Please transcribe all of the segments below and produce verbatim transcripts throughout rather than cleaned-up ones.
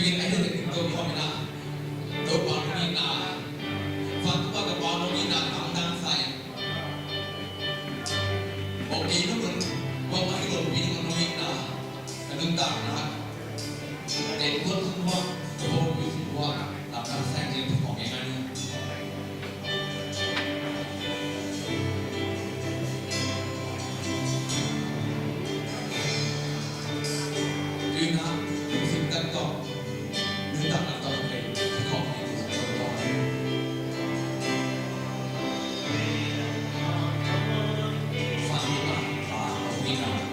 Pen ai deuh in Topa min ah, Topa min ah, Vantung a Topa min ah lamdang sa in. Ok, nunung bang mah i lawmpi ding a nunung in ah, a nuntakna, den kuat thang hua, ka bawlpi thang hua, lamdang sa in, den thang hua ngen a ni. Tuna, lungsim tak tawh, nuntakna tawh, hei, kikhawm ni tu, tawh, tawh. Fa, Topa, Pa, Topa, Topa.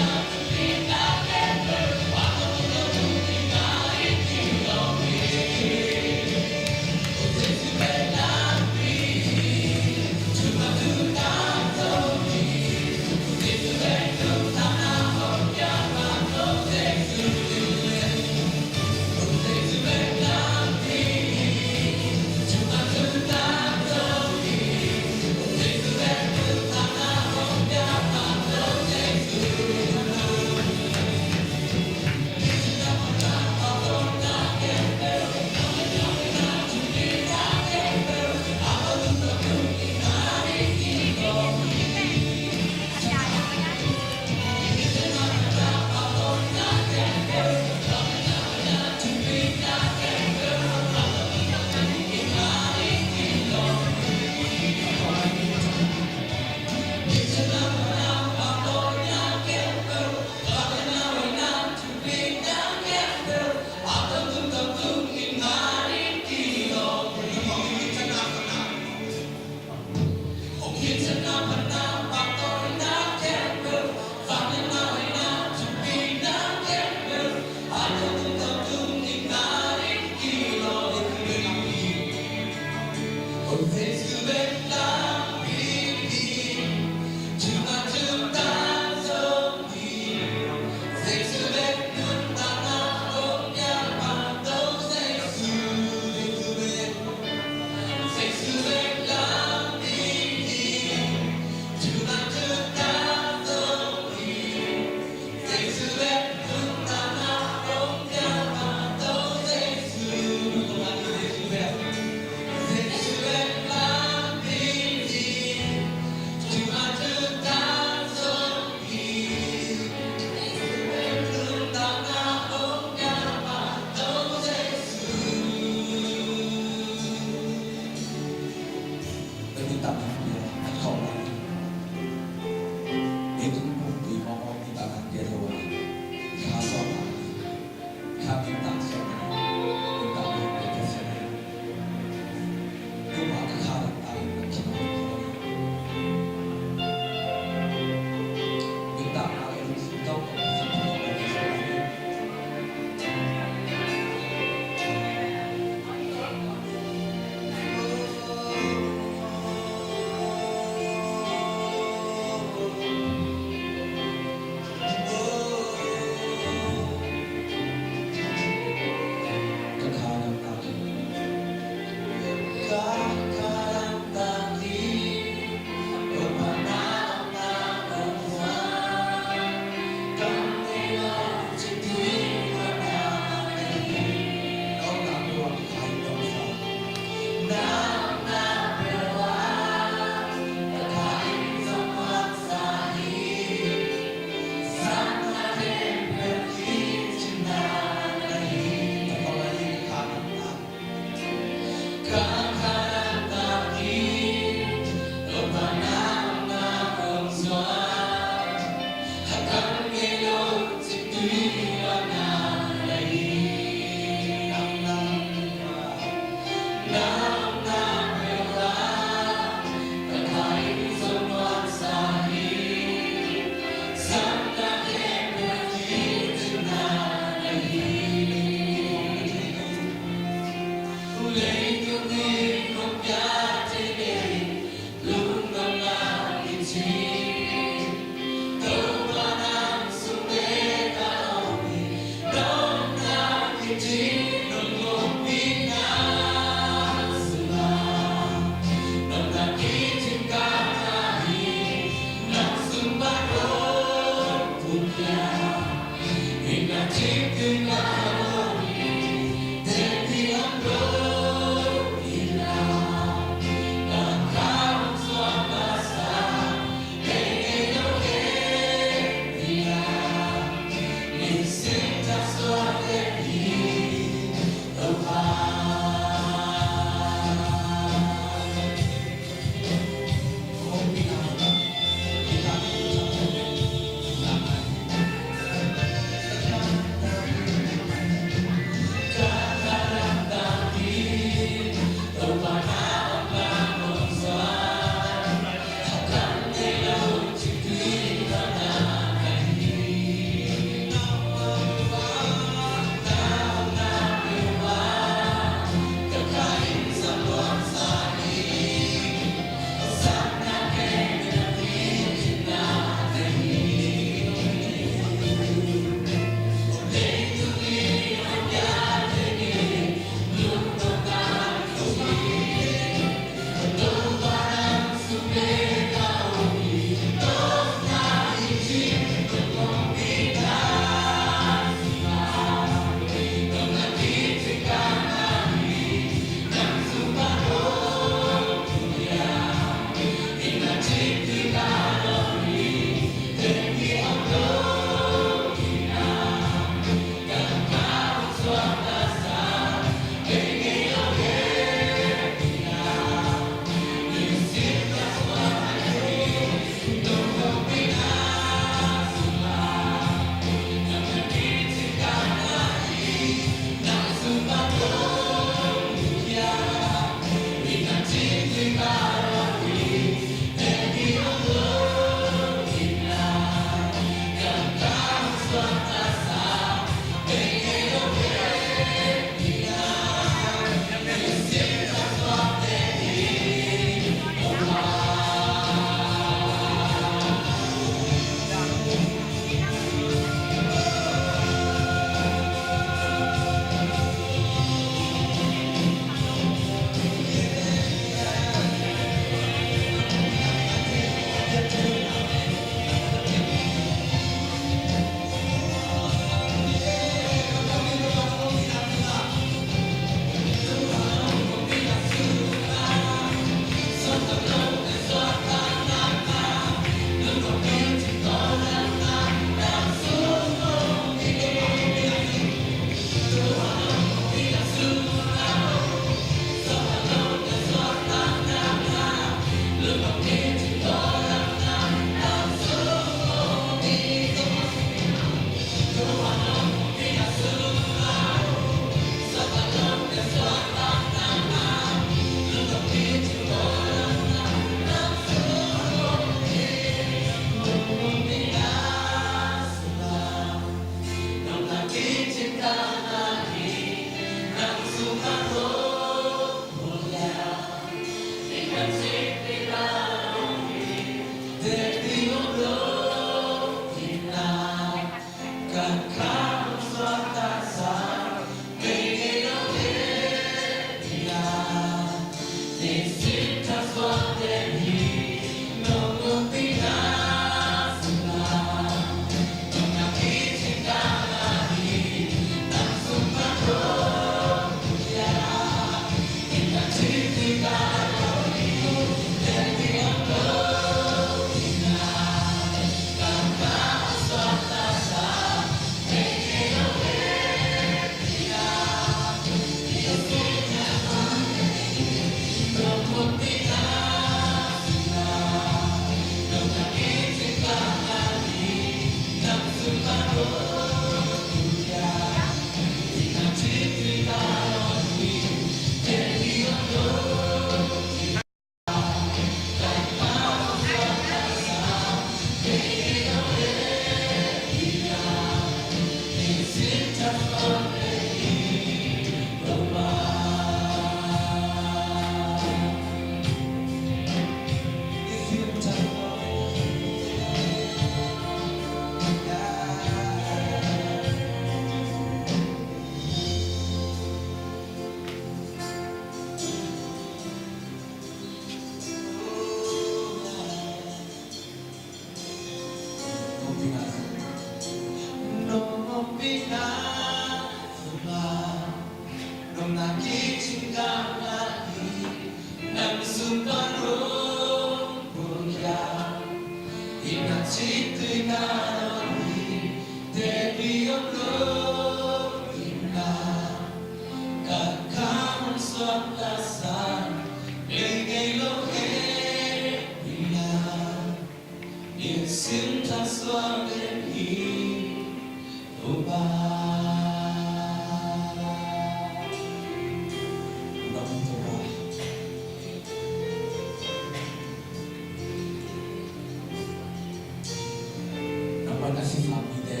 A sisam mite,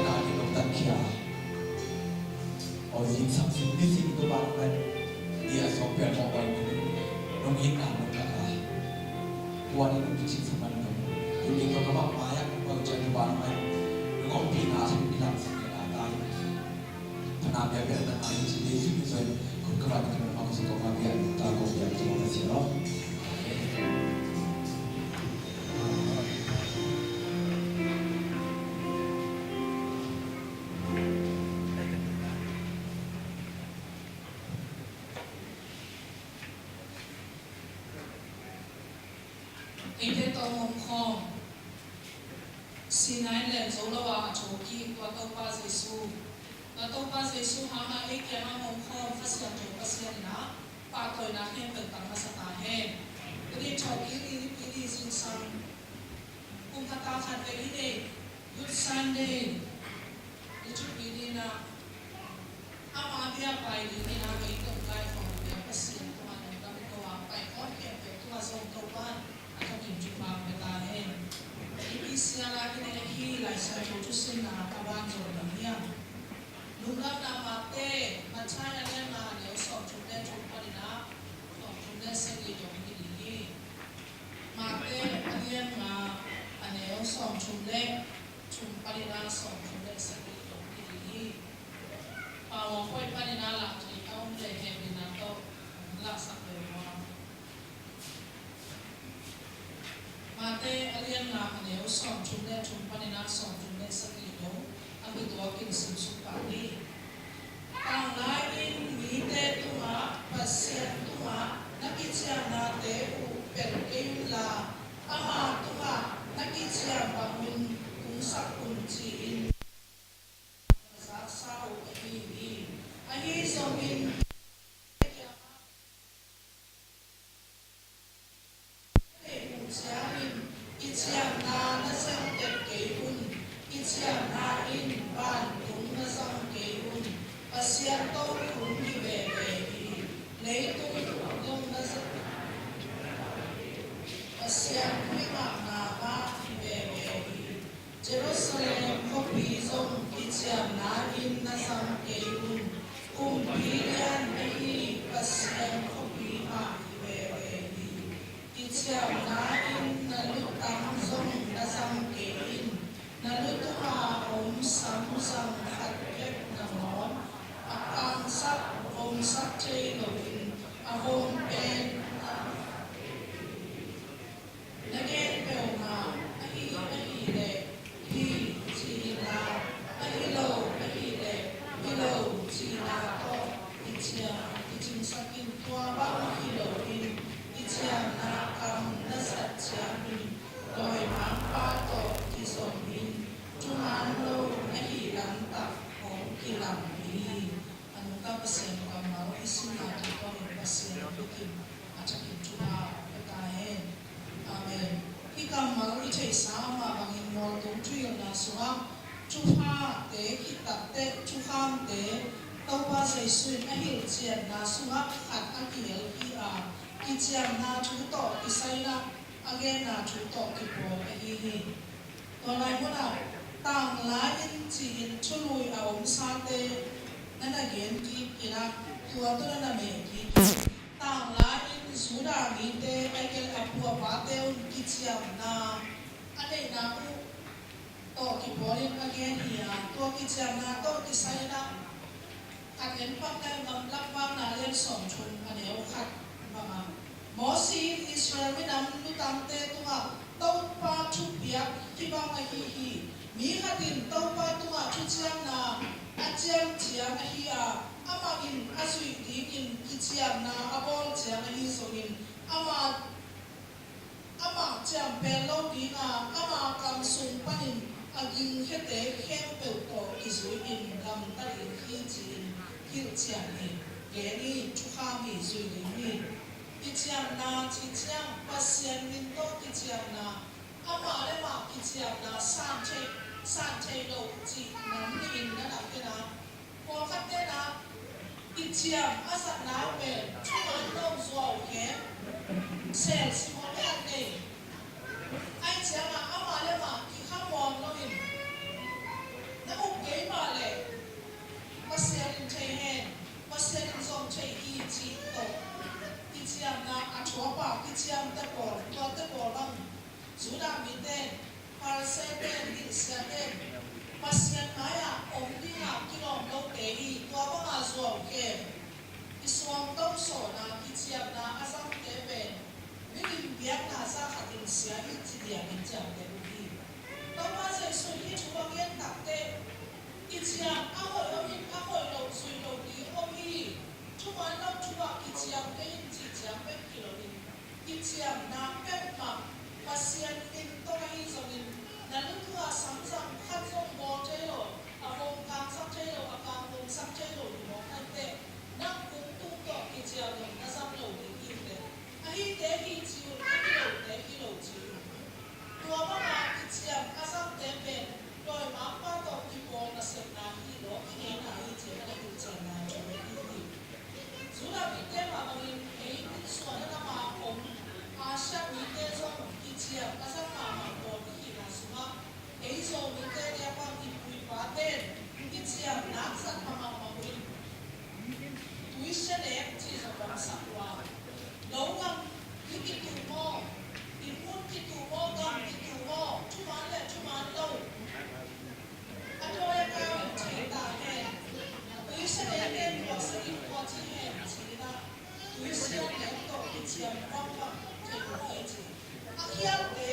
na ki nong tankhia. Aw, zingsang sin ni sin ko bang pen, i a sawng pian mawh pai ni, nong it na nong lak a. Tua ni nong kicing sa man nong. Tuni ko ka bang maya ko bang cia ko bang pen, nong ompihna a sin ni lam sin ni na tai. Thana bia bia na ai ci Jesu Khrist in, ko ka bang ka bang ko sa ko bang bia, ta ko bia ko bang sia lo. Eite tawh om khawm. Sinai len zo lo a a thawhkik tua Topa Jesu. Tua Topa Jesu hangah ei kiangah om khawm Kha Siangtho Pasian in ah pahtawina khempeuh tang masa ta hen. Tuni thawhkik i, i, i zingsang kum khat ta khat vei i nei Good Sunday i thupi ding ah, ama bia pai ding in ah ei tawh kaikhawm ding ah Pasian tungah lungdam i ko a, pai khawm khempeuh tungah zong Topa'n a thakin thupha pia ta hen. I P C R a i nei ahi Lai Siangtho thusimna a ban zong dang hiam? Lungdamna Mate, Matthai a lian nga a neu sawmthum le thum panin ah sawmthum le sagih dong hi ding hi. Mate a lian nga a neu sawmthum le thum panin ah sawmthum le sagih dong hi ding hi. Pau a poi panin ah lah thei a om le hehpihna tawh hong lahsak ve maw. Mate a lian nga a neu sawmthum le thum panin ah sawmthum le sagih dong a kituakin simsuk pah ni. Tanglai in mite tungah Pasian tungah na kiciamnate uh pel kei unla, ama tungah na kiciam bangin hong sak un ci-in zaksa uh ahi hi. Ahi zongin Kiciamna na sem tek kei un. Kiciamna in vantung na zang kei un. Pasian tawh hong hi veve hi. Leitung zong na zang Pasian huihmahna mah hi veve hi. Jerusalem khuapi zong kiciamna in na zang kei un. Kumpi lian ahi Pasian khuapi mah hi veve hi. Kiciamna in na lutang zong na zang kei in. Na lutung a om sam zang khat bek nangawn a kangsak omsak thei loin a hawm pen na gen peuhmah ahi, ahih leh hi ci inla, ahi lo ahih leh hi lo cihna tawh kiciam, kicingsak in. Tua bang hi loin kiciamna kam na zat ciangin dawimangpa tawh kizom in, thuman lo na hih lamtak hong kilang hi. A nungta Pasian kammal i simna tungtawnin Pasian bikin a thakin thupha pia ta hen. Amen. Hih kammal i theihsa mah bangin mualtung thuhilhna sungah thuphate khit takteh thukhamte Topa Jesu in a hilhcianna sungah khat a kihel hi a, kiciamna thu tawh kisai in a genna thu tawh kipawl ahi hi. Tua lai munah tanglai in ci-in thului a omsate na na gen kik in ah, tua tawh na na meh kik in. Tanglai in Judah mite, a gel a pu a pate un kiciamna a neihna uh tawh kipawl in a gen hi a, tua kiciamna tawh kisai in ah khat en pak lai, Gamlak Vakna lian sawmthum a neu khat bangah, Mosi in Israel minam lutangte tungah Topa thupiak hih bang ahi hi. Mi khat in Topa tungah thuciamna a ciam ciang ahi a, amah in a zuih dingin kiciamna a bawl ciang ahi zongin, amah amah ciam pel lo ding a, ama kam sung panin a gingkhete khempeuh tawh kizui-in gamta ding hi ci-in hilhcian hi. Gen hi, thukham hi, zui ding hi. Kiciamna cih ciang Pasian min tawh kiciamna, amah le mah kiciamna san thei, san thei lo cih nam nih in na na gen a, pawlkhatte na kiciam a zatna pen thuman lo zuau khem, sel simawl khat nei. Ahih ciangin amah le mah kikham Ciamte pawl, tuate pawl bang Judah mite, Pharisee-te, dilsiate, Pasian mai-ah om dinga kilawm lote hi. Tua banga zuau khem, i suangto sawna, kiciamna a zangte pen milim biakna zah khatin sia hi ci diakin ciamteh uh hi. Topa Jesuh in hih thu a gen takteh, kiciam a hoih om in, a hoih loh zui lo ding om hi. Thuman lo thu ah kiciam kei in cih ciang bek hi loin, kiciamna peuhmah Pasian in tawh ahi zongin, na lutungah samzang khat zong bawl thei lo, a vom kangsak thei lo, a kang vomsak thei lo hi mawk maiteh, nang kungtung tawh kiciam zong na zang lo ding hi teh. Ahite hi ci un, ahi lote hi lo ci un. Tua banga kiciam a zangte pen dawimangpa tawh kipawl nasepna hi, lawm kingeina hi ci-in a na hilhcianna thu hi hi. Judah mite mah bangin ei innsuahna lama om Asia mite zong kiciam a zang mahmah pawl i hihna sungah, ei Zomite diak bang i pu i pate'n kiciam nak zat mahmah uh in, tuisia nek cih zong hong sak uh a, lo gam i kituh maw, inn mun kituh maw, gam kituh maw, thuman le thuman lo, a dawi a kau in thei ta hen. Tuisia nek pen tuaksak in tua ci hen ci-in ah, tuisia nek tawh kiciam bangbang thei uh hi ci. A khialte,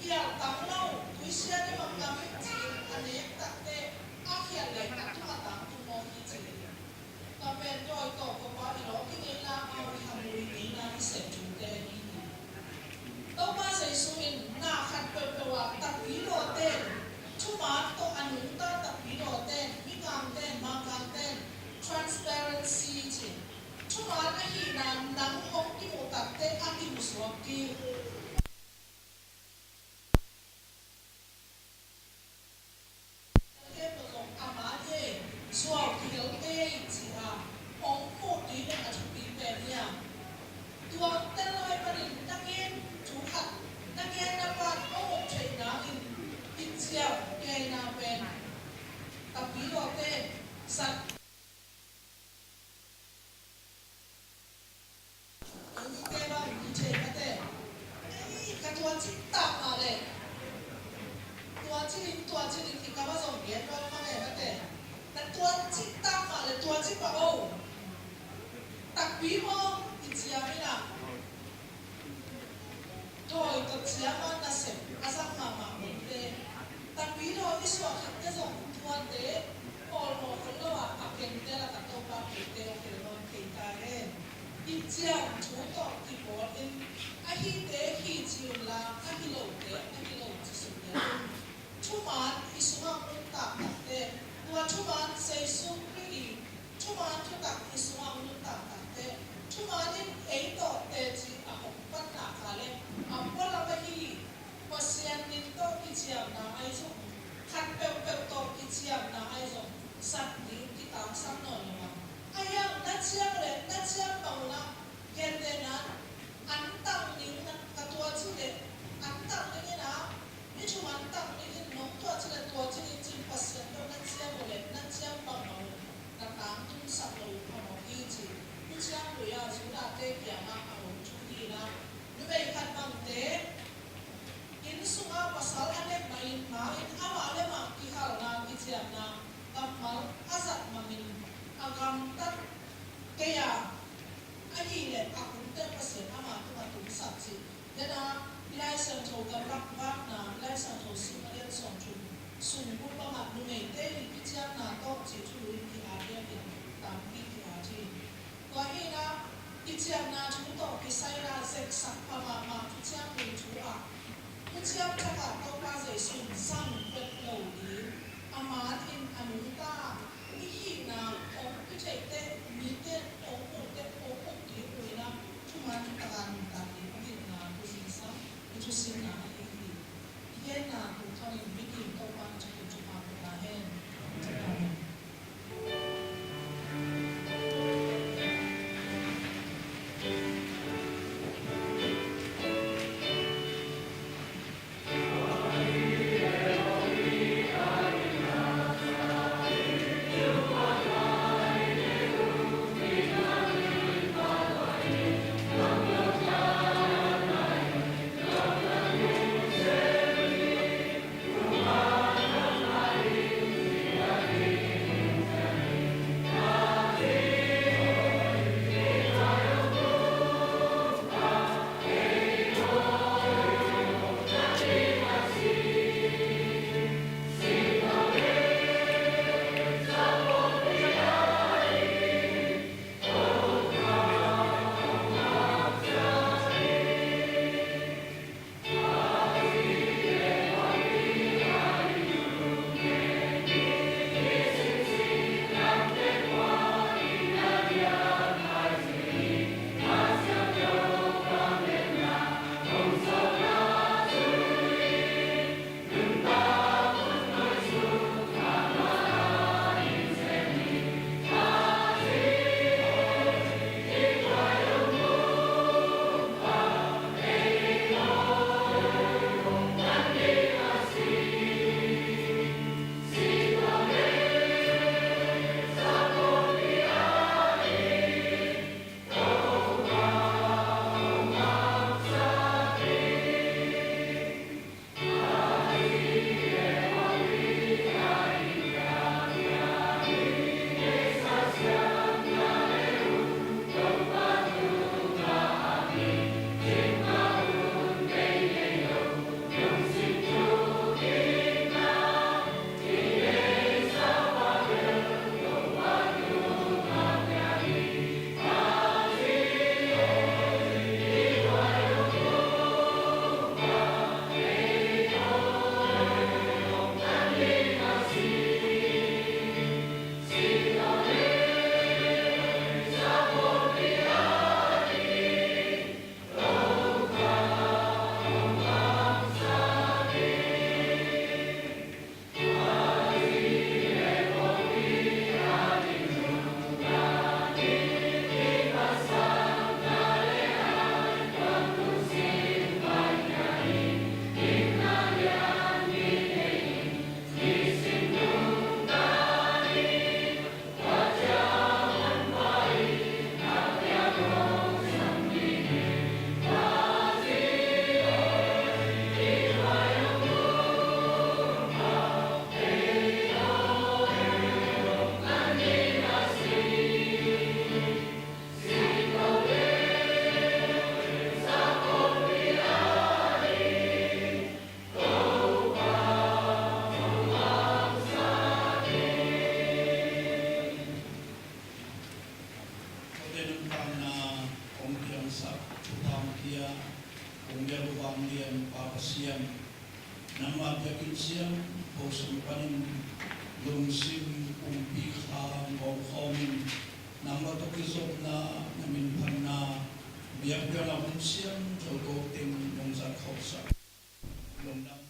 khial tang lo, tuisia nek bang gam in ci-in a nek takteh, a khial leh a tung a tang tung mawk hi ci. Tua pen dawi tawh kop a i lawm kingeina, a hoih khamui ngeina i sep thute hi hi. Topa Jesuh in na khat peuhpeuh ah takpidawte'n, thuman tawh a nungta takpidawte'n, mikangte'n, mangkangte'n, transparency ci, thuman ahihna nang hong kimuh takteh a kimusuak ding. Ama le zuau kihel kei ci-a hong muh ding a thupi pen hi a. Tua tel lai panin na gen thu khat, na genna pan hong muh theih nangin i ciam ngeina pen takpidawte'n zat. Eimite bang i thei mate. Ei, ka tuaci tak mah leh, tuaci ding, tuaci ding, i ka va zong gen lo mah leh mate. Na tuaci tak mah leh, tuaci pah o. Takpi maw, i ciam in ah. Dawi tawh ciam a nasep a zang mahmah mite, takpi dawi i suah khakte zong tuate awlmawh khol lo ah, a kente lakah Topa pute a khel nawn thei ta hen. I ciam thu tawh kipawl in, ahite hi ci unla, ahi lote ahi lo ci suk un. Thuman i sungah nuntak takte, tua thuman Jesuh Khrih i thuman thutak i sungah nuntak takte, thuman in ei tawh teci a hong patna ka le, a pualam ahi Pasian min tawh kiciamna ahi zong, khat peuhpeuh tawh kiciamna ahi zong, sak ding kitangsak nawn lo a. Ahi hang na ciam le na ciam bang unah, gentehna, an tang ding na ka tuaci le, an tang ding in a, mi thum an tang ding in nong tuaci le tuaci ding cin Pasian tawh na ciam uh le na ciam bangbang uh na tangtungsak lo uh phamawh hi ci. Thuciam Lui a Judahte kiangah a om thu hi na, numei khat bangte inn sungah pasal a nek mah in, ma in amah le mah kihalna kiciamna kammal a zat mangin a gamtat kei a, ahih leh a hunte Pasian ama tungah tungsak cih. Dena i Lai Siangtho gamlak vakna, i Lai Siangtho sim a lian sawmthum sung bul bangah numeite i kiciamna tawh cih thulu in ki-at lian in tampi ki-at hi. Tua hi na, kiciamna thu tawh kisai na zeksak pha mahmah Thuciam Lui thu ah, Thuciam Thak ah Topa Jesuh in zang pek lo ding, a man in a nungta i hihna hong kitheih teh, mite hong muh teh hong uk ding uh in a, thuman tak a nuntak ding a hilhna thu zingsang i thusimna ahi hi. I genna tungtawnin mikim Topa in thupha pia ta hen. Amen. Kong biak uh vanglian Pa Pasian, nangmah biakinn siangtho sung panin lungsim kumpi kha ngawngkhawmin nangmah tawh kizopna, na minphatna, biakpiakna hun siangtho tawh teng nong zat khawmsak lungdam.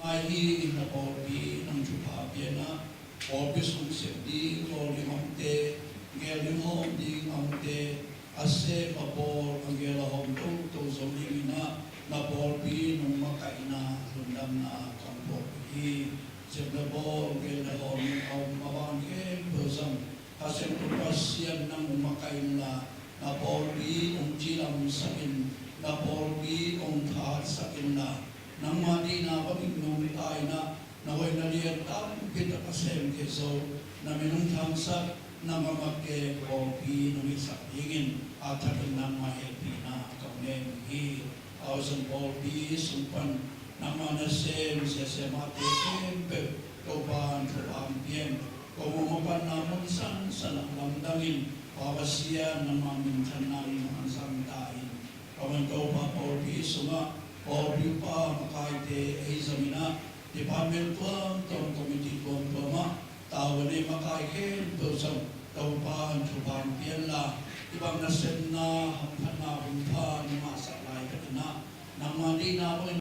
Ngai hi na pawlpi nong thupha pianah, pawlpi sung sep ding, bawl ding a omte, geel ding hawm ding a omte, a sem a bawl a geel a hawm toto zo dinginah na pawlpi nong makaihna lungdamna kong phuak hi. Sepna bawl geelna hawm a om a ban khempeuh zong Pasian, Pasian nang hong makaih inla, na pawlpi hong cilamsak in, na pawlpi hong thahatsak inla, nangmah deihna bangin nungta inah, na hoihna lian tampi tak a sem khit zo, na min hong thangsak, na makaih pawlpi nong hisak dingin a thakin nangmah hehpihna kong ngen hi. Aw, zong pawlpi sung pan nangmah nasem siasia mahte khempeuh Topa'n thupha hong pia in. Kong om a panna mun sansan ah lamdangin Pa Pasian nangmah minthanna in hong zang ta in. Kong om Topa pawlpi sungah pawlpi upa makaite ahi zongin ah department tuamtuam, committee tuamtuam ah tavuan nei makai khempeuh zong Topa'n thupha hong pia inla, hih bang nasemna hamphatna hun pha na ngahsak laitakin ah nangmah deihna bangin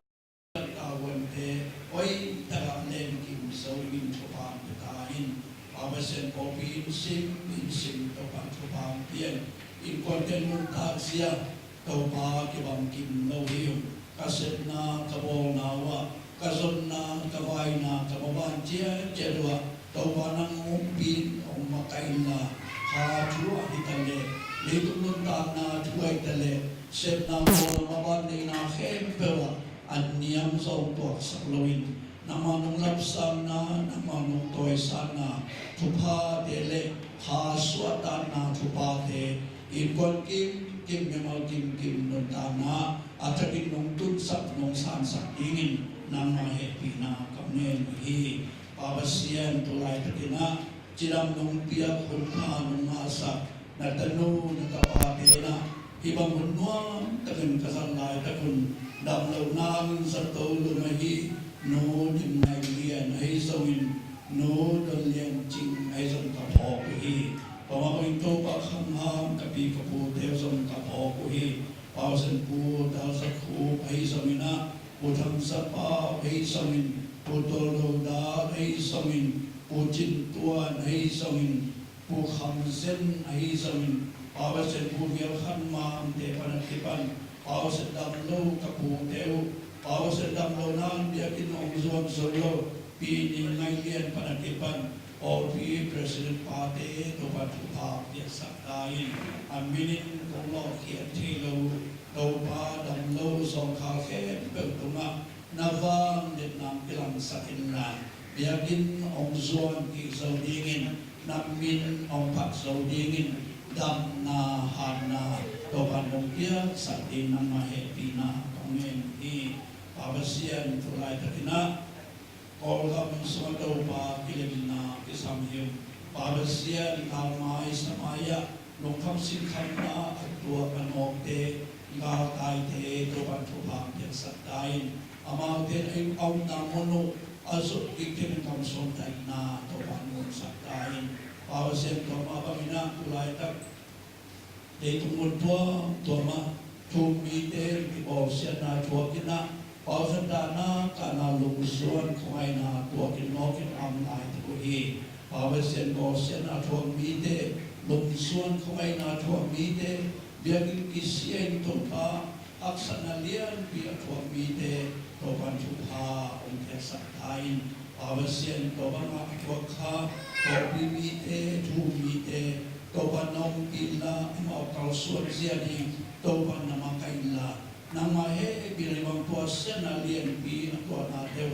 tavuante hoih takah lemkim zo dingin thupha hong pia ta in. Pa Pasian, pawlpi in sim in sim Topa'n thupha hong pia in. Innkuante nuntak zia Topa kibang kim lo hi ung. Ka sepna, ka bawlna uh ah, ka zonna, ka vaina, ka maban ciatciat uh ah Topa nang hong ompih in, hong makaih inla, kha thu ah hi ta leh, leitung nuntakna thu ah hi ta leh, sepna, bawlna, maban neihna khempeuh ah an niam zong tuaksak loin, nangmah nong lapsanna, nangmah nong tawisatna thuphate le kha suahtakna thuphate, innkuan kimkim, mimal kimkim nuntakna a thakin nong tunsak, nong sansak dingin nangmah hehpihna kong ngen hi. Pa Pasian, tu laitakin ah cidam nong piak, hun pha nong ngahsak na tanu na tapate in ah, hih bang hun nuam takin ka zat laitak un damlohna in zato lo mah hi. Nu Dim Ngaih Lian ahi zongin, Nu Don Lian Cing ahi zong ka phawk uh hi. Tua mah bangin Topa Khang Ham, ka pi ka pute uh zong ka phawk uh hi. Pa Pasian, Pu Dal Za Khup ahi zongin ah, Pu Thang Za Pau ahi zongin, Pu Tual Do Dal ahi zongin, Pu Cin Tuan ahi zongin, Pu Kham Zen ahi zongin, Pa Pasian, Pu Vial Khan Mang te pan a kipan, Pa Pasian, dam lo ka pute uh, Pa Pasian, damlohna in biakinn hong zuan zo lo Pi Ni Ngaih Lian pan a kipan, pawlpi president pate Topa thupha piaksak ta in. A min in kong lawhkhiat thei lo Topa, dam lo zawngkhal khempeuh tungah na vangliatna hong kilangsak inla, biakinn hong zuan kik zo dingin, na min hong phat zo dingin damna, hatna Topa'n hong piaksak ding nangmah hehpihna kong ngen hi. Pa Pasian, tu laitakin ah Kawlgam sungah Topa kilemna kisam hi ung. Pa Pasian, galmai samai ah lungkham sinkhamna a tuak a nawkte, galkaite Topa'n thupha hong piaksak ta in. Amaute a omna mun uh a zot kik theih kamsuan taihna Topa'n hong musak ta in. Pa Pasian, tua mah bangin ah tu laitak leitung mun tuamtuam ah thu-um mite kibawlsiatna thuak in ah, Pa Pasian, dahna kahna lungzuan khuangaihna tuakin nawkin a om laitak uh hi. Pa Pasian, bawlsiatna thuak mite, lungzuan khuangaihna thuak mite, biakinn kisia in Topa haksatna lianpi a thuak mite Topa'n thupha hong piaksak ta in. Pa Pasian, tua bangah a thuak kha pawlpi mite, thu-um mite Topa'n na ompih inla, amau kalsuan zia ding Topa'n na makaih inla, nangmah hehpihna, hih bang tuahsiatna lianpi a tuahnate uh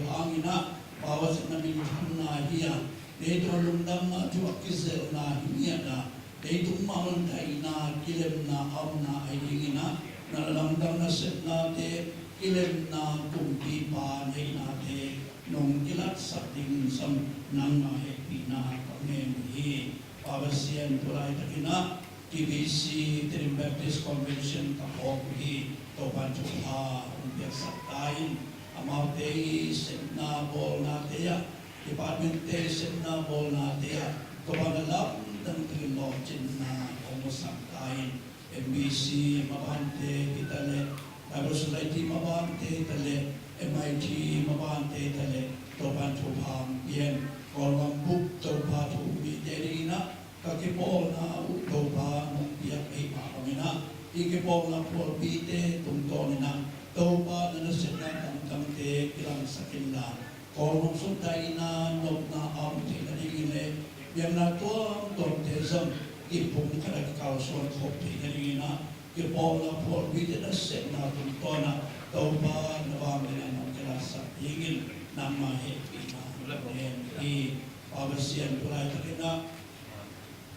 Aw, na minthanna hi a, leitung lungdamna thu a kizelhna hi ngiat a, leitung mah hun daihna kilemna a omna ahi dingin ah, na lamdang nasepnate, kilemna kumpipa na hihnate nong kilatsak dingin zong nangmah hehpihna ka ngen hi. Pa Pasian, tu laitakin ah T B C, Tedim Baptist Convention ka phawk uh hi. Topa'n thupha hong piaksak ta in, amaute i sepna bawlnate ah, departmentte i sepna bawlnate ah, Topa'n a lamdang takin lawhcinna hong musak ta in. M B C mabante hi ta leh, Bible Society mabante hi ta leh, M I T mabante hi ta leh, Topa'n thupha hong pia in. Kawlgam bup Topa thu-um mite dingin ah ka kipawlna uh Topa nong piak ahih mah bangin ah, i kipawlna phualpite tungtawnin ah Topa na nasepna tangtangte kilangsak inla, Kawlgam sung daihna nopna a om theihna dingin leh biakna tuamtuamte zong kipumkhat a kikalsuan khop theihna dingin ah, kipawlna phualpite nasepna tungtawn ah Topa na vangliatna nong kilatsak dingin nangmah hehpihna ka ngen hi. Pa Pasian, tu laitakin ah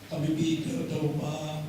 ka mipite uh Topa,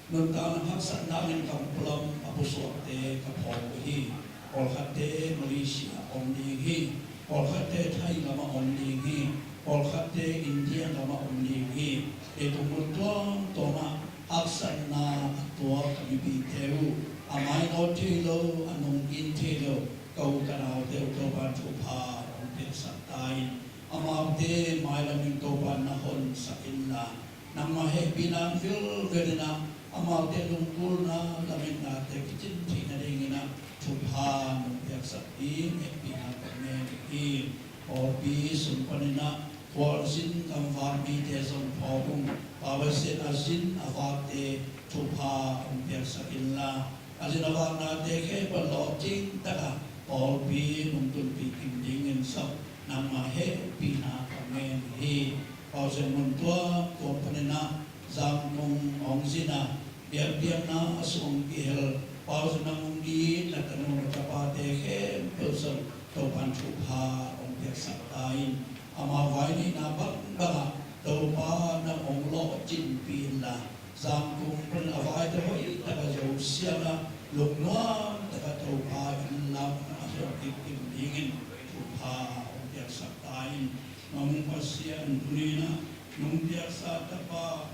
nuntakna haksatna in ka pualam a pusuakte ka phawk uh hi. Pawlkhatte Malaysia om ding hi. Pawlkhatte Thai lamah om ding hi. Pawlkhatte India lamah om ding hi. Leitung mun tuamtuam ah haksatna a tuak ka mipite uh, a mainawt thei lo, a nungkin thei lo ka u ka naute uh Topa'n thupha hong piaksak ta in. Amaute mailam in Topa'n na honsak inla, nangmah hehpihna hong vilvel in ah, amaute lungkimna lametnate kicin theihna dingin ah thupha nong piaksak ding hehpihna ka ngen hi. Pawlpi sung panin ah khualzin gamvak mite zong phawk ung. Pa Pasian, a zin a vakte thupha hong piaksak inla, a zin a vaknate khempeuh lawhcing takin pawlpi nong tunpih kim dingin zong nangmah hehpihna ka ngen hi. Pa Pasian, mun tuamtuam panin ah Zangkong hong zin a, biakpiakna a sung kihel, Pa Pasian, nang hong it na tanu na tapate khempeuh zong Topa'n thupha hong piaksak ta in. Amau vai neihna bangbang ah Topa nang hong lawhcinpih inla, Zangkong pan a vaite hoih takin zo siang a, lungnuam takin Topa inn lam a zon kik kim dingin thupha hong piaksak ta in. Nang Pasian, tuni-in ah nong piaksa tapa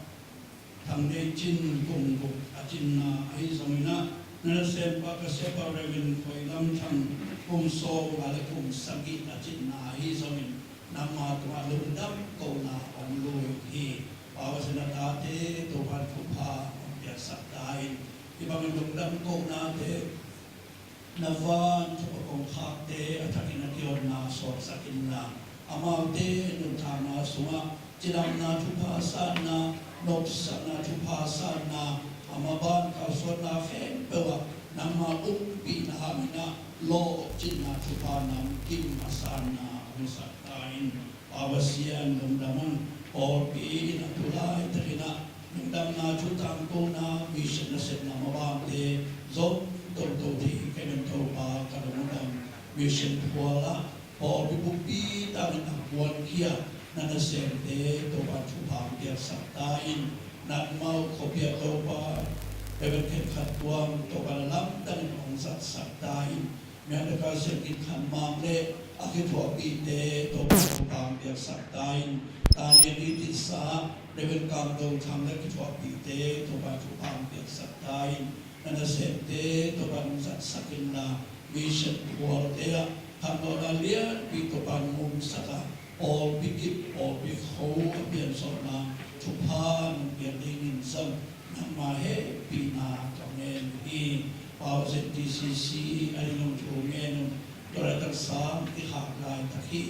Thang Dei Cin kum guk a cinna ahi zongin ah, na nasempa ka siapa Reverend Khoi Lam Thang kum sawm nga le kum sagih a cinna ahi zongin, nangma tungah lungdam kohna hong lui hi. Pa Pasian, na tate Topa'n thupha hong piaksak ta in. Hih bangin lungdam kohnate, na vantung a kongkhakte a thakin a kihonna sawlsak inla, amaute nuntakna sungah cidamna thupha sanna, nopsakna thupha sanna, a maban kalsuanna khempeuh ah nangma umpihna hangin ah lawhcinna thupha namkim a sanna hong sak ta in. Pa Pasian, lungdam ung. Pawlpi in a tu laitakin ah lungdamna thu tangkona, mission nasepna mabante zong toto thei hi kei ven Topa, ka lungdam. Mission phual ah pawlpi buppi tangin a kuankhia na nasemte Topa'n thupha hong piaksak ta in. Nangmah uh khuapi ah Topa, Reverend Khen Khat Tuam Topa'n a lamdangin hong zatsak ta in. Myanmar Kha Sianginn Khan Mang le a kithuahpihte Topa'n thupha hong piaksak ta in. Taniel i titsa Reverend Kam Do Thang le a kithuahpihte Topa'n thupha hong piaksak ta in. Na nasemte Topa'n hong zatsak inla, mission phualte ah thanlawhna lianpi Topa'n hong umsak a, pawlpi kip pawlpi kho a piansawlna thupha nong piak dingin zong nangma hehpihna ka ngen hi. Pa Pasian, T C C a ding nong thu ngen un. Tua laitak sang i khak laitak hi.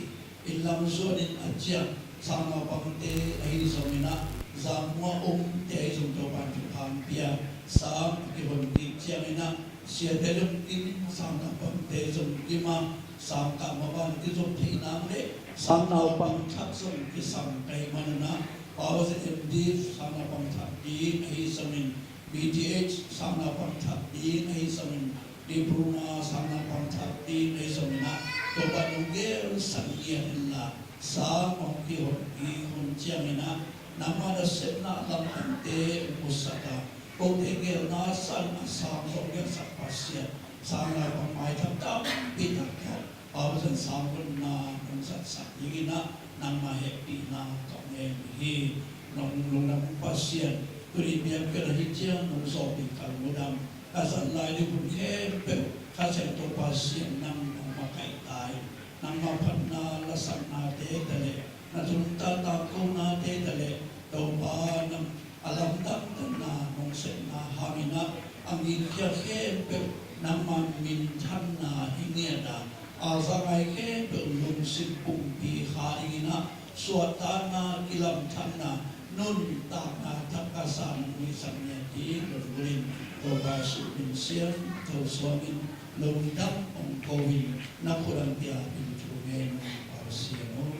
Inn lam zuanin a ciah sang naupangte ahi zongin ah, Zangkong a omte ahi zong Topa'n thupha hong pia. Sang a kihon kik ciangin ah siate lungkim, sang naupangte zong kim a, sang kah maban kizop theih nang le sang naupang thak zong kisam ka hih manun ah, Pa Pasian, M Div sang naupang thak ding ahi zongin, B Th sang naupang thak ding ahi zongin, Diploma sang naupang thak ding ahi zongin ah, Topa nong gelsak ngiat inla, sang hong kihon, kihon ciangin ah nangma nasepna lamdangte hong musak a, kote geelna san a sang hong gelsak Pasian, sang lai bang maithak tampi taktak Pa Pasian sang honna hong zatsak dingin ah nangma hehpihna ka ngen hi. Nong lungdam Pasian, tuni biakpiakna hi ciang nong zawhpih kal mudam ka zat lai ding hun khempeuh Kha Siangtho Pasian nang nong makaih ta in, nangma phatna lasaknate tale, na tungta tangkonate tale, Topa nang a lamdang tanna nong sepna hangin ah a ngitkhia khempeuh nangma minthanna hi ngiat a, a za ngai khempeuh lungsim pumpi kha dingin ah suahtakna kilamdanna nuntakna thak ka sa nong hisak ngiat ding lungdam in Topa suk min siam tho suangin lungdam hong ko in na khut an pia in thu ngen hong pau sian aw.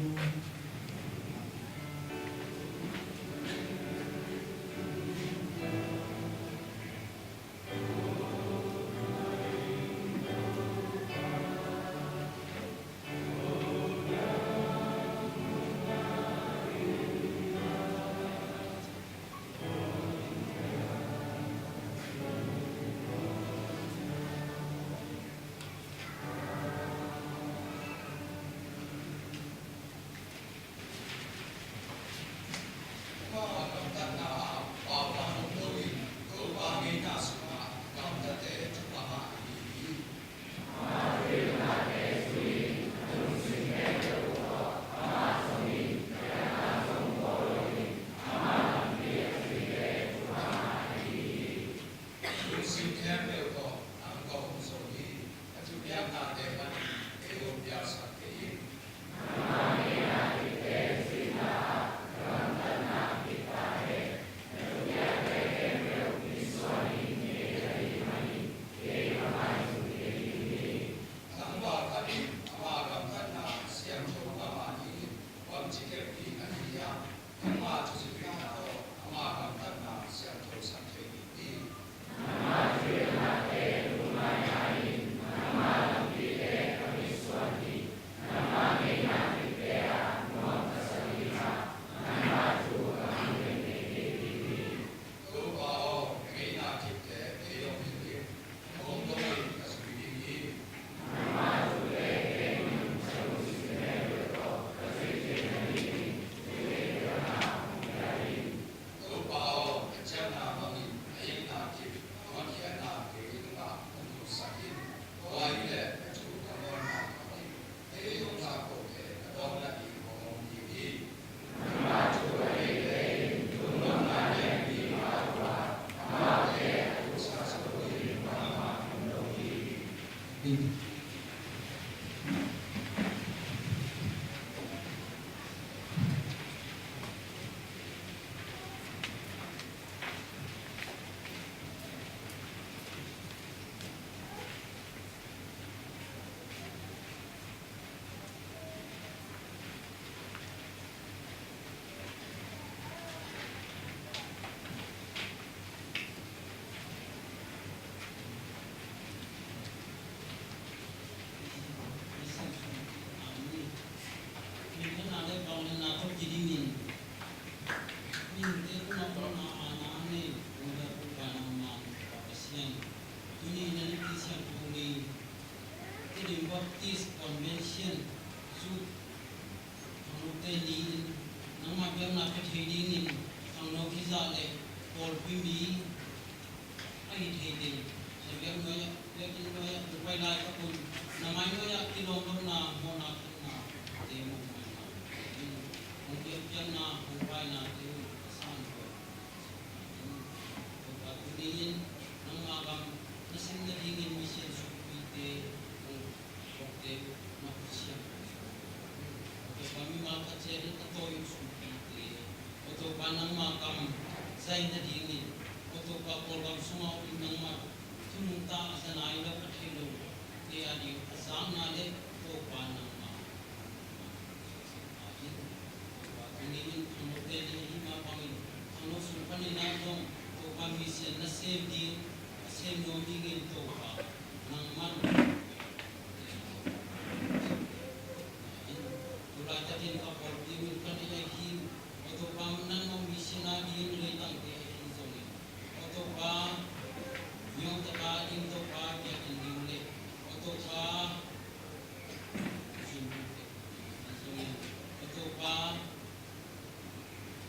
Tuni in Baptist Convention Youth Khangnote ni-in nangma biakna pia thei dingin khangno kizah le pawlpi mi a hi thei ding na biak nuai-ah, biakinn nuai-ah hong pai laitak un na mai nuai-ah kilawm lohna, mawhna, khenna te mawhmaina in hong biak biakna hong paina te uh ka san ko. Topa tuni in nangma gam na sem nadingin mission sukpite hong Kawkte uh na khutsiam. Aw Topa, mimal khat ciat in a tawi uh sumpite, aw Topa, nangma gam zai nadingin, aw Topa, Kawlgam sungah om nangma thu nungta a za nai lo, a thei lote ading a zakna le Topa nangma Topa, tuni in khangnote ni ahih mah bangin khangno sung panin ah zong Topa, mission na sem ding, a sem nuam dingin Topa nangman, Laitakin ka pawlpi un ka neih ahi hi. Aw Topa, nangmah mission a ding leitangte ahi zongin, aw Topa, niawm taka ding Topa, biakinn ding le, aw Topa, zun ding te ahi zongin, aw Topa,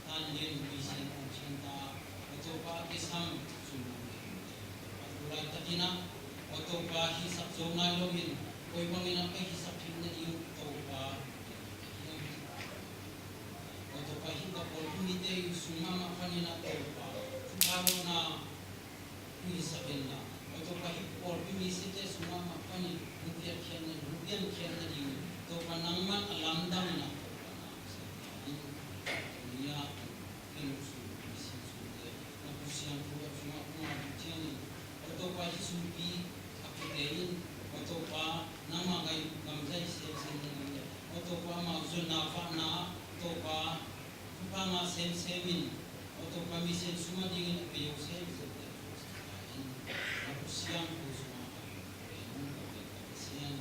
tan lian mission hong thiang ta, aw Topa, kisam zun ding te. Aw Topa, tu laitakin ah, aw Topa, hisak zo nai loin, koi bangin ah ka hisak theih nading Topa, aw Topa, hih ka pawlpi mite i sung mahmah panin ah Topa, thupha lawhna hong hisak in la, aw Topa, hih pawlpi mite sung mahmah panin hong piankhiatna, hong piankhiatna dingin Topa, nangman a lamdang in ah Topa, na hong hisak in, tuni-a hong pian uh sung, mission sungte na Kha Siangtho a sungah hong a ding ciangin, aw Topa, hih sumpi a kite in, aw Topa, nangmah ngai gamzai semsem nading le, aw Topa, amau zonna vahna, aw Topa, thupha ngah semsem in, aw Topa, mission sung a dingin a peuh semsem te, aw Topa, in na Kha Siangtho sungah a peuh, in ka peuh ka Pasian.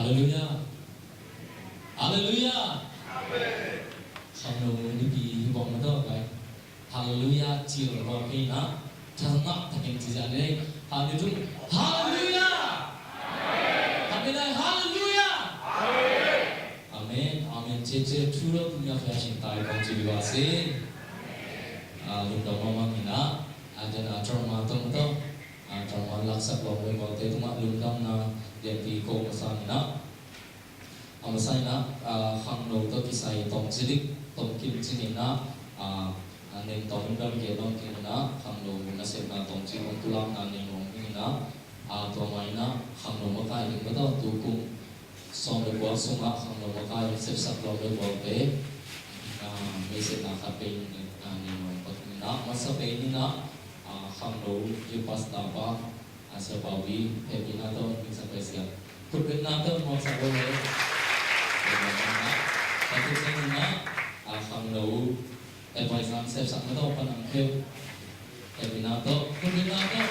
Halleluiah. Halleluiah. Khangno nipi hi bang maw, tua kai. Halleluiah cil bang kei na, thangah takin ci zia nei. Halleluiah. Halleluiah. Halleluiah. Amen. Amen. Cece thuro tumia fia sing tai kong ci biwa si. Ah, lungdam mama mina. Ajan a trauma tong to. Ah, trauma laksak lo mo ko te tuma lungdam na dia pi ko masa mina. A masa ina, ah, khangno tawh kisai tawmcik, tawmkim cing ina, ah, ah, nen tawm in bang ke bang ke ina, khangno nasepna tawmcik hong pulakna nen hong ina, ah, tua ma ina, khangno makai ding maw tawh tu kum sawm le kua sungah khangno makai sepsak lawm le gualte, ah, meisepna khat pei ina, ah, nen hong pat ina, masa pei ina, ah, khangno youth pastor pa, a sia Pauvi, hehpihna tawh hong dingsak pei sia. Khutbetna tawh hong muaksak lo le. Hehpihna tawh. Ka khut ciang ina, a khangno, advisor sepsak na tawh pan ang kheu. Hehpihna tawh, khutbetna tawh.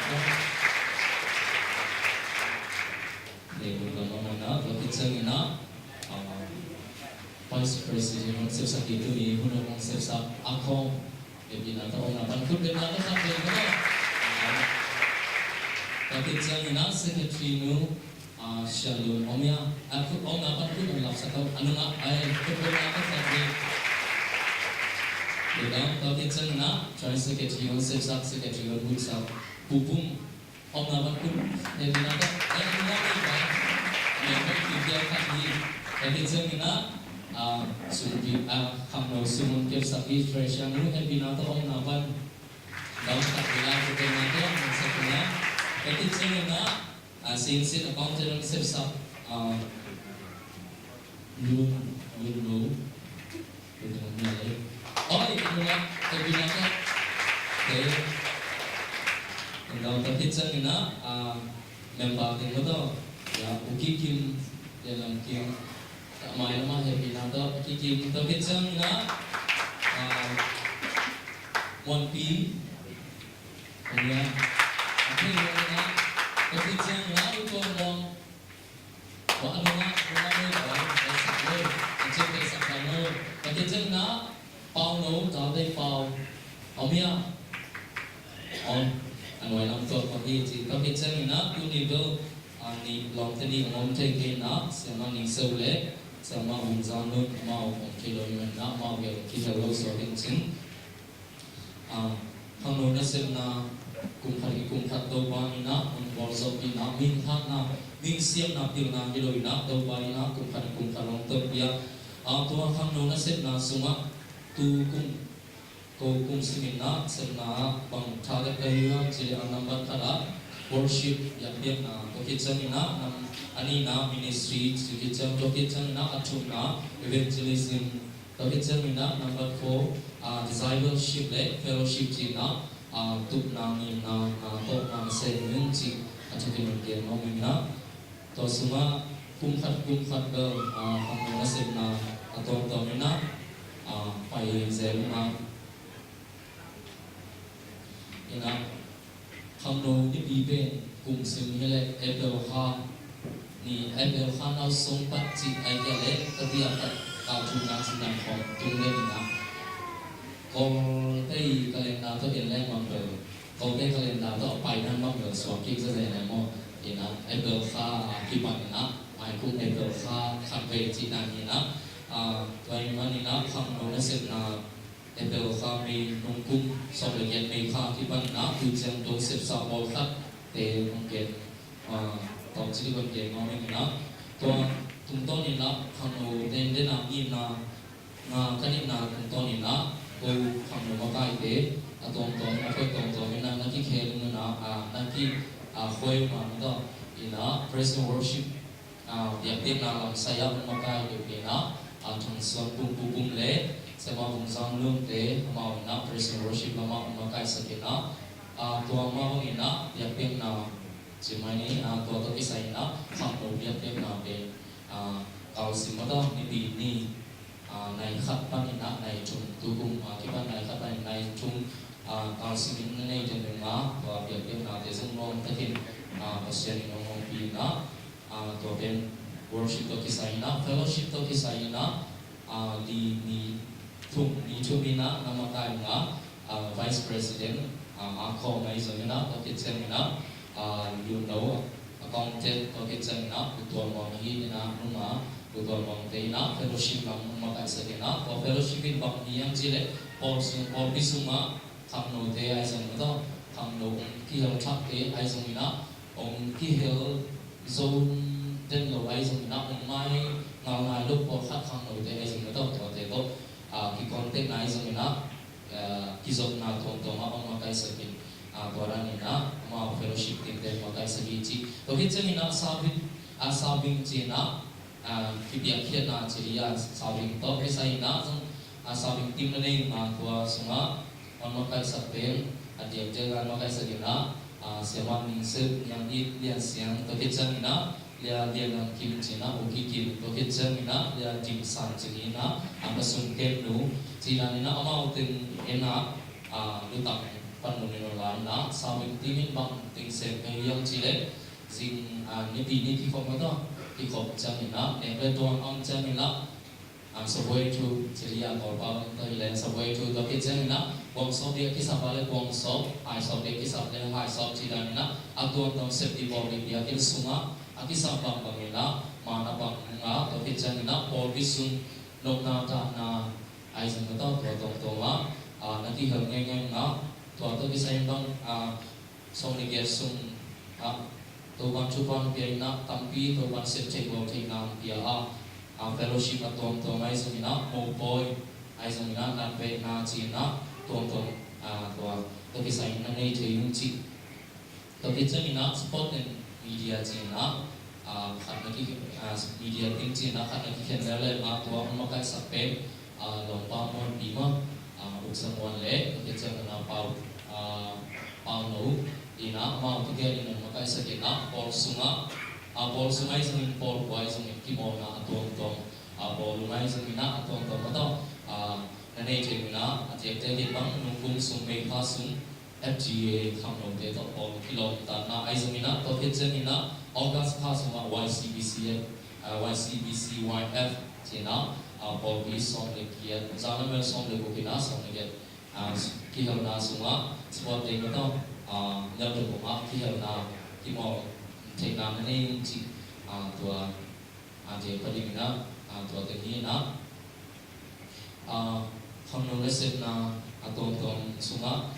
Hehpihna tawh, ka khut ciang ina, a, vice president hong sepsak i tuni, hun hong sepsak, a khong. Hehpihna tawh omna pan khutbetna tawh khat vei maw. Tua khit ciang ina secretary nu, ah, Sia Lun om ia. Ah, khut omna pan khut hong lapsak tawh. A nungah, ai, khutbetna tawh khat vei. Tua khit ciang ina joint secretary hong sepsak, secretary hong butsak. Pu Pum. Omna pan khut, hehpihna tawh, eh, ina mi ba, mi ba ki kia khat hi. Hehpih ciang ina, ah, sumpi, ah, khangno sum hong kepsak hi, treasurer nu, hehpihna tawh omna pan. Dam khat ina, hehpihna tawh, hong sak ina. Hehpih ciang ina, ah, sin sin accountant hong sepsak, ah, Lun, Lun Lo. Oi, ina, ina, ina, ina. Ina, tua khit ciang ina, ah, member ding maw tawh. Ya, U Kikim, ya, Lam Kim. Mai lama hehpihna tawh, U Kikim, tua khit ciang ina, ah, Muanpi. Ina, ina, ina. Tua khit ciang ina, U Tuan Muang. Tua a nungah, a nungah nei lo, a sak lo, a ciang te sak lo. Tua khit ciang ina, Pau lo, Zau Dei Pau. Om ia. Om, a nuai lam tua kong hi ci. Tua khit ciang ina, tuni bel, a, ni lawmte ni om thei kei ina, siama Ning Seu le, siama Vung Zang Lun, amau om thei lo ina, amau gel kithei lo suak in cin. Ah, khangno nasepna kum khat i kum khat Topa ina hong bawl zawh ina, mihing hatna, mihing siamna pilna hi lo ina, Topa ina kum khat i kum khat hong tonpih a. Ah, tua khangno nasepna sungah tu kum, ko kum sim ina sepna bang target ka hi a, ci le a number khat ah worship biakpiakna, tua khit ciang ina nam, a nihna ministry, ci khit ciang, tua khit ciang ina a thumna evangelism, tua khit ciang ina number four, ah, discipleship le fellowship ci ina, ah, tupna, ngimna, ah, tawpna, nasem ning ci a thukin hong gen nuam ina. Tua sungah kum khat, kum khat bel, ah, khangno nasepna a tuamtuam ina, ah, pai zel ina. Ina, khangno nipi pen kum sim hi leh April kha ni, April kha nau sung pat cih ai kia leh ka bia ka kau thumna cih nang khawng tung leh ina. Kawlte i calendar tawh en leh mang bel, Kawlte calendar tawh a pai nan mang bel suak kik zazen ai maw. Ina, April kha a kipan ina, ai kum April kha khat vei cih nang ina. Ah, tua ahih man ina khangno nasepna April kha May nung kum sawm le giat May kha kipan ina tu ciang dong sepsa pawlkhat te hong gen, ah, tawmcik hong gen nuam ing ina. Tua tungtawn ina khangno denden a ngimna, nga ka nihna tungtawn ina ko khangno makaite a tuamtuam ina, ko tuamtuam ina na kikhel ina, ah, na ki, ah, khuai ina, ina praise and worship, ah, biakpiakna lam sai-ah hong makai deuh ina, ah, Thang Suan Pum, Pu Pum le Sema Vung Zang Lun te amau ina praise and worship lamah hong makaisak ina, ah, tua mah bang ina biakpiakna ci mai ni, ah, tua tawh kisai ina khangno biakpiakna pen, ah, kalsim mah tawh nipi ni, ah, nai khat pan ina nai thum, tu kum, ah, kipan nai khat pan ina nai thum, ah, kalsim in na nei den ding a, tua biakpiaknate zong nuam takin, ah, Pasian in hong ompih ina, ah, tua pen Worship tawh kisai in ah, fellowship tawh kisai in ah, ah, li ni thum, ni thum in ah na makai in ah, ah, Vice President, ah, a khawng ahi zong in ah, tua khit ciang in ah, ah, Lunno, accountant, tua khit ciang in ah, U Tuan Muang hi in ah, nung ah, U Tuan Muangte in ah, fellowship lam na makaihsak in ah, tua fellowship in bang hi hiam cih leh, pawl sung, pawlpi sung ah, khangnote ahi zong in ah, khangno hong kihel thakte ahi zong in ah, hong kihel zo den lo ahi zong in ah, hong mai ngal nai lo pawlkhat khangnote ahi zong in ah, tuate tawh, ah, kicontact na ahi zong in ah, ah, kizopna tuamtuam ah hong makaihsak in, ah, tua dan in ah, amau fellowship team te makaihsak hi ci. Tua khit ciang in ah, Sabing, ah, Sabing ci in ah, ah, kipiakkhiatna ci hi a, Sabing tawh kisai in ah zong, ah, Sabing team na nei ma tua sungah, hong makaihsak pen, a diakdiak a hong makaihsak in ah, ah, Sia Man Ning Sep, Niang It, Lian Siang, tua khit ciang in ah, Lia Lian Nang Kim ci in ah, U Ki Kim, tua khit ciang in ah, Lia Dim San ci in ah, a pasung kem nu, ci dan in ah, amau teng in ah, ah, lutang pan nu nin la in ah, Sabing team in bang teng sem pe hiam cih leh, zing, ah, Nipi ni kikhop mah tawh, kikhop ciang in ah, nek le tuang ang ciang in ah, ah, Sabuai thu, ci hi a, Kawlpau tawh hi leh, Sabuai thu, tua khit ciang in ah, Guangsawp ding a kisap a leh Guangsawp, Haisawp ding a kisap leh Haisawp, ci dan in ah, a tuamtuam sep ding bawl ding biakinn sungah, a kisap bangbang in ah, man a bang in ah, tua khit ciang in ah, pawlpi sung, nopna, tahna, ahi zong in ah, tua tuamtuam ah, ah, na kihel ngeingai in ah, tua tawh kisai in bang, ah, sawm le giat sung ah, Topa'n thupha hong pia in ah, tampi Topa'n sep theih bawl theihna hong pia a, ah, fellowship a tuamtuam ahi zong in ah, mopawi ahi zong in ah, natvehna ci in ah, tuamtuam, ah, tua tawh kisai in na nei thei ung ci. Tua khit ciang in ah, sport and media ci in ah, ah, khat na ki, ah, media team ci in ah, khat na kikhen leuleu a, tua hong makaihsak pen, ah, Lawmpa Muan Pi mah, ah, Uksa Muan le, tua khit ciang in ah Pau, ah, Pau No in ah, amau tegel in hong makaihsak in ah, pawl sungah, ah, pawl sung ahi zong in, pawl kua ahi zong in, kimawlna a tuamtuam, ah, bawlung ahi zong in ah, a tuamtuam mah tawh, ah, na nei thei un ah, a diakdiak in bang, nungkum sung, May kha sung, F G A khangnote tawh pawl kilawmtatna ahi zong in ah, tua khit ciang in ah, August kha sungah Y C B C, ah, Y C B C Y F ci in ah, ah, pawlpi sawm le giat, zan le mel sawm le guk in ah, sawm le giat, ah, kihelna sungah, sport te mah tawh, ah, neu tuk ah kihelna, kimawl theihna na nei ung ci, ah, tua, ah, te pa ding in ah, ah, tua teng hi in ah, ah, khangno nasepna a tuamtuam sungah,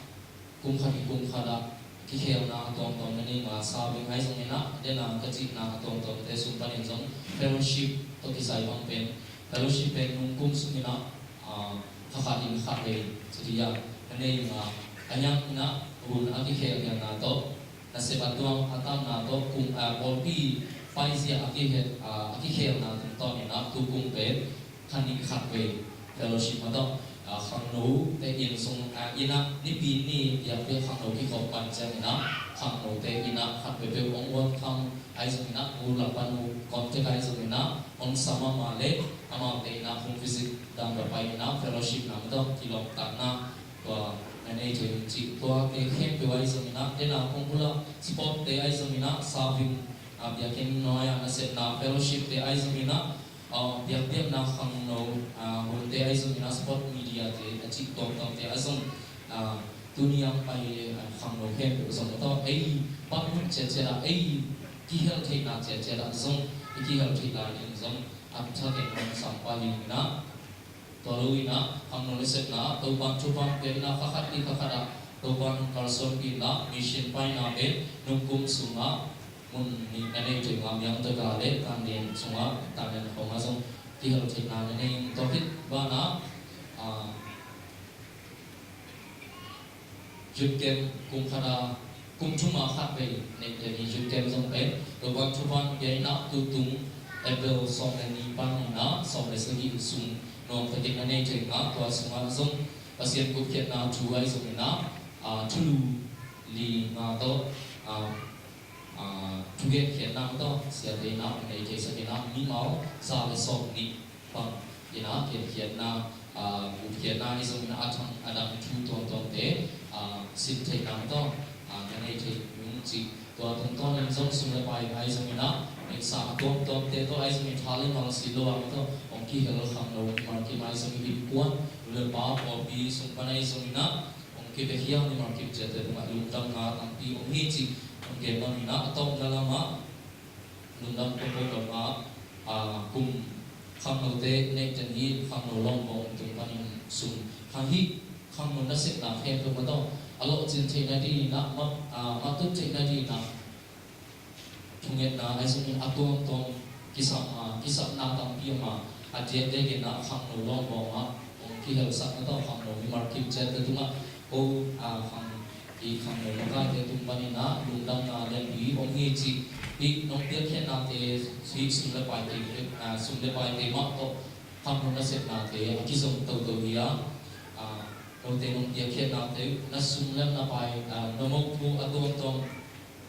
kum khat hi kum khat ah kikhelna a tuamtuam na nei ma, Sabing ahi zong in ah, den a ka cihna a tuamtuamte sung panin zong, fellowship tawh kisai bang pen, fellowship pen nungkum sung in ah, ah, kha khat in khat vei ci hi a, na nei ma, a hiang in ah, hun a kikhelkhiatna tawh, nasep a tuam a tamna tawh, kum, ah, pawlpi paizia a kihe-, ah, a kikhelna tungtawn in ah, tu kum pen kha nih khat vei fellowship mah tawh, ah, khangnote inn sung, ah, in ah, Nipi ni biakpiak khangno kikhop pan ciang in ah, khangnote in ah khat peuhpeuh hong welcome ahi zong in ah, u lak pan u contact ahi zong in ah, hong sa mahmah leh, amaute in ah hong visit dang bek pai in ah, fellowship na mah tawh kilawmtatna tua na nei thei un ci. Tuate khempeuh ahi zong in ah, den a kong bul ah, sport te ahi zong in ah, Sabing, ah, biakinn nuai ah nasepna fellowship te ahi zong in ah, ah, biakpiakna khangno, ah, hunte ahi zong in ah, sport media te a cih tuamtuamte ah zong, ah, tuni a pai, ah, khangno khempeuh zong mah tawh, ei panmun ciatciat ah, ei kihel theihna ciatciat ah zong i kihel theih lai ding zong a thakin hong sam pah hi in ah, tua lo in ah, khangno nasepna, Topa'n thupha hong pia in ah, kha khat nih kha khat ah Topa'n kalsuanpih in ah, mission paina pen nungkum sungah mun nih na nei thei ma, Myaung Taga le Tangden sungah, Tangden khawng ah zong kihel theihna na nei, tua khit banah, ah, youth camp kum khat a, kum thum a khat vei neih den hi. Youth camp zong pen Topa'n thupha hong pia in ah, tutung April sawm le nih pan in ah sawm le sagih sung nuam takin na nei thei ma, tua sungah zong Pasian gupkhiatna thu ahi zong in ah, ah, thulu li nga tawh, ah, ah, thugenkhiatna mah tawh siate in ah hong nei theisak in ah, mimal za le sawm nih bang in ah genkhiatna, ah, gupkhiatna ahi zong in ah, a thang a dang thu tuamtuamte, ah, sin theihna mah tawh, ah, na nei thei ung ci. Tua tungtawn in zong sum le pai ahi zong in ah, Sa a tuamtuamte tawh ahi zongin tha le mal si lo a, tawh hong kihel khangno mimal kim ahi zongin innkuan, nu le pa, pawlpi sung pan ahi zongin ah hong kipia hiam mimal kim ciate tungah lungdamna tampi om hi cih hong gen bangin ah, a tawpna lamah lungdam kawkaw lamah, a, kum khangnote neih ten hi, khangno lawngbawng tung panin sum khang hi, khangno nasepna khempeuh mah tawh a lawhcin theihna dingin ah, mah, a, mah tut theihna dingin ah thungetna ahi zongin a tuamtuam kisap, a, kisapna tampi om a, a diakdiakin ah khangno lawngbawng ah hong kihelsak mah tawh khangno mimal kim ciate tungah ko, a, khang, i khangno makaite tung panin ah lungdamna lianpi om hi cih, i nong piakkhiatnate, i sum le paite, a, sum le paite mah tawh khangno nasepnate a kizom toto hi a, a, note nong piakkhiatnate, na sum le na pai, a, na mawk thu a tuamtuam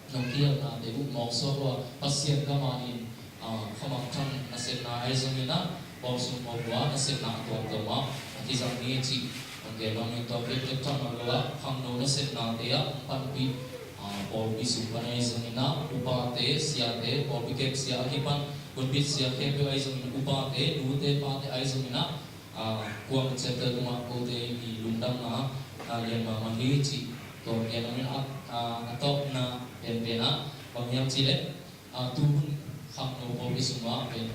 nong kihelnate uh mawksuak lua, Pasian gam ah in, a, khamangthang nasepna ahi zongin ah, pawl sung pawl pua nasepna a tuamtuam ah a kizang hi cih hong gen bangin, tua pekpek thamlo ah khangno nasepnate ah hong panpih, a, pawlpi sung pan ahi zongin ah, upate, siate, pawlpi kep sia a kipan, pulpit sia khempeuh ahi zongin, upate, nute, pate ahi zongin ah, a, kuang ciate tungah kote i lungdamna, a, lian mahmah hi cih tua gen bangin, a, a, a tawpna penpen ah bang hiam cih leh, a, tuhun khangno pawlpi sungah pen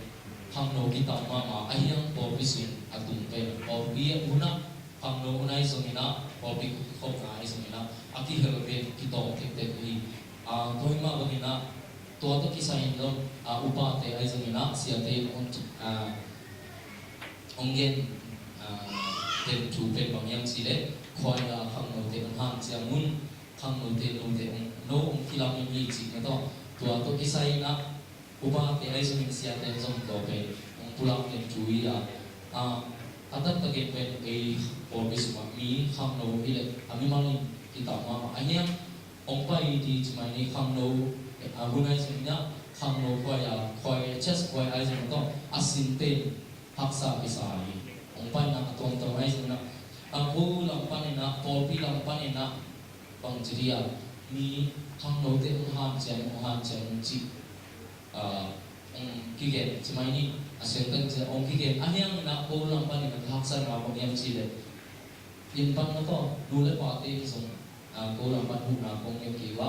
khangno kitam mahmah, a hiang pawlpi sung a tung pen pawlpi a hun ah, khangno hun ahi zongin ah, pawlpi khopna ahi zongin ah a kihel pen kitawm tektek hi. A, tua hi mah bangin ah, tua tawh kisai in zong, a, upate ahi zongin ah, siate in hong, a, hong gen, a, pen thu pen bang hiam cih leh, khuai a khangnote hong hanciam un, khangnote note hong, no hong kilamen hi cih mah tawh, tua tawh kisai in ah, upate ahi zongin siate in zong tua pen hong pulak pen thu hi a, a, a taktakin pen ei pawlpi sungah mi khangno hi leh a mimal in kitam mahmah. A hiang hong pai di ci mai ni, khangno, a, hun ahi zongin ah khangno khuai a, khuai, church khuai ahi zong tawh a sin pen haksa kisa hi. Hong paina a tuamtuam ahi zongin ah, a, ko lam panin ah, pawlpi lam panin ah bangci dia mi khangnote hong hanciam, hong hanciam cih, a, hong kigen ci mai ni, a siangtang ci hong kigen. A hiang in ah ko lam panin ah haksatna bang hiam cih leh, inn pan mah tawh nu le pate in zong, a, ko lam pan huhna kong nget kei uh a,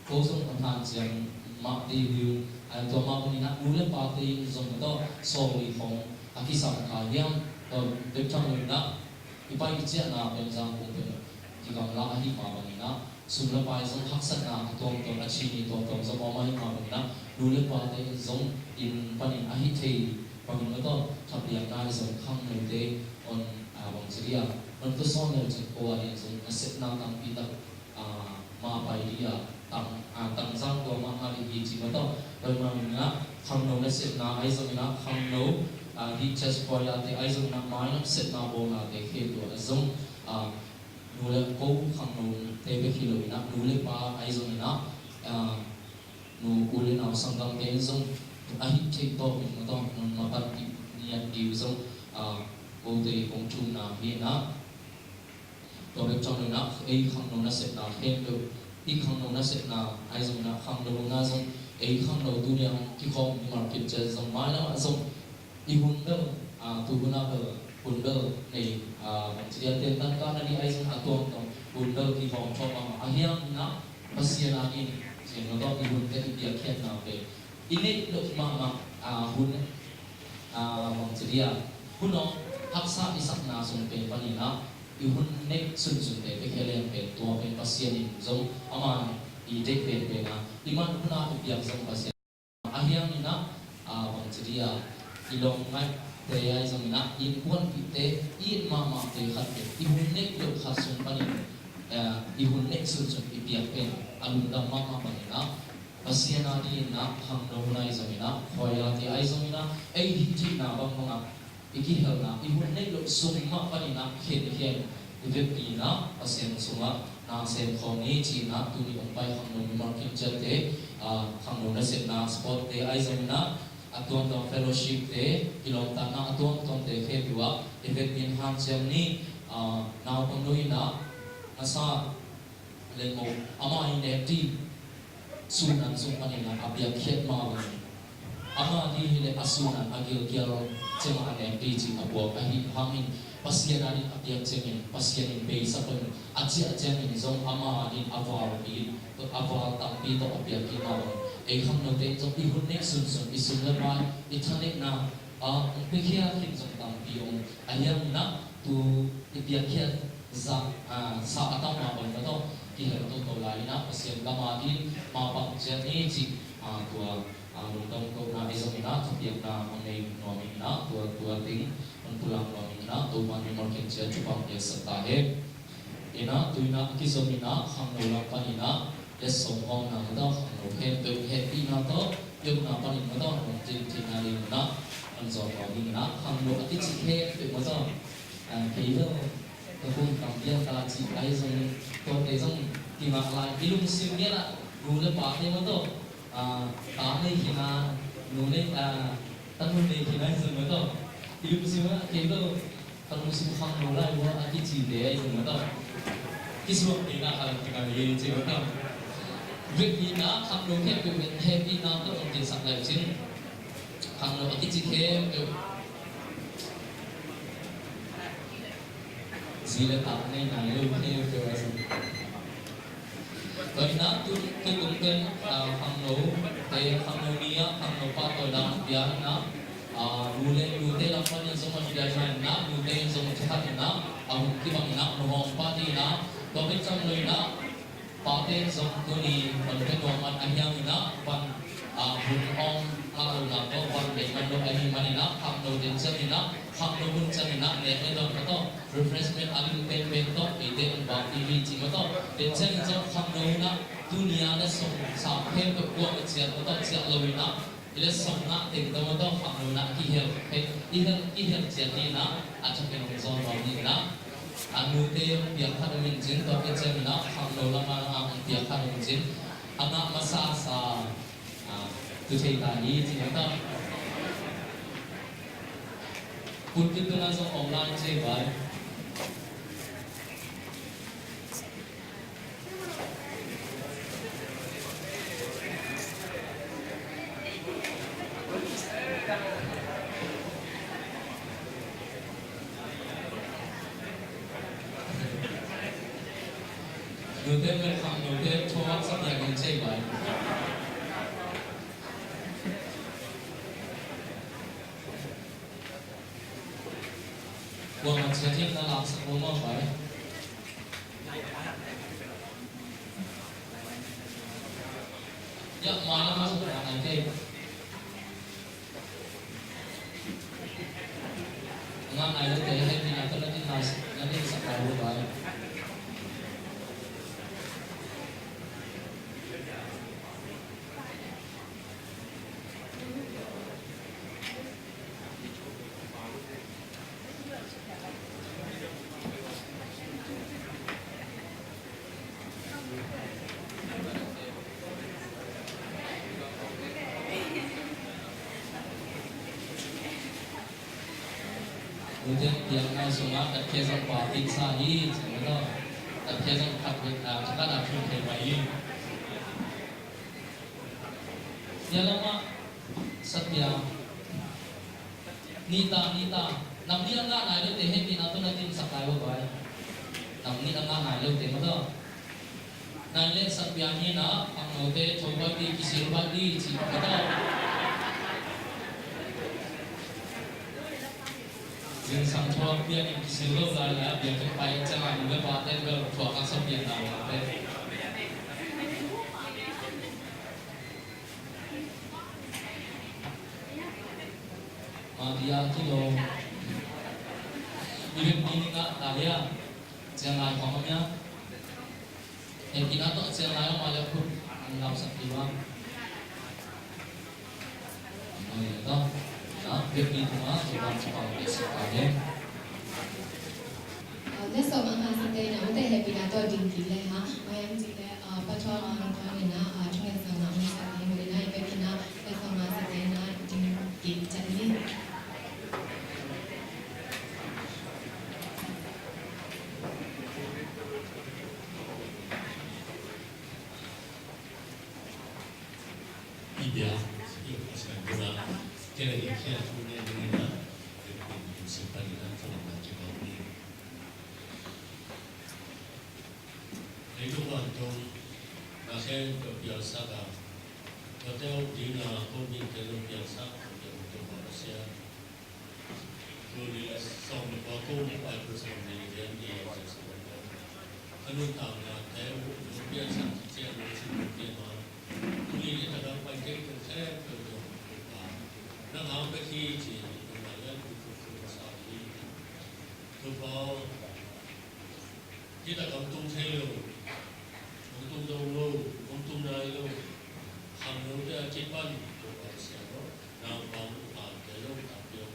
ko zong hong hanciam mah ding hi uh. A, tua mah bangin ah nu le pate in zong mah tawh sawlih khong a kisam kha hiam, tua bek tham lo in ah i pai i ciahna pen Zangkong pen kigamla ahi mah bangin ah, sum le pai zong haksatna a tuamtuam, a chin i tuamtuam zong om ahih mah bangin ah, nu le pate in zong inn panin a hih thei bangin mah tawh thapiakna in zong khangnote hong, a, bangci dia, hong tawsawn leu cin ko a dingin zong nasepna tampi tak, a, mah pai dia, tang, a, tangzang tua mahmah ding hi ci mah tawh. Tua ahih mah bangin ah khangno nasepna ahi zongin ah, khangno, a, hih church choir-te ahi zongin ah, mai nasepna bawlnate khempeuh ah zong, a, nu le, ko khangnote bek hi lo in ah, nu le pa ahi zongin ah, a, nu, u le nau sanggamte in zong a hih theih tawpin mah tawh nong mapanpih ngiat ding uh zong, a, kote kong thumna hi in ah, tua bek tham lo in ah ei khangno nasepna khempeuh, i khangno nasepna ahi zongin ah, khangno hun ah zong, ei khangno tuni a hong kikhawm mimal kim ciat zong, mailam ah zong i hun bel, a, tu hun ah bel, hun bel nei, a, bangci dia, tentan kahna ding ahi zong a tuamtuam hun bel kihawm thawh mahmah. A hiang in ah Pasian a dingin, Pasian lo tawh i hunte i piakkhiatna pen i neih loh mahmah, a, hun, a, bangci dia, hun aw, haksa i sakna sung pen panin ah i hun neih sunsunte piakhia leng pen, tua pen Pasian in zong ama i deih penpen a, i man hun ah i piak zong Pasian. A hiang in ah, a, bangci dia, i lawm ngaihte ahi zongin ah, i innkuanpihte, i it mahmahte khat pen i hun neih loh khat sung panin, a, i hun neih sunsun i piak pen a lungdam mahmah bangin ah, Pasian a dingin ah khangno hun ahi zongin ah, khuaite ahi zongin ah, ei hih theihna bangbang ah i kihelna, i hun neih loh sung mah panin ah khen i khen, i vekpi in ah Pasian sungah na sem khawm ni ci-in ah, tuni hong pai khangno mimal kim ciatte, a, khangno nasepna sportte ahi zongin ah, a tuamtuam fellowshipte, i lawmtatna a tuamtuamte khempeuh ah i vekpi in hanciam ni. A, naupang nu in ah, a sa Lengmo, amah i nek ding sunan sung panin ah a piakkhiat mah bangin, Ama ding hi leh a sun a gilkial ciangah a nek ding cih a buak ahih hangin, Pasian adingin a piak ciangin Pasian in beisak un, a ciah ciangin zong ama adingin a val bik, a val tampi tawh a piak kik mah bang, ei khangnote in zong i hun neih sunsun, i sum le pai, i thaneihna, a, hong piakhia khin zong tampi om. Ahi hangin ah, tu i piakhia zah, a, sa a tam mah bang mah tawh kihel toto lai-in ah, Pasian gam adingin mapang ciat ni cih, a, tua, a, lungdam kohna ahi zongin ah, thupiakna hong nei nuam ing in ah, tua, tua ding hong pulak nuam ing in ah, Topa'n mimal khen ciat thupha piaksak ta hen. In ah, tu-in ah kizom in ah, khangno lam panin ah, letsong hawmna mah tawh, khangno khempeuh hehpihna tawh i omna panin mah tawh, hong tintin nading in ah hong zawh nuam ing in ah, khangno a kici khempeuh mah tawh, a, kei lo, ka hun tam pian ta cih ahi zongin, tuate zong kingah lai, i lungsim ngiat ah, nu le pate mah tawh, a, ta nei khin a, nu nei, a, tanu nei khin a ahi zong mah tawh, i lungsim ah, kei lo, ka lungsim khangno lai ua a kicite ahi zong mah tawh, kisuak kei na kha lo kei na le ci mah tawh. Vekpi-in ah khangno khempeuh hehpihna tawh hong tinsak lai cin. Khangno a kici khempeuh, zi le ta nei nai lo khempeuh ahi zong. Tua in ah tu, tutung pen, a, khangnote, khangno ni ah, khangno pahtawina hong pia in ah, a, nu le nute lam panin zong hong pia in ah, nute in zong thakhat in ah, a hun kibang in ah, hong hawm pah ding in ah, tua pen zong lo in ah, pate in zong tuni hong pia nuam man ahi hangin ah, van, a, hun hong ngah lohna tawh van bei man lo ahih manin ah, khangno den ciangin ah, khangno hun ciangin ah, nek le dawn mah tawh, refreshment a lim penpen tawh, eite hong vak ding hi cih mah tawh, den ciangin zong khangno hun ah, tuni a letsong sa khempeuh kuamah ciat mah tawh ciah lo in ah, i letsong ngah teng tawh mah tawh khangno hun ah kihel, i hel, kihel ciat ding in ah, a thakin hong zawn nuam ding in ah, a nute hong piak khat om in cin, tua khit ciangin ah khangno lam ah hong piak khat om in cin, a ngah masa sa, a, tu thei ta hi cih mah tawh. Pulpit tungah zong om lai ci vai. Nute mel khangnote thawhsak yak in cei vai. Kuamah ciat in na laksak lo mah vai. Ya, mai lam ah zong na nai kei. Ngah nai lote hehpihna tawh na din nai, na dinsak lai lo vai. Nute piakna sungah tatkhia zong pau ding sa hi, ci mah tawh. Tatkhia zong khat vek, a, thakhat a thun thei pai hi. Nia lamah satbia. Nita, nita. Nang nih a ngah nai lote hehpihna tawh na dinsak lai uh vai. Nang nih a ngah nai lote mah tawh. Nai le satbia ni na, khangnote tho bai dih, kisil bai dih, ci mah tawh. Zingsang thuak pian in kisil lo lai le, a biakinn pai ciangin nu le pate bel thuak a sa pian lai le. Madia kilo. Ibit ni nga talia. Ciang lai khong amia. Hehpihna tawh ciang lai om a le khut an lapsak hi ua. Ang noi le tawh. Na, hehpih tungah Topa'n thupha piaksak ta hen. Letsong a ngah sate na ute hehpihna tawh ding kik le hang. Maiam cih le, Pa Thuan, Pa Thuan in a, thungetsak na hong sak hi. Maiam cih le, letsong a ngah sate na ding kik ciat ni. Ih bia, ih bia, Kei le kei thu ne ni na, kei pen sim pan ni na, thu na kei bang ni. Leitung vantung na khen tua piangsak a, tua teu ding a ko ding te lo piangsak, ko ding te lo piangsak. Tuni le sawm le kua kum, April sawm le li, lian ni, a nuntaknate uh nong piansak ciang nong cin nong pian ma. Tuni le taktak pai kei pen khempeuh zong Topa, nang hang bek hi ci-in nong ngai lian, Topa, Topa, Hih takah hong tung thei lo, hong tung zo lo, hong tung nai lo khangnote a kipan Topa Pasian aw, naupang upate zong tampi om.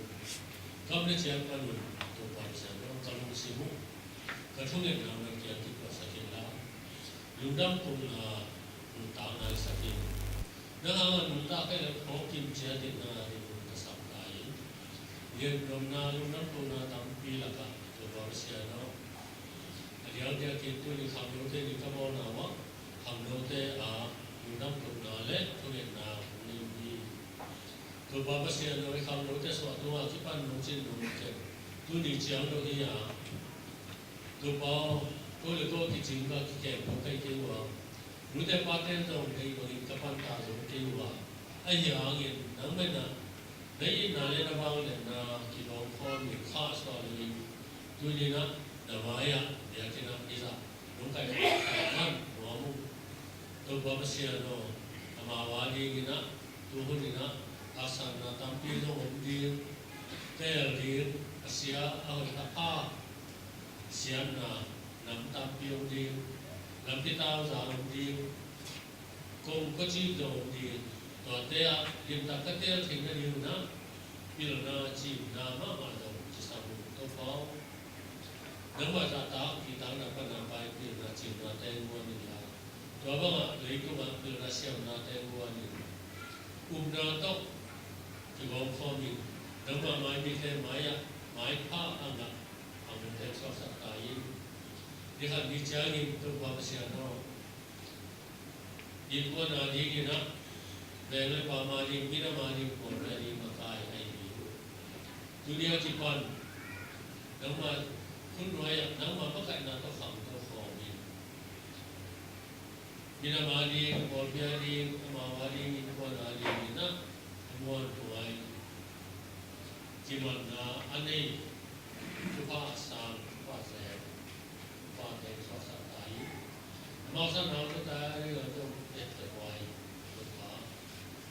Gam le ciang panun Topa Pasian aw, ka lungsim uh, ka thungetna uh na kiang kipawlsak inla, lungdam kohna nuntakna i sak in. Nang hangah nuntak kei le phawk kim ciat in nang a ding hun ka sam ta in. Liannuamna, lungdam kohna tampi lakah Topa Pasian aw, a diakdiakin tuni khangnote ni ka bawlna uah, khangnote a lungdam kohna le thungetna hong nei uh hi. Topa Pasian aw, i khangnote suah tungah kipan nong cin nong ken tuni ciang dong hi a, Topa aw, ko le ko kicing ka kikem ko kai kei uh a, nute pate zong kei bangin ka panta zong kei uh a, ahi hangin nang menah na itna le na vangliatna kilawm khawmin khahsuah loin tuni-in ah na mai-ah biakinn ah i zah nong kaih man nuam uh. Topa Pasian aw, amau a dingin ah tu hunin ah haksatna tampi zong om ding, teel ding, a sia a hoih a pha siatna nam tampi om ding, lampi tauza om ding, kong kawcik zong om ding. Tuate ah limtak ka teel theih nading un ah pilna cimna mahmah zong kisam uh Topa aw. Nangmah zahtak kihtakna pan a pai pilna cimna teng guan inla, tua bangah leitungah pilna siamna teng guan in, upna tawh kigawm khawmin nangmah mai mite mai-ah maipha a ngah khangnote suaksak ta in. Ni khat ni ciangin Topa Pasian aw, innkuan a dingin ah, veng le pam a ding, minam a ding, pawlpi a ding makai ahi hi uh. Tuni a kipan nangmah khutnuai-ah nangmah makaihna tawh khangto khawmin, minam a ding, pawlpi a ding, amau a ding, innkuan a dingin ah a muanhuai kimatna a nei, thupha a sang, thupha zek, thupha teng suaksak ta in. Amau sang nau tawh ta a ding a zong etteh huai, thupha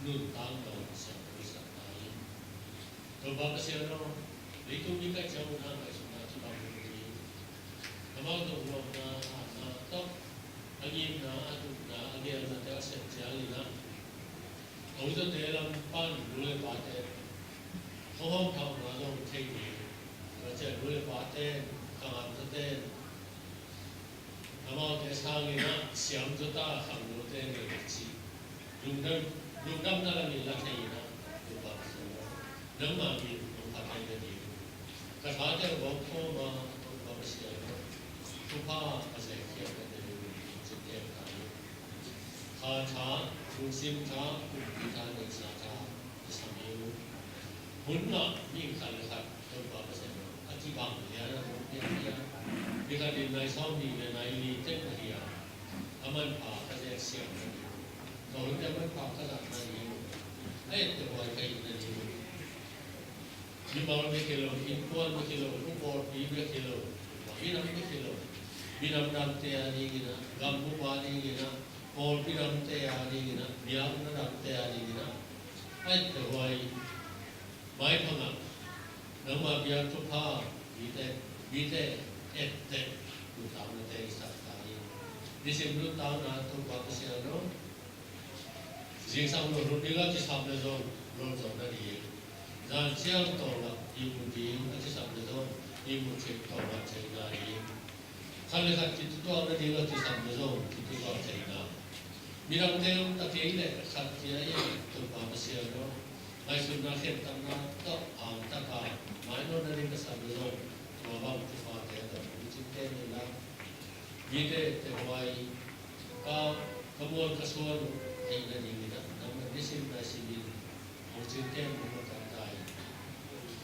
nuntakna siangtho sak ta in. Topa Pasian aw, leitung mi kaih ciang un ah ngaihsutna kibang hun hi. Amau tawh lawpna, hatna tawh a ngimna, a tupna, a geelnate a sep ciangin ah, a utate lam pan nu le pate hong hawmthawhna zong thei ding. Tua ciang nu le pate, ka ngamtate, amaute sangin ah siam zaw ta khangnote nei a ci. Lungdam, lungdamna lamin la thei in ah, Topa Pasian aw, nangmah min hong phat ahi nading, ka thate uh hong khawm a, Topa Pasian aw, thupha a zekkhiat ahi nading, ci tek ta in. Kha tha, lungsim tha, kumpi tha, neihsa tha, kisam hi uh. Hun ngah mi khat le khat Topa Pasian aw, a kibang lian a hong piang hi a, ni khat in nai sawmnih le nai li teng ahi a, a manpha ka zek siam nading, ka hunte manpha ka zat nading, a etteh huai ka hih nading, mimal bek hi lo, innkuan bek hi lo, pawlpi bek hi lo, minam bek hi lo, minam dangte a dingin ah, gambup a dingin ah, pawlpi dangte a dingin ah, biakna dangte a dingin ah, a etteh huai, maiphang ah nangmah biak thupha mite, mite etteh nuntaknate i sak ta in. Nisim nuntakna Topa Pasian aw, zingsang lo hun ding a kisap le zong lawm zawh nading, zan ciang tawlngah ihmu ding a kisap le zong ihmu theih, tawlngah theihna ding, khat le khat kitutuak nading a kisap le zong kitutuak theihna, midangte om ta kei leh khat kia in, Topa Pasian aw, ngaihsutna khentakna tawh hangtak a mainawt nading ka sap le zong, tua bang thuphate tawh hong cingte ni la, mite etteh huai, ka, ka muan ka suan uh theih nadingin ah, nangmah nisim naisim in hong cingte, nangmah ka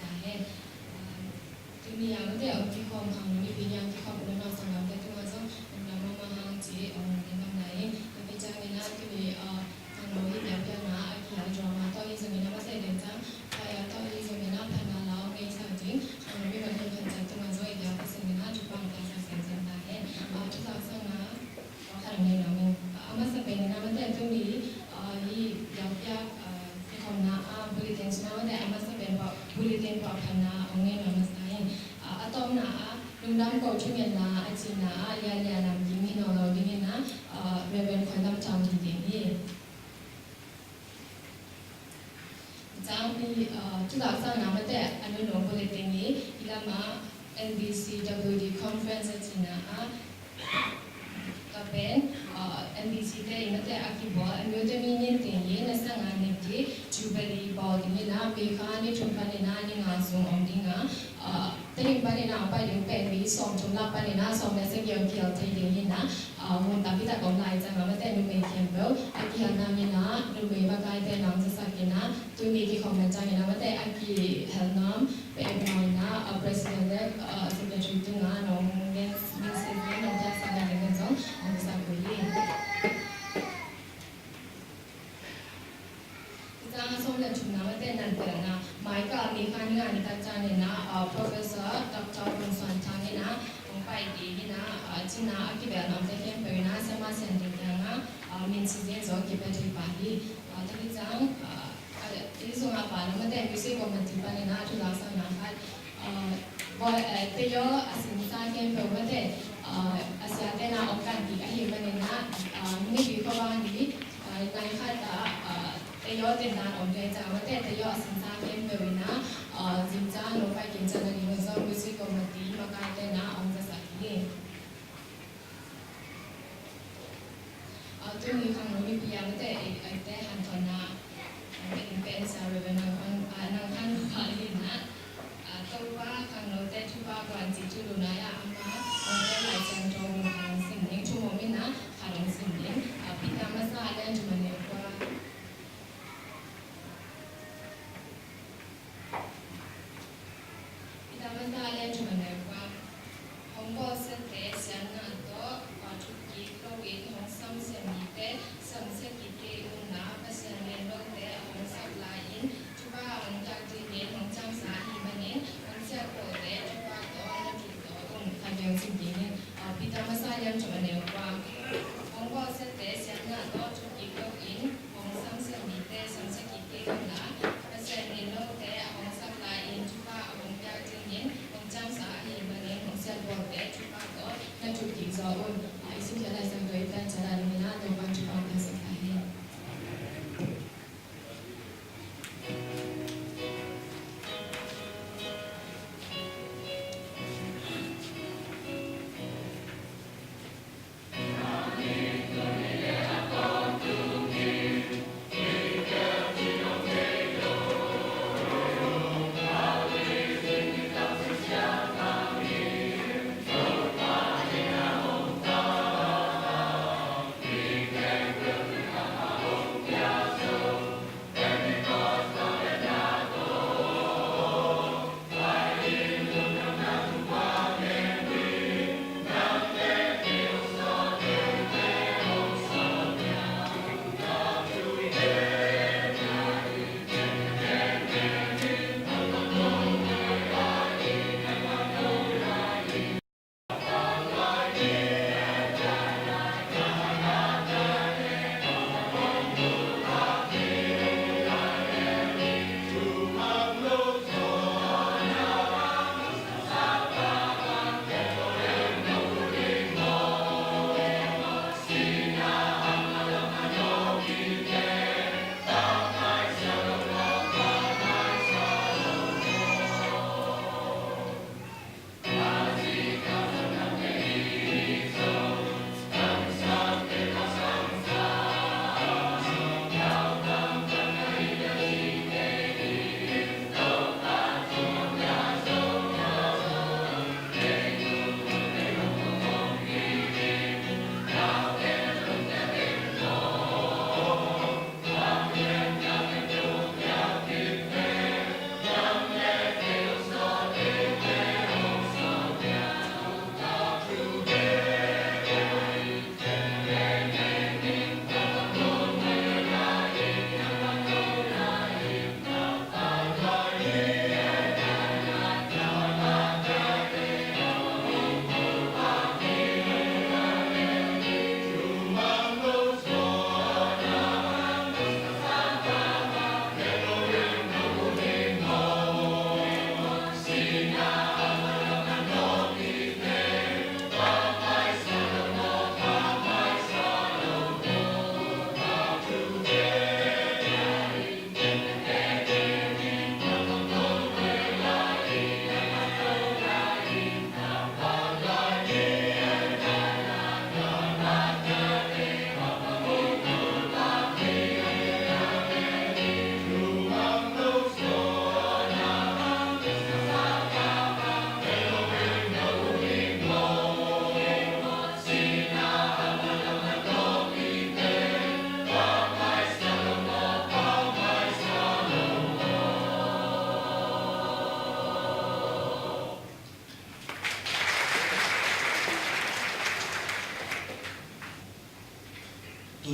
ta hen. Ah, tuni a amaute a hong kikhawm khangno mipi ni a hong kikhawm u le nau sanggamte tungah zong lungdam mahmah hang ci hong gen nuam ing. Tua khit ciangin ah tuni, ah, khangno i biakpiakna a kihel drama tawh hi zongin amaute den ciang, choir tawh hi zongin ah phatna la hong neisak ding khangno mimal khat ciat tungah zong i biak Pasian in ah thupha hong piaksak semsem ta hen. Ah, thutak sakna khat hong nei nuam ing. A masa pen in amaute tuni, ah, hih biakpiak, ah, kikhopna, ah, bulletin sung in amaute a masa pen, bulletin phuahphatna hong nei nuam masa ing. Ah, a tawpna ah, lungdamko thungetna a cihna ah, Lia Lia Lam Kim hi nawn lo dingin ah, ah, Reverend Khoi Lam Thang hi ding hi. Ciang hih, ah, thutak sakna amaute a nunung bulletin hi, hih lamah N B C W D conference a cihna ah, ka pen, ah, N B C te in amaute a kibawl, a miute mi nin teng hi, na sanga nek hi, Jubilee bawl ding hi na, May kha ni thum panin ah ni nga sung om ding a, ah, Tedim panin ah a pai ding pen mi sawmthum lak panin ah sawm le sagih hong kihel thei ding hi na, ah, hun tampi tak om lai ciang amaute numei khempeuh a kihelna in ah numei makaite nang zasak in ah tuni kikhawm na ciangin amaute a kihel nuam peuhmah in ah, ah, president le, ah, secretary tungah nong gen message le nong piaksak na ding zong hong zasak uh hi. Ciang a sawm le thumna amaute nanpelna, May kha ni kha ni nga ni tak ciangin ah, ah, Professor Doctor Vung Suan Thang in ah hong pai ding hi na, ah, cihna a kibel nuamte khempeuh in ah siamah siante kiangah, ah, min cizia zong kipia thei pah hi. Ah, tua hi ciang, ah, ah, i sungah pa na amaute music committee panin ah thutak sakna khat, ah, Boy, eh, Teyaw a singsa khempeuh amaute, ah, a siate na om kan ding ahih manin ah, ah, nipi khuavak ni, ah, nai khat ah, ah, Teyaw tendan om ding ciang amaute Teyaw a singsa khempeuh in ah, ah, zingciang nong pai kim ciang na ding uh zong music committee makaite na hong zasak hi. Ah, tuni khangno mipi a amaute, eh, eite hanthotna, eh, pen sia Reverend Nang Khan, ah, Nang Khan Khual hi na, ah, Topa khangnote thupha guan ci thulu nai ah amah, ah, Lai Siangtho mun khat hong sim ding, thu mawh mi na khat hong sim ding, ah, Peter masa a lian thum a neu kua. Peter masa a lian thum a neu kua. Hong bawlsiate siatna tawh, ah, thuk kik loin hong samsia mite samsia kik kei un la, Pasian len lote a hong sak lai-in thupha a hong piak dingin hong ciamsa ahih manin hong siatpawlte thupha tawh na thuk zaw un. Khat vei hong sim ding hi. Ah, Peter masa a lian thum a neu kua. Hong bawlsiate siatna tawh thuk kik loin hong samsia mite samsia kik kei un la, Pasian len lote a hong sak lai-in thupha a hong piak dingin hong ciamsa ahih manin hong siatpawlte thupha tawh na thuk kik zaw un. Ah, i simkhiat Lai Siangtho i pian ciat a dingin ah Topa'n thupha hong piaksak ta hen.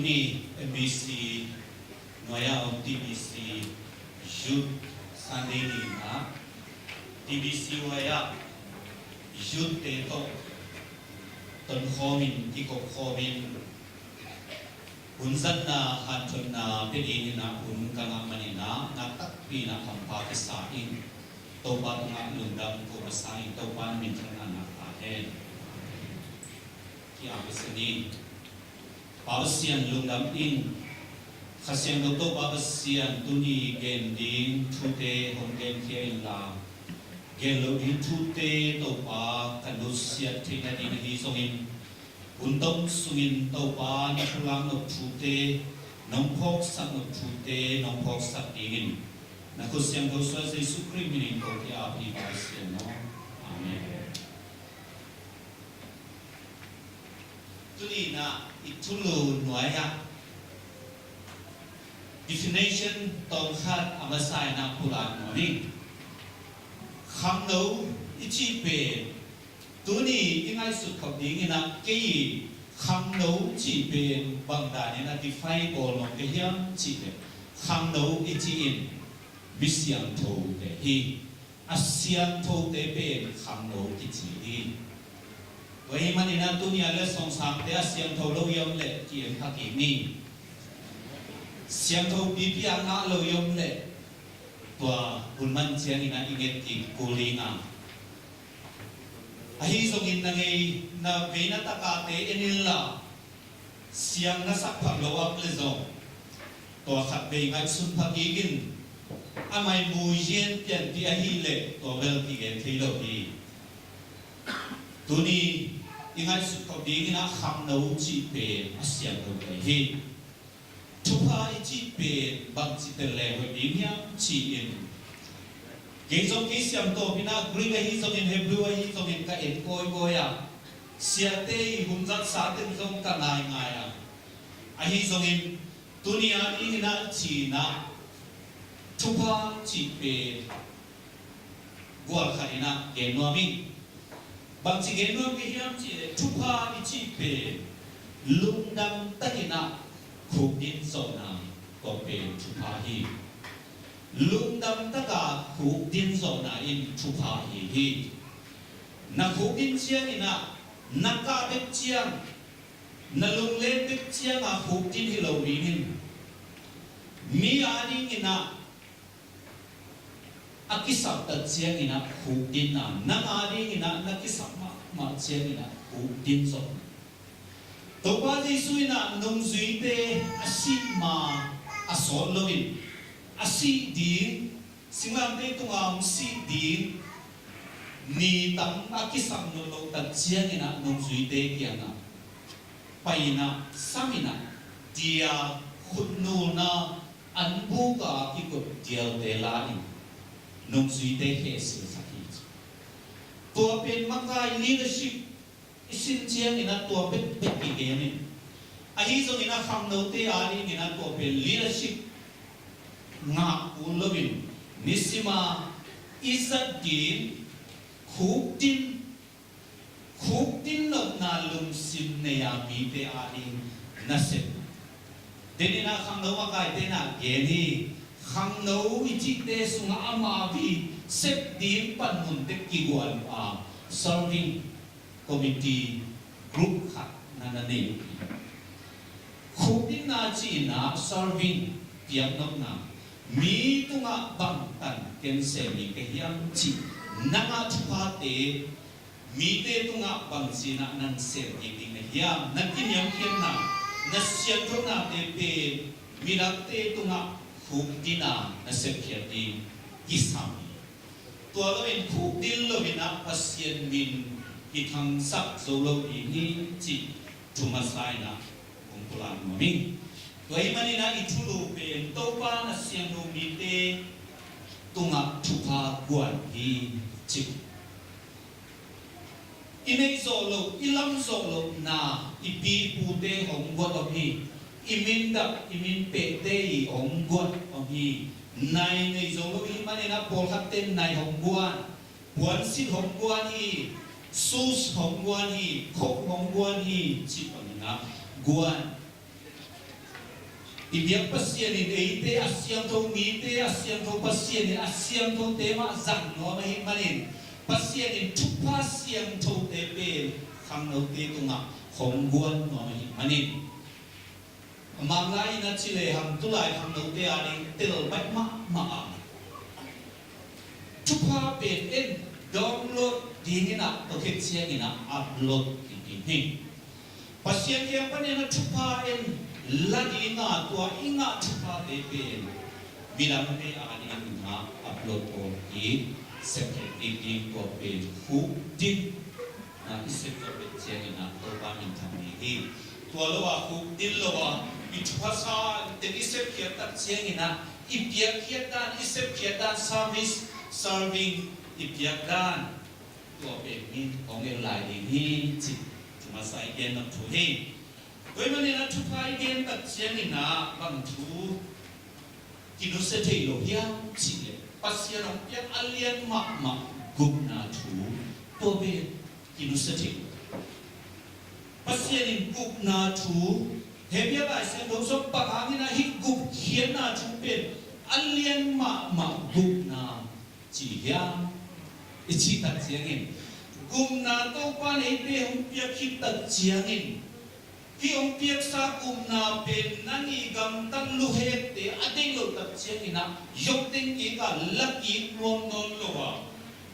Ni M B C nuai-ah om T B C Youth Sunday ni-in ah, T B C nuai-ah youth-te tawh tonkhawmin kikopkhawmin hun zatna hanthotna pia dingin ah hun ka ngah manin ah, na takpi-in ah hampha ka sa ing. Topa tungah lungdam ko ka sa ing. Topa na minthanna ngah ta hen. Ki-ap ka sa ni. Pa Pasian lungdam ing. Kha Siangtho Topa Pasian, tuni gen ding thute hong genkhia inla, gen loh ding thute Topa ka nusiat theihna ding ahi zongin, hun tom sungin Topa na pulak nop thute, nong phawksak nop thute nong phawksak dingin na khut siangtho suah Jesu Khrih minin ko ki-ap hi, Pa Pasian aw. Amen. Tuni-in ah i thulu nuai-ah definition tawmkhat a masa-in ah pulak nuam ing. Khangno i cih pen, tuni i ngaihsut khop dingin ah kei i khangno cih pen bang danin a define bawl nuam ka hiam cih leh, khangno i cih in mi siangthote hi. A siangthote pen khangno kici hi. Tua ahih manin ah tuni-a leh Sawngsangte a siangtho lo i om leh ki-en pha kik ni. Siangtho pipi a ngah lo i om leh tua hun man ciangin ah i nget kik kul ding a. Ahi zongin na ngei, na veina takate en inla, siang na sak phak lo a om leh zong, tua khat vei ngaihsun pha kik in. A mai mu yen pianpih ahih leh tua bel kigen thei lo hi. Tuni i ngaihsut khop dingin ah khangno cih pen a siangtho kei hi. Thupha i cih pen bangci tel leh hoih ding hiam ci-in, kei zong kei siam tawpin ah Greek ahi zongin, Hebrew ahi zongin ka en kawikawi a, siate i hun zatsa teng zong ka ngaingai a. Ahi zongin tuni a dingin ah ci-in ah thupha cih pen gual khat in ah gen nuam ing. Bangci gen nuam ka hiam cih leh, thupha i cih pen lungdam takin ah khukdin zawhna, tua pen thupha hi. Lungdam taka khukdin zawhna in thupha ahi hi. Na khukdin ciangin ah, na kah bek ciang, na lunglen bek ciang a khukdin hi lo dingin, mi a dingin ah a kisap tak ciangin ah khukdin a, nang a dingin ah na kisap mahmah ciangin ah khukdin zawh. Topa Jesu in ah nungzuite a sih ma a sawt loin, a sih ding, singlamteh tunga hong sih ding ni tam a kisam nawn loh tak ciangin ah nungzuite kiangah pai-in ah, sam-in ah, dia khutnulna an buk a kikut dialte la-in nungzuite hehsilsak hi. Tua pen makai, leadership i sin ciangin ah tua bekbek kigen in. Ahi zongin ah khangnote a dingin ah tua pen leadership ngah kul loin, nisim a i zat ding khukdin, khukdin nopna lungsim nei a mite a ding nasep. Denin ah khangno makaite in ah gen hi. Khangno i cihte sungah ama vi sep ding panmun tek kiguan uh a, serving committee group khat na na nei uh hi. Khukdinna ci-in ah serving, piaknopna, mi tungah bangtan ken sem ding ka hiam cih, nang a thuphate mite tungah bangci-in ah nang sem kik ding na hiam? Na kiniamkhiatna, na sianthonate pen midangte tungah khukdin a na sepkhiat ding kisam hi. Tua loin khukdin loin ah Pasian min kithangsak zo lo ding hi cih thu masa-in ah kong pulak nuam ing. Tua ahih manin ah i thulu pen Topa na siangtho mite tungah thupha guan hi ci. I neih zawh loh, i lam zawh lohna i pi i pute hong guat om hi. I min dap, i min pehte i hong guat om hi. Nai nei zo lo i hih manin ah pawlkhatte in nai hong guan, puansilh hong guan hi, shoes hong guan hi, coat hong guan hi, cih bangin ah guan. I biak Pasian in eite a siangtho, mite a siangtho, Pasian in a siangthote mah zang nuam ahih manin, Pasian in thupha siangthote pen khangnote tungah hong guan nuam ahih manin, a mang lai in a ci lehang tulai khangnote ading tel baih mahmah a, thupha pen en, download dingin ah, tua khit ciangin ah upload ding hi. Pasian kiang panin a thupha en la ding a, tua i ngah thuphate pen midangte adingin ah upload aw hi, sepkhiat ding, tua pen khukdin na i sep tua pen ciangin ah Topa minthang ding hi. Tua lo a, khukdin lo a, i thupha sa teng i sepkhiat tak ciangin ah i piakkhiat dan, i sepkhiat dan, service, serving, i piak dan, tua pen in hong en lai ding hi, ci. Thu masa i gen nak thu hi. Tua ahih manin a thupha i gen tak ciangin ah bang thu kinusia thei lo hiam cih leh, Pasian hong piak a lian mahmah gupna thu, tua pen kinusia thei lo. Pasian in gupna thu, Hebru Lai Siangtho sung bang hangin ah hih gupkhiatna thu pen a lian mahmah gupna ci hiam i cih tak ciangin, gupna Topa in eite hong piak khit tak ciangin, hih hong piaksa gupna pen nang i gamtat luhekte a deih loh tak ciangin ah, yom teng kik a, la kik nuam nawn lo a,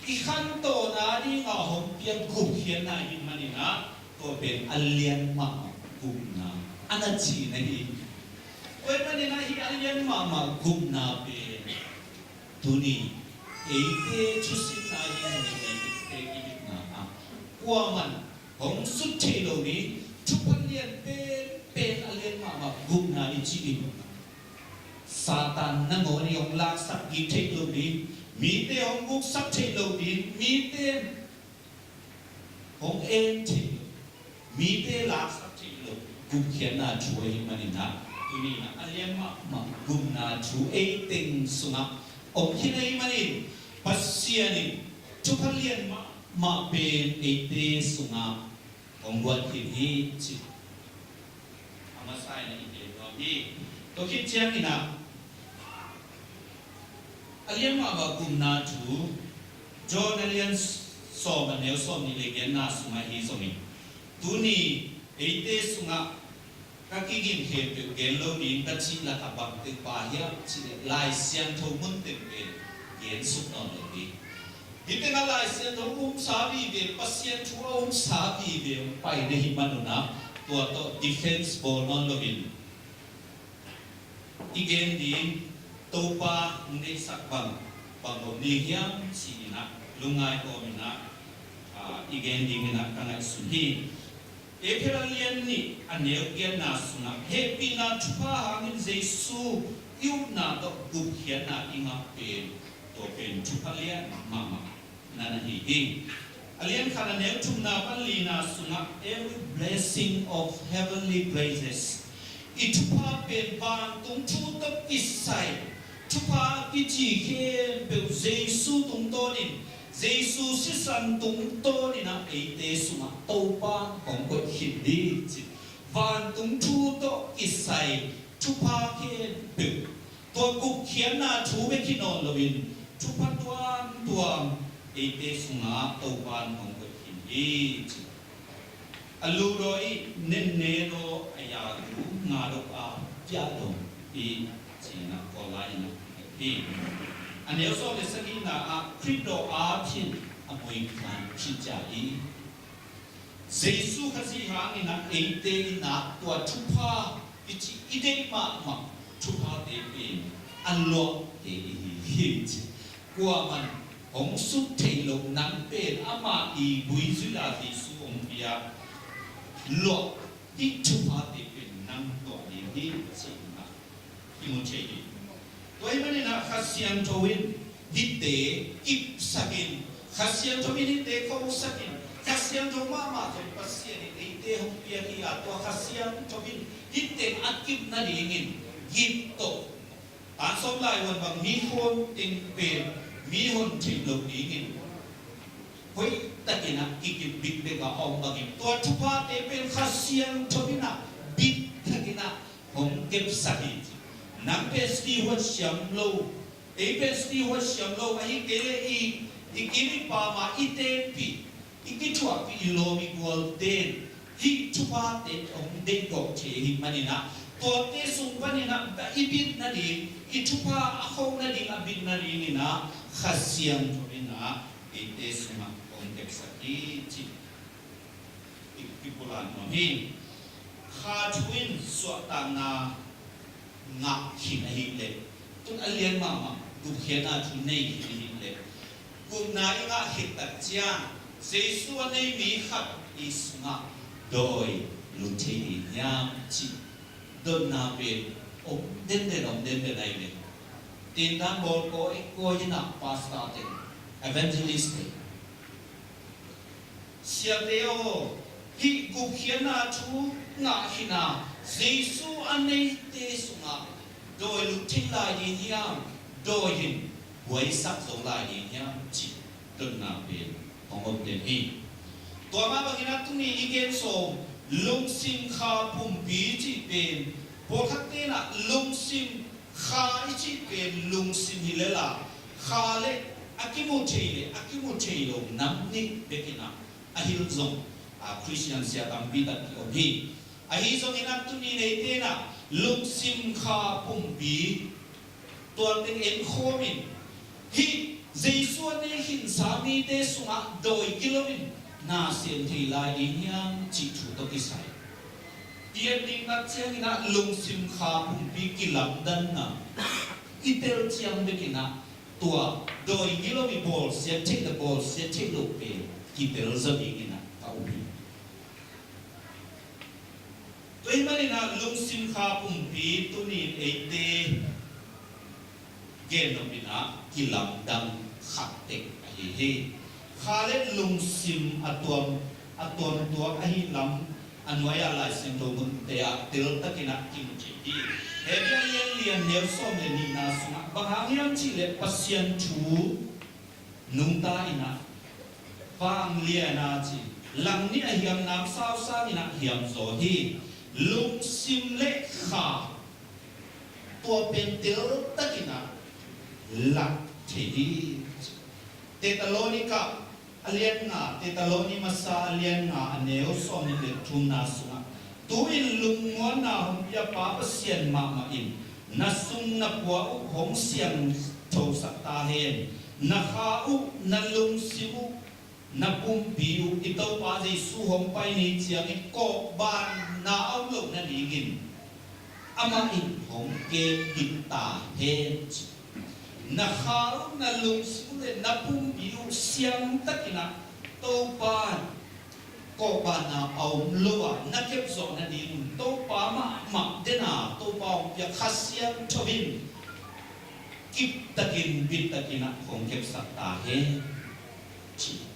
i khantohna ding a hong piak gupkhiatna ahih manin ah, tua pen a lian mahmah gupna a na ci na hi. Tua ahih manin ah hih a lian mahmah gupna pen tuni eite thusinna hi zong, eite kibitna ah kuaman hong sut thei lo ding, thupha lian pen pen a lian mahmah gupna i cih in, Satan nangawn in hong laksak kik theih lo ding, mite hong guksak theih lo ding, mite hong en theih lo, mite laksak theih lo gupkhiatna thu ahih manin ah, tuni in ah a lian mahmah gupna thu ei teng sungah om khin ahih manin, Pasian in thupha lian mahmah pen eite sungah hong guan khin hi, ci. A masa in ah i gen nuam hi. Tua khit ciangin ah a lian mahmah gupna thu, John a lian sawm, a neu sawmnih le giatna sungah hi zongin, tuni eite sungah ka kigin khempeuh gen lo ding ka cih lakah bangteng pha hiam cih leh, Lai Siangtho mun teng pen gen suk nawn lo hi. Hih tengah Lai Siangtho umsa vive, Pasian thu a umsa vive hong pai na hih manun ah, tua tawh defense bawl nawn loin, i gen ding, Topa hong deihsak bang, bang om ding hiam ci-in ah lungngai kawmin ah, ah, i gen dingin ah ka ngaihsun hi. Efesa lian nih, a neu giatna sungah, hehpihna thupha hangin Jesu i upna tawh gupkhiatna i ngah pen, tua pen thupha lian mahmah na na hi hi. A lian khat, a neu thumna pan lina sungah, every blessing of heavenly graces, i thupha pen vantung thu tawh kisai, thupha kici khempeuh Jesu tungtawnin, Jesu sisan tungtawnin ah eite sungah Topa hong koih khin ding ci. Vantung thu tawh kisai thupha khempeuh, tua gupkhiatna thu bek hi nawn loin, thupha tuamtuam eite sungah Topa in hong koih khin hi, ci. A lu daw i nenne daw, a ya lu nga daw a pia daw i, ci-in ah Kawl lai-in ah hi. A neu sawm le sagihna ah, Khrih daw a phin a muikhan phin cia i, Jesu Khazih hangin ah eite in ah tua thupha i cih i deih mahmah thuphate pen a luahte i hi hi, ci. Kuaman hong sut thei lo, nang pen amah i buizui a Jesu hong pia luah, hih thuphate pen nang luah ding hi, ci-in ah i mu thei hi. Tua ahih manin ah Kha Siangtho in hihte kipsakin, Kha Siangtho in hihte khosakin, Kha Siangtho mahmah tawh Pasian in eite hong piak hi a, tua Kha Siangtho in hihte a kip nadingin gim tawh, tan sawm lai huan bang mi khon teng pen mi hon theih loh dingin hoihtakin ah kikip bikbek a om bangin, tua thuphate pen Kha Siangtho in ah biktakin ah hong kepsak hi. Nang pen steward siam lo, ei pen steward siam lo, ahih kei leh i, i kim i pam a i tenpih, i kithuahpih, i lawm i gualten hih thuphate hong deih gawh thei ahih manin ah, tuate sung panin ah i bit nading, i thupha a khok nading a bit nadingin ah Kha Siangtho in ah eite sungah hong kepsak hi, ci. I, i pulak nuam hi. Kha thu in suahtakna ngah khin ahih leh, tun a lian mahmah gupkhiatna thu nei khin ahih leh, gupna i ngah khit tak ciang Jesu a nei mi khat i sungah dawi lut thei ding hiam, cih dotna pen om denden, om denden ahih leh, tindan bawl kawikawi in ah pastor te, evangelist te, siate aw, hih gupkhiatna thu ngah khin a, Jesu a neite sungah dawi lut thei lai ding hiam, dawi in buaisak zo lai ding hiam, cih dotna pen hong om den hi. Tua mah bangin ah tuni i gen sawm, lungsim kha pumpi cih pen, pawlkhatte in ah lungsim kha i cih pen lungsim hi lel a, kha le a kimu thei le a kimu thei lo nam nih bekin ah a hilh zong, a, Khristian sia tampi tak ki-om hi. Ahi zongin ah tuni neite in ah lungsim kha pumpi tuate enkhawm in, hih Jesu a nei khinsa mite sungah dawi gilo in na sem thei lai ding hiam, cih thu tawh kisai. Pian ding nak ciangin ah lungsim kha pumpi kilamdanna i tel ciang bekin ah, tua dawi gilo i bawlsia theih le bawlsia theih loh pen kitel zaw dingin ah ka um hi. Tua ahih manin ah lungsim kha pumpi tuni in eite gen nop in ah kilamdang khat tek ahi hi. Kha le lungsim a tuam, a tuamtuam ahih lam a nuai-ah Lai Siangtho munte ah teltakin ah kimu thei hi. Hebru a lian li a neu sawm le nihna sungah bang hang hiam cih leh Pasian thu nungta in ah, vanglian a ci, langnih a hiam namsau sangin ah hiam zaw hi. Lungsim le kha, tua pen teltakin ah lak thei hi. Thesalonika a lian nga, Thesalonika masa a lian nga a neu sawmnih le thumna sungah, tu-in lungmuanna hong pia Pa Pasian mahmah in na sung na pua uh hong siangthosak ta hen. Na kha uh, na lungsim uh, na pumpi uh i Topa Jesu hong pai ni ciangin kawkbanna a om loh nadingin amah in hong kem dik ta hen, ci. Na kha uh, na lungsim uh le na pumpi uh siangtakin ah Topa in kawkbanna a om lo a na kepzawh nading un Topa mahmah den a Topa hong pia Kha Siangtho in kiptakin bittakin ah hong kepsak ta hen, ci.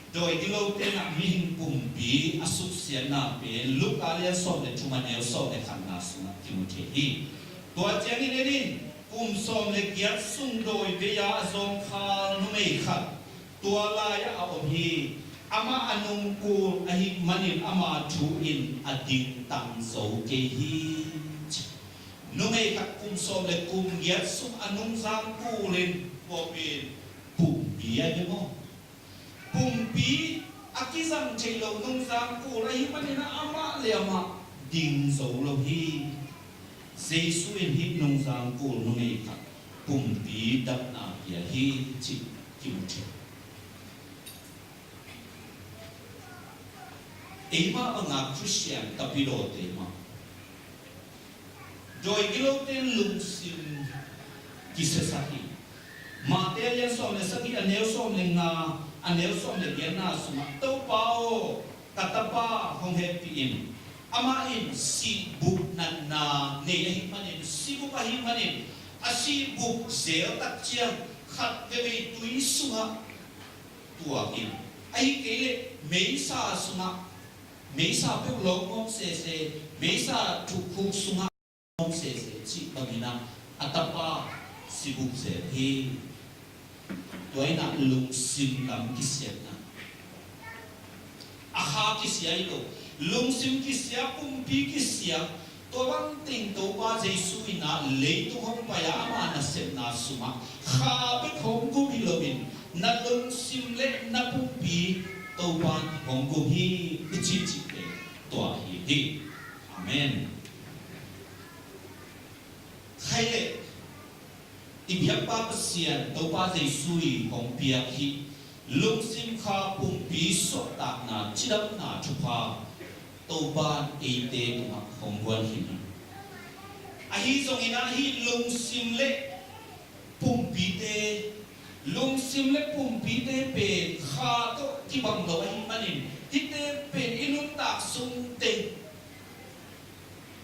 Dawi gilote in ah mihing pumpi a suksiatna pen Luka lian sawm le thum a neu sawm le khatna sungah kimu thei hi. Tua ciangin en in, kum sawm le giat sung dawi bei-a a zawngkhal numei khat tua lai-ah a om hi. Amah a nungkul ahih manin ama thu in a dingtang zo kei hi, ci. Numei khat kum sawm le kum giat sung a nungzang kul in, tua pen pumpi ahi maw? Pumpi a kizang thei lo nungzang kul ahih manin ah amah le amah ding zo lo hi. Jesu in hih nungzang kul numei khat pumpi dapna pia hi, cih kimu thei. Eimah banga Khristian tapidawte mah dawi gilote lungsim kisiasak hi. Matthai a lian sawm le sagih a neu sawm le nga, a neu sawm le giatna sungah, Topa aw, ka tapa hong hehpih in. Amah in sihbup natna nei ahih manin, sihbup ahih manin, a sihbup zel tak ciang khat veivei tui sungah tuak in, ahih kei leh meisa sungah, meisa peuh lawng mawk sese, meisa thukhuk sungah mawk sese cih bangin ah a tapa sihbup zel hi. Tua in ah lungsim lam kisiatna, a kha kisia hi lo, Lungsim kisia, pumpi kisia, tua bang teng Topa Jesu in ah leitung hong pai a, ama nasepna sungah kha bek hong gum hi loin, na lungsim le na pumpi Topa hong gum hi, i cih cih pen tua hi hi. Amen. Khai le i biakpa Pasian Topa Jesu i hong piak hi lungsim kha, pumpi suahtakna, cidamna thupha Topa eite tungah hong guan hi. Ahi zongin ah hih lungsim le pumpite, lungsim le pumpite pen kha tawh kibang lo ahih manin, hihte pen i nuntak sung teng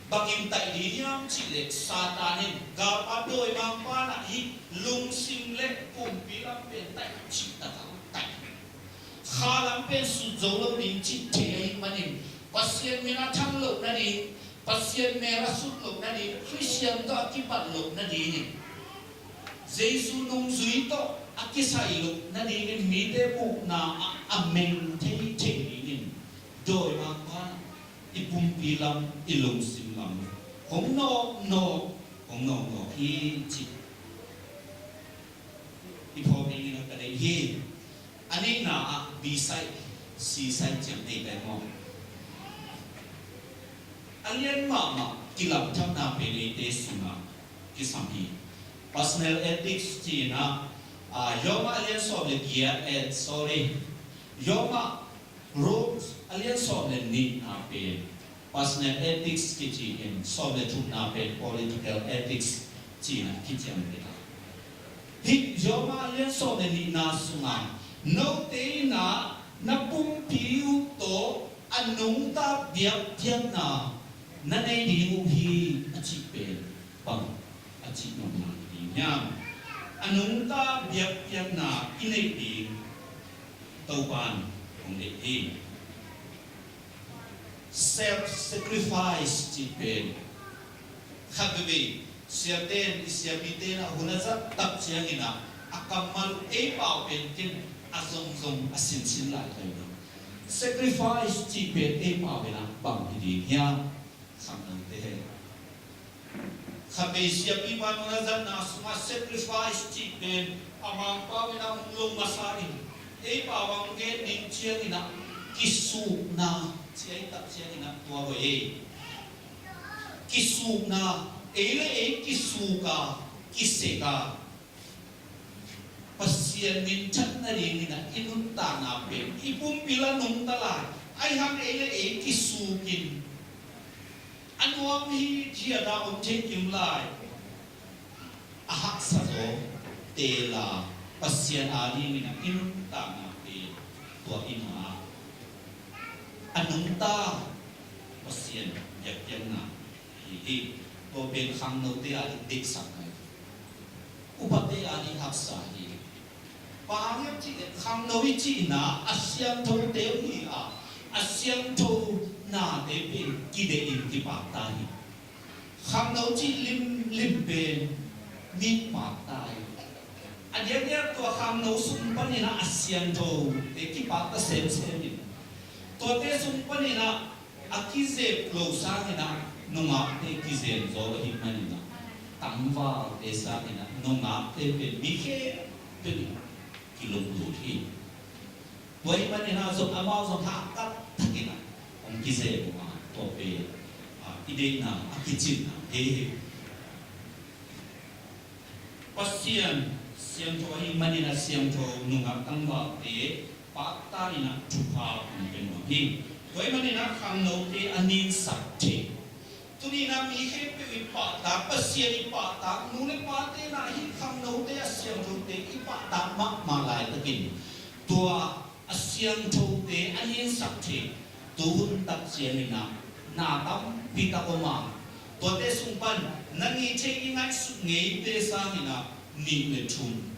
bangin taih ding hiam cih leh, Satan in, galpa dawimangpa in ah hih lungsim le pumpi lam pen taih cih takah taih. Kha lam pen sut zo lo ding cih thei ahih manin, Pasian min a thang loh nading, Pasian mel a sut loh nading, Khristian tawh a kibat loh nadingin, Jesu nungzui tawh a kisai loh nadingin, mite bukna ah a meng thei thei dingin, dawimangpa in ah i pumpi lam, i lungsim lam hong nawk nawk, hong nawk nawk hi, ci. I phawk dingin ah ka deih hi. A neihna ah B side, C side ciang nei ka hi maw? A lian mahmah kilamthatna pen eite sungah kisam hi. Personal ethics ci-in ah, ah, Roma a lian sawm le giat, eh, sorry, Roma, Rome a lian sawm le nihna pen personal ethics kici in, sawm le thumna pen political ethics ci-in ah kiciam hi. Hih Roma a lian sawm le nihna sungah, note in ah na pumpi uh tawh a nungta biakpiakna na nei ding uh hi, a cih pen bang a cih nopna hi ding hiam? A nungta biakpiakna i neih ding Topa in hong deih hi. Self sacrifice cih pen khat veve siate in, i siapite in ah hun a zat tak ciangin ah, a kammal ei pau pen ken a zongzong a sinsin lai ka hi. Sacrifice cih pen ei pau in ah bang hi ding hiam? Khangnote he. Khatvei siapipa nung a zatna sungah sacrifice cih pen a Mangpau in ah hong lo masa in, ei pau a hong gen ding ciangin ah kisukna ci a, ei tak ciangin ah tua hoih ei. Kisukna, ei le ei kisuk a, kisek a, Pasian minthat nadingin ah i nuntakna pen i pumpi la nungta lai. Ahi hang ei le ei kisukin, a nuam hi, ci a dah om thei kim lai. A haksa zaw te la, Pasian adingin ah i nuntakna pen tua in ah a nungta Pasian biakpiakna hi hi. Tua pen khangnote ading deihsak hi. Upate ading haksa hi. Bang hang hiam cih leh khangno i cihna a siangthote uh hi a, a siangtho nate pen kidehin kipakta hi. Khangno cih limlim pen mi pakta hi. A diakdiak tua khangno sung panin ah a siangthote kipakta semsem in, tuate sung panin ah a kizep lo sangin ah nungakte kizep zaw ahih manin ah tangvalte sangin ah nungakte pen mi khempeuh in kilunglut hi. Tua ahih manin ah zong amau zong hahkat takin ah hong kizep uh a, tua pen, ah, i deihna a kicinna hi hi. Pasian siangtho ahih manin a siangtho nungak tangvalte pakta in ah thupha hong pia nuam hi. Tua ahih manin ah khangnote a ninsak thei. Tuni in ah mi khempeuh i pahtak, Pasian i pahtak, nu le pate in ah hih khangnote a siangthote i pahtak mahmah laitakin tua a siangthote a ninsak thei. Tuhun tak ciangin ah na tampi tak om a, tuate sung pan na nih theih i ngaihsut ngeite sangin ah nih le thum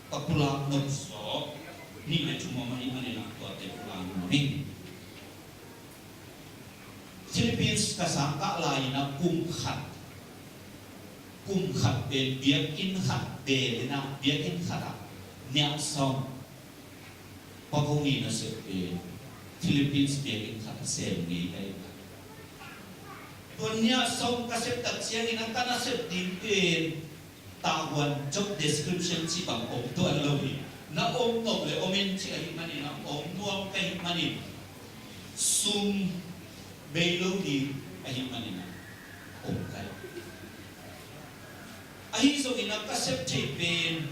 ka pulak nop zaw, nih le thum om ahih manin ah tuate pulak nuam ing. Philippines ka sang kah lai-in ah kum khat, kum khat pen biakinn khat bel in ah, biakinn khat ah niamsawm pavung in a sep pen Philippines biakinn khat a sem ngei ka hi. Tua ni-a sawm ka sep tak ciangin a ka nasep ding pen tavuan job description cih bang om tuan lo hi. Na om nop le om in cih ahih manin a om nuam ka hih manin sum bei lo ding ahih manin a om ka hi. Ahi zongin a ka sep theih pen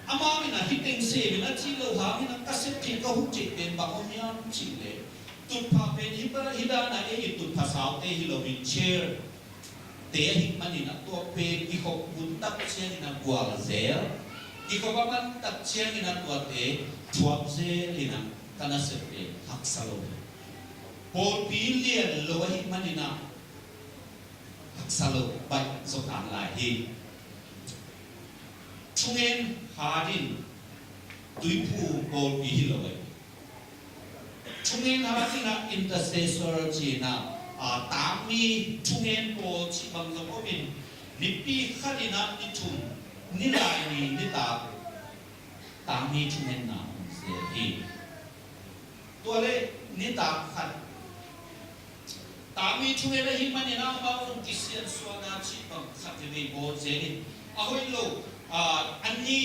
amau in a hih teng sem in a cih lo hangin a ka sep theih ka huh theih pen bang om hiam cih leh tutphah pen hih dan a ei tutphah saute hi loin chair te ahih manin a tua pen kikhop hun tak ciangin a gual zel, kikhop a man tak ciangin a tuate thuak zel in a ka nasep pen haksa lo hi. Pawlpi lian lo ahih manin a haksa lo baih zaw kang lai hi. Thungen hat in Tuiphum pawlpi hi lo hi. Thungen hat in a intercessor ci-in a, a, tangmi thungen pawl cih bang zong om in nipi khat in a ni thum, ni lai ni, nitak tangmi thungenna om zel hi. Tua le nitak khat tangmi thungen ahih manin a amau zong kisiansuahna cih bang khat veve bawl zel in a hoih lo, a, a ni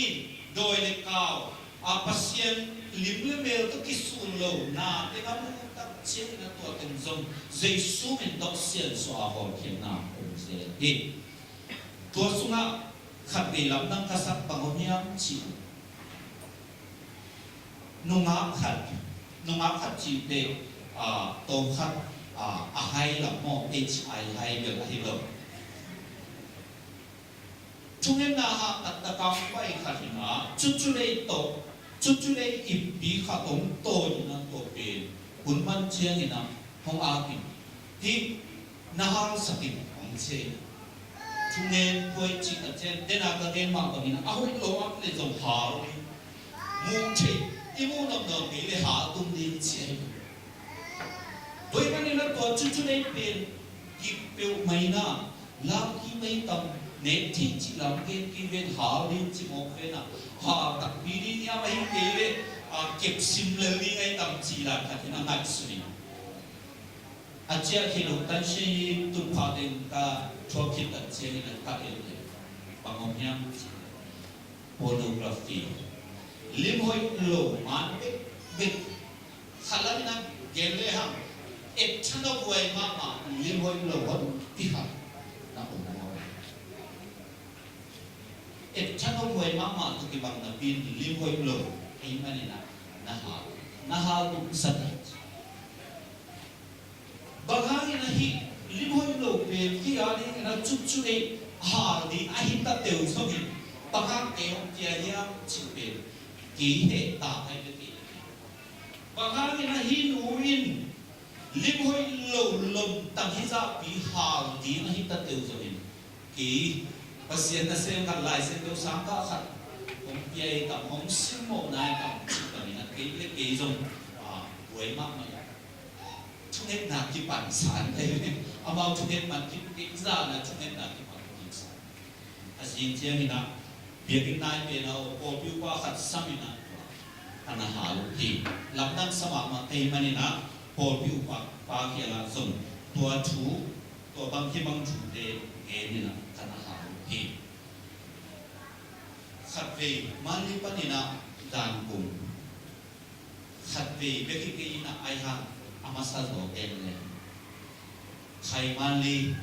dawi le kau, a, Pasian lim le mel tawh kisun lo na teng a mu tak ciangin a tua teng zong Jesu min tawh siansuah a hawlkhiatna om zel hi. Tua sungah khatvei lamdang ka sak bang om hiam cih nungak khat, nungak khat cihte, a, tawm khat, a, a hai lam maw, H I hai bel ahi lo. Thungetna hahtak taka pai khat hi a, cucu lei tawh, cucu lei ippi khat hong tawi in a tua pen hun man ciangin a hong ak in, hih na halsak in hong ci hi. Thungen thuai cih a cian dena ka gen mah bangin a hoih lo ak le zong hal ding, muh theih i muh nawmnawm kei le hal tung ding ci ahi. Tua ahih manin a tua cucu lei pen kik peuhmah in a, lam kim ahi tam, nek thih cih lam gen kim ven, hal ding ci mawk ven a, hal takpi ding hiam ahi kei le, a, kep sim lel ding ahi tam cih lai khat in a ngaihsun in a ciah khin uh tan si, tutphah teng ka thuak khit tak ciangin a ka en le bang om hiam cih le pornography, lim hoih lo man bekbek. Khat lam in a gen le hang, et tha na buai mahmah lim hoih lo hon pi khat na om maw? Et tha na buai mahmah tawh kibang napi in lim hoih lo ahih manin a na hal, na hal tuk sa hi. Bang hangin a hih lim hoih lo pen kei a dingin a cukcuk ei hal ding ahi ta teu zongin, bang hang kei hong kia hiam cih pen kei heh ta ahi ve kei. Bang hangin a hih nu in lim hoih lo lomtang hi zahpi hal ding ahi ta teu zongin, kei Pasian nasem khat, Lai Siangtho sang kah khat hong pia hi tam, hong simmawh nai tam cih bangin a kei le kei zong, a, buai mahmah hi. Thungetna kipan san, amau thunget man kip kei zan a thungetna kipan kip san. A zing ciangin a biakinn nai pen a aw pawlpi upa khat sam in a, a na hal uh hi. Lamdang sa mahmah ahih manin a pawlpi upa pa kiangah zong tua thu, tua bang hi bang thute gen in a ka na hal uh hi. Khatvei Manli panin a dan kum khatvei bek hi kei in a, ai hang a masa zaw gen le khai Manli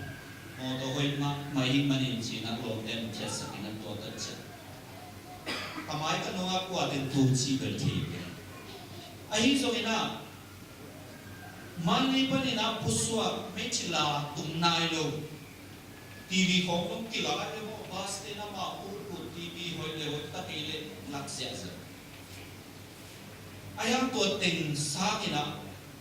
mawtaw hoih mahmah ahih manin ci-in a lawmte in phiatsak in a tua tak ciang ka mai ka nung a kua teng tu ci bel thei ve. Ahi zongin a Manli panin a pusuak meithila tung nai lo, TV khawng zong kilak a, le maw bus te na mah pulpul TV hoih le hoih ta kei le lak ziahziah. A hiang tua teng sangin a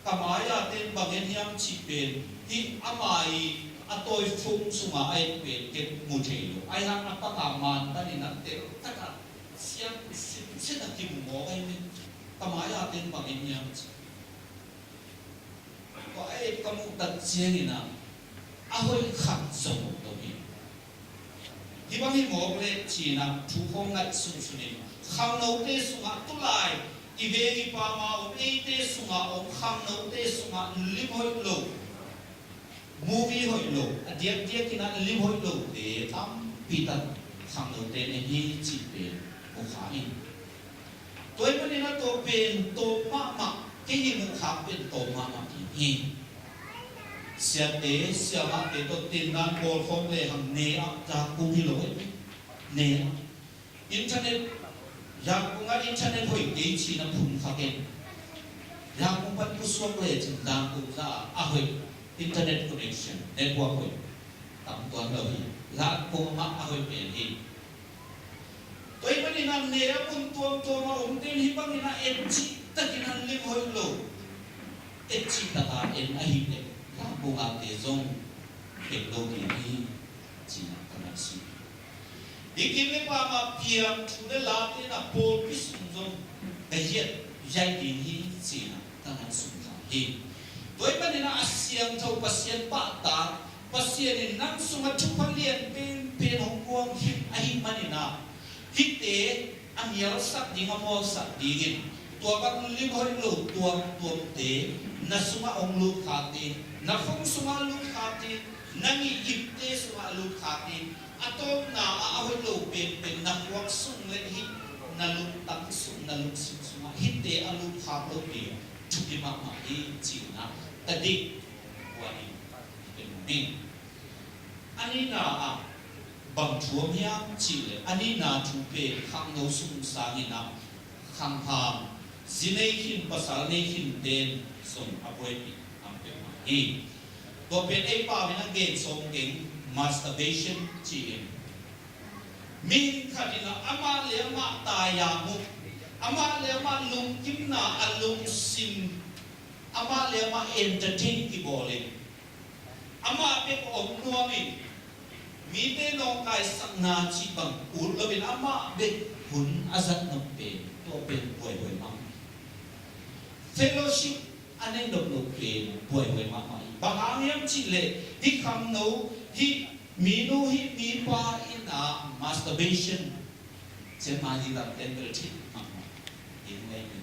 ka mai-a ten bang en hiam cih pen hih a mai a tawi fung sungah a et pen ken mu thei lo. A hiang a panga man panin a tel taka siam sinsin a kimu mawk ahi ve. Ka mai-a ten bang en hiam cih Tua a et ka muh tak ciangin a, a hoih khat zong om lo hi. Hih bang hi mawk leh ci-in a thu khawng ngaihsun sunin, khangnote sungah tulai I veng i pam a om, eite sungah om, khangnote sungah lim hoih lo, movie hoih lo, a diakdiakin ah lim hoih lote tampi tak khangnote ne hi cih pen mu kha hi. Tua ahih manin ah tua pen tawm mahmah, kei hih mu khak pen tawm mahmah ding hi. Siate siamahte tawh tendan bawlkhawm lehang ne ah, Yangon hi lo hi. Ne ah. Internet, Yangon ah internet hoih kei cih na phun kha ken. Yangon pan pusuak lecin Yangon ah a hoih internet connection, network hoih tam tuan lo hi. Yangon ah a hoih pen hi. Tua ahih manin ah ne a mun tuamtuam a omte in hih bangin ah en cihtakin an lim hoih lo. En cihtak a en ahih leh Yangon ate zong en lo ding hi, ci-in ah ka ngaihsun. Hih kin le pam a piang thu le late in ah pawlpi sung zong ka hiat hiai ding hi, ci-in ah ka ngaihsun kha hi. Tua ahih manin ah a siangtho Pasian pahtak, Pasian in nang sungah thupha lian penpen hong guang khin ahih manin ah, hihte a nialsak ding, a mualsak dingin tua bang lim hoih lo tuamtuamte na sungah hong lut khak ding, na phone sungah lut khak ding, na ngih ipte sungah lut khak ding, a tawpna ah a hoih lo penpen na khuak sung le hih na lungtang sung, na lungsim sungah hihte a lut khak loh ding thupi mahmah hi, ci-in ah ka dik buanin ka gen hi. A nihna ah bang thu om hiam cih leh, a nihna thu pen khangno sung sangin ah khangham, zi nei khin, pasal nei khin ten zong a buaipih a om peuhmah hi. Tua pen ei pau in a gen sawm keng, masturbation ci-in. Mihing khat in ah amah le amah taiyam uh, amah le amah lungkimna, a lungsim, amah le amah entertain kibawlin, amah bek om nuamin, mite nawngkaisakna cih bang ut loin amah bek hun a zat nop pen, tua pen buaihuai mahmah. Fellowship a neih nop loh pen buaihuai mahmah hi. Bang hang hiam cih leh hih khangno, hih minu, hih mipa in ah masturbation, ciangmai hih lam ten bel thei mahmah ding uh hi.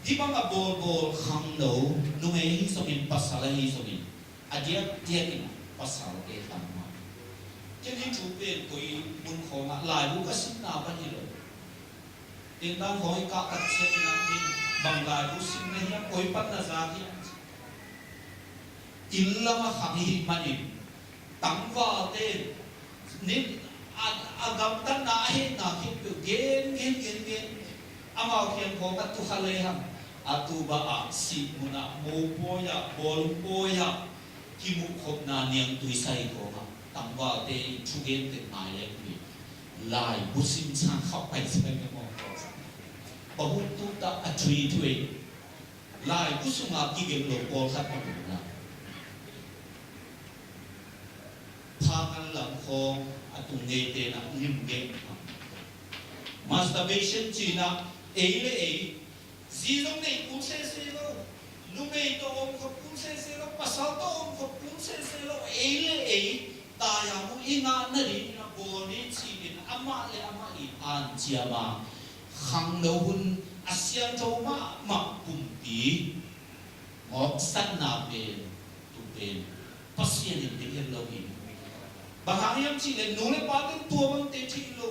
Hih bang a bawlbawl khangno, numei ahi zongin, pasal ahi zongin, a diakdiakin pasalte tam mah. Ken hih thu pen koi mun khawngah laibu ka simna pan hi lo. Tendan khawng i kah tak ciangin ah, bang laibu sim na hiam, koi pan na za hiam, inn lam a khang i hih manin, tangvalte in a, a gamtatna, a hehna khempeuh gen, gen, gen, gen. Amau kiang khawng a tu kha lehang, a tu bah ah, sih mun ah, mopawi ah, bawlung pawi ah, kimuhkhopna niangtui sai khawng ah tangvalte in thugen teng ngai leng hi. Laibu sim sang khap pai sai na mawk khawng sang. Bahut tu ta a thui thui. Laibu sungah kigelh lo pawlkhat a om na. Phakan lam khawng a tung ngeite na lim geng. Masturbation cihna, ei le ei, zi zong nei kul sese lo, numei tawh om khop kul sese lo, pasal tawh om khop kul sese lo, ei le ei taiyam uh i ngah nadingin a bawl ni ci-in amah le amah i hanciam a, khangno hun a siangtho mahmah pumpi mawksakna pen, tu pen Pasian in deih het lo hi. Bang hang hiam cih leh nu le pa ten tua bangte theih lo,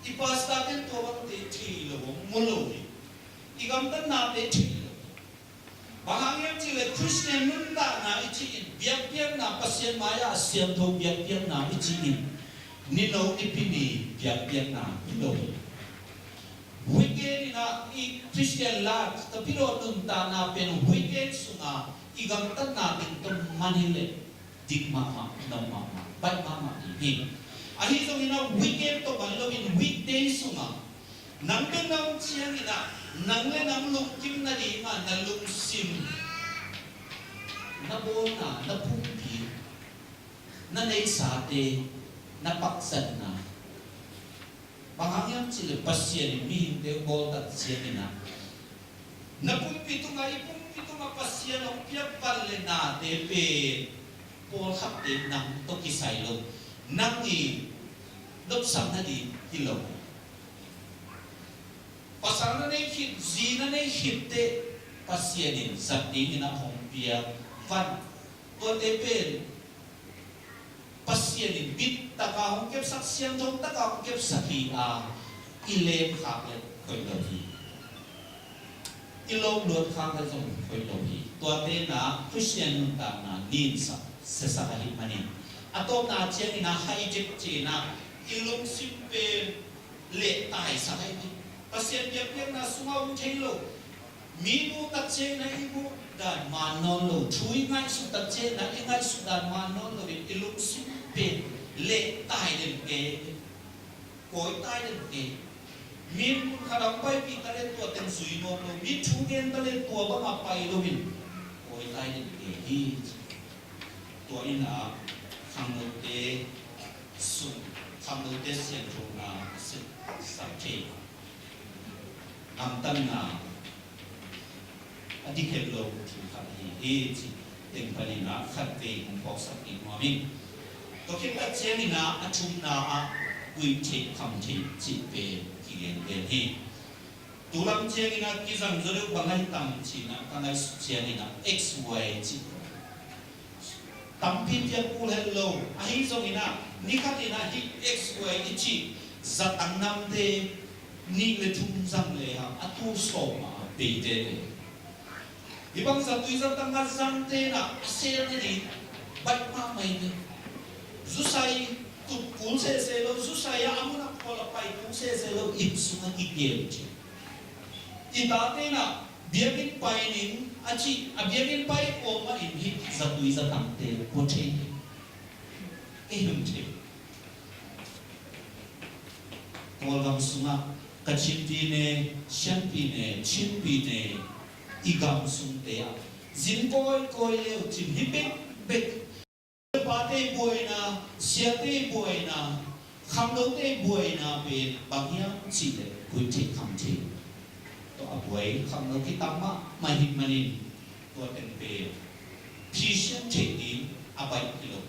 i pastor ten tua bangte theih lo, hong mu lo hi. I gamtatnate theih lo. Bang hang hiam cih leh Khristian nuntakna i cih in biakpiakna, Pasian mai-ah a siangtho biakpiakna i cih in nino nipi ni biakpiakna hi lo hi. Weekend in ah i Christian life, tapilo nuntakna pen weekend sunga i gamtatna teng tawh man hi leh dik mahmah, nop mahmah, baih mahmah ding hi. Ahi zongin ah weekend tawh man loin weekday sunga nang bek na om ciangin ah nang le nang lungkim nadinga na lungsim, na bawlna, na pumpi, na neisate, na pakzatna, bang hang hiam cih leh Pasian in mihingte bawl tak ciangin ah na pumpi tungah, i pumpi tungah Pasian hong piak van le nate pen pawlkhatte nang tawh kisai lo, nang i nopsak nading hi lo. Pasal na nei khit, zi na nei khit teh Pasian in zat dingin a hong piak van, tuate pen Pasian in bit taka hong kepsak, siangtho taka hong kepsak hi a, i lem khak le hoih lo hi. I lawp luat khak le zong hoih lo hi. Tuate na Khristian nuntakna ninsak siasak ahih manin, a tawpna ciangin a hijack cihna, i lungsim pen leh taisak ahi hi. Pasian biakpiakna sungah om thei lo. Mi muh tak ciangin a i muh dan man nawn lo. Thu i ngaihsut tak ciangin a i ngaihsut dan man nawn lo in i lungsim pen leh tai den ke. Kawi tai den ke. Mi mun khat a hong paipih ta le tua teng zui nawn lo. Mi thu gen ta le tua bangah pai lo in kawi tai den ke hi. Tua in a khangnote sung, khangnote siangthona a sepsak thei gamtatna a dik het lo thu khat ahi hi cih teng panin a khatvei hong phawksak kik nuam ing. Tua khit tak ciangin a, a thumna ah guih theih kham theih cih pen kigen pen hi. Tulam ciangin a kizang zaw deuh bang ahi tam cih na ka ngaihsut ciangin a X Y cih tampi piak kul het lo. Ahi zongin a, ni khat in a hih X Y i cih zatang namte nih le thum zang le hang a tul sawm a bei tete. Hih bang zatui zatang a zangte in a, a sel na ding baih mahmah hi ve. Zusai tut kul sese lo, zusai a a mun a khual a pai kul sese lo, inn sungah kikel ci. I tate in a biakinn pai ning a cih, a biakinn pai kawm mah in hih zatui zatangte pua thei hi. Ei hong thei. Kawlgam sungah Kachin pi ne, Sian pi ne, Chin pi ne, i gam sungte ah zin kawikawi leu cin hi bekbek. Pate buaina, siate buaina, khangnote buaina pen bang hiam cih leh guih theih kham theih. Tua a buai khangno kitam mahmah ahih manin tua teng pen phisian theih ding a baih hi lo.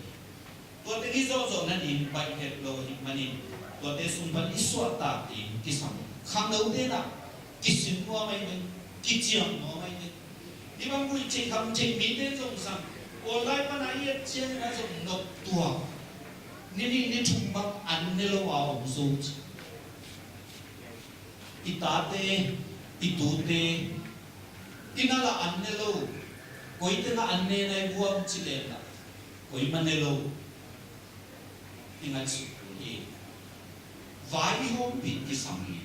Tua teng i zawhzawh nading baih het lo ahih manin tuate sung pan i suahtak ding kisam. Khangnote in a kisin nuam ahi ve, kiciam nuam ahi ve. Hih bang guih theih kham theih mite zong zang online pan a i et ciangin a zong nop tuak. Ni nih ni thum bang an ne lo a om zo ci. I tate, i tute, i na lah an ne lo. Koi teng ah an ne na i buang ci leh lah koi mah ne lo. I ngaihsut kul hi. Vai i humpih kisam hi.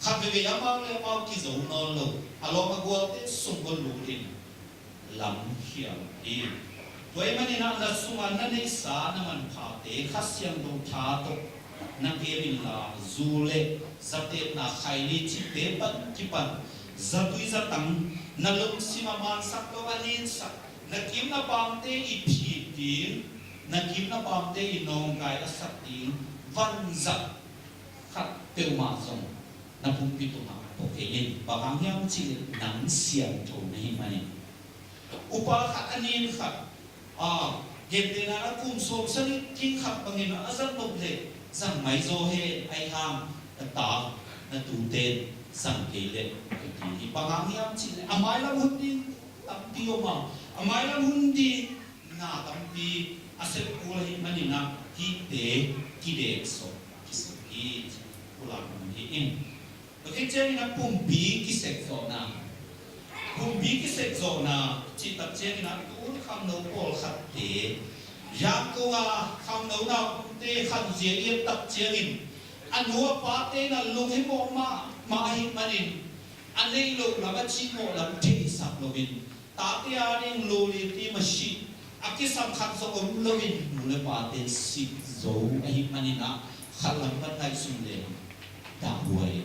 Khat veivei amau le amau kizo nawn lo. A lawm a gualte sung kua lut in lam khial hi. Tua ahih manin ah na sungah na neihsa na manphate Kha Siangtho tha tawh na kem inla, zu le zatepna, khaini cihte pan kipan zatui zatang na lungsim a mansak lo a ninsak, na kim na pamte i phit ding, na kim na pamte i nawngkai a sak ding vanzat khat peuhmah zong na pumpi tungah pua kei in. Bang hang hiam cih leh nang siangtho na hih manin. Upa khat a nin khat a, gentehna in a kum sawmsagih khat bangin a zat nop leh zang mai zaw hen, ahih hang na ta na tute zang kei leh kiti hi. Bang hang hiam cih leh a mailam hun ding tampi om a, a mailam hun ding na tampi a sep kul ahih manin ah hihte kidek sawh kisep hi. Pulak hun hi in. Tua khit ciangin a pumpi kisek zawhna. Pumpi kisek zawhna cih tak ciangin a tu khangno pawlkhatte, Yangon a khangno naupangte khanzia i et tak ciangin a nu a pate in a lunghimawh mahmah ahih manin a neih loh lam a cihmawh lam theisak loin tate ading lawliti mah sih a kisam khat zong om loin nu le pate sik zo ahih manin ah khat lam pan ngaihsun leng dahhuai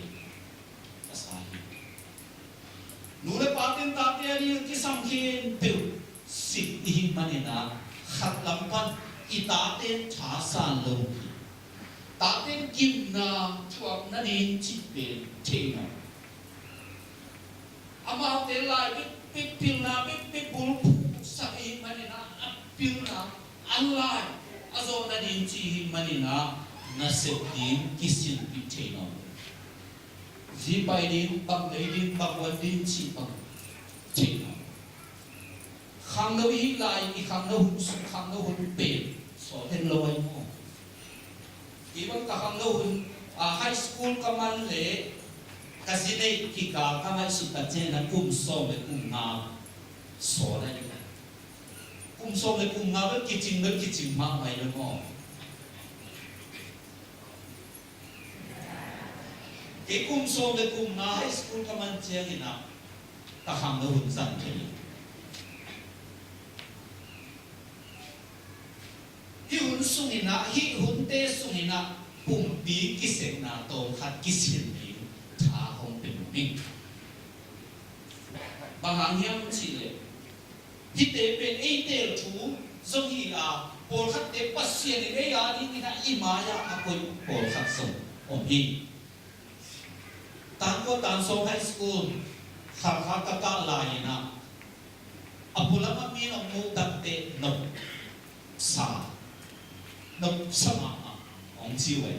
a sa hi. Nu le pate in tate ading a kisam khempeuh sik i hih manin ah khat lam pan i tate thasan lo hi. Tate gimna thuak nading cih pen thei nawn. Amaute lai bekbek, pilna bekbek bulphuhsak i hih manin ah a pilna, a lai a zawh nading cih i hih manin ah nasep ding kisilpih thei nawn. Zi pai ding, bang lei ding, bang wan ding cih bang theih lo. Khangno i hih lai-in i khangno hun sung, khangno hun pen sawl het lo ahi maw? Kei bang ka khangno hun, a, high school ka man leh ka zi neih kikal ka ngaihsut tak ciangin a kum sawm le kum nga sawl ahi. Kum sawm le kum nga bel kicing bel kicing mahmah hi lo maw? Kei kum sawm le kum nga high school ka man ciangin ah ka khangno hun zang thei. Hih hun sungin ah, hih hunte sungin ah pumpi kisekna tawmkhat kisil ding tha hong pia nuam ing. Bang hang hiam cih leh, hihte pen ei teel thu zong hi a, pawlkhatte Pasian in ei a dingin ah i mai-ah a koih pawlkhat zong om hi. Tan kua, tan sawm high school Khalkha ka kah lai-in ah, a pualam ah mi in hong muh tak teh nopsa, nopsa mahmah hong ci uh hi.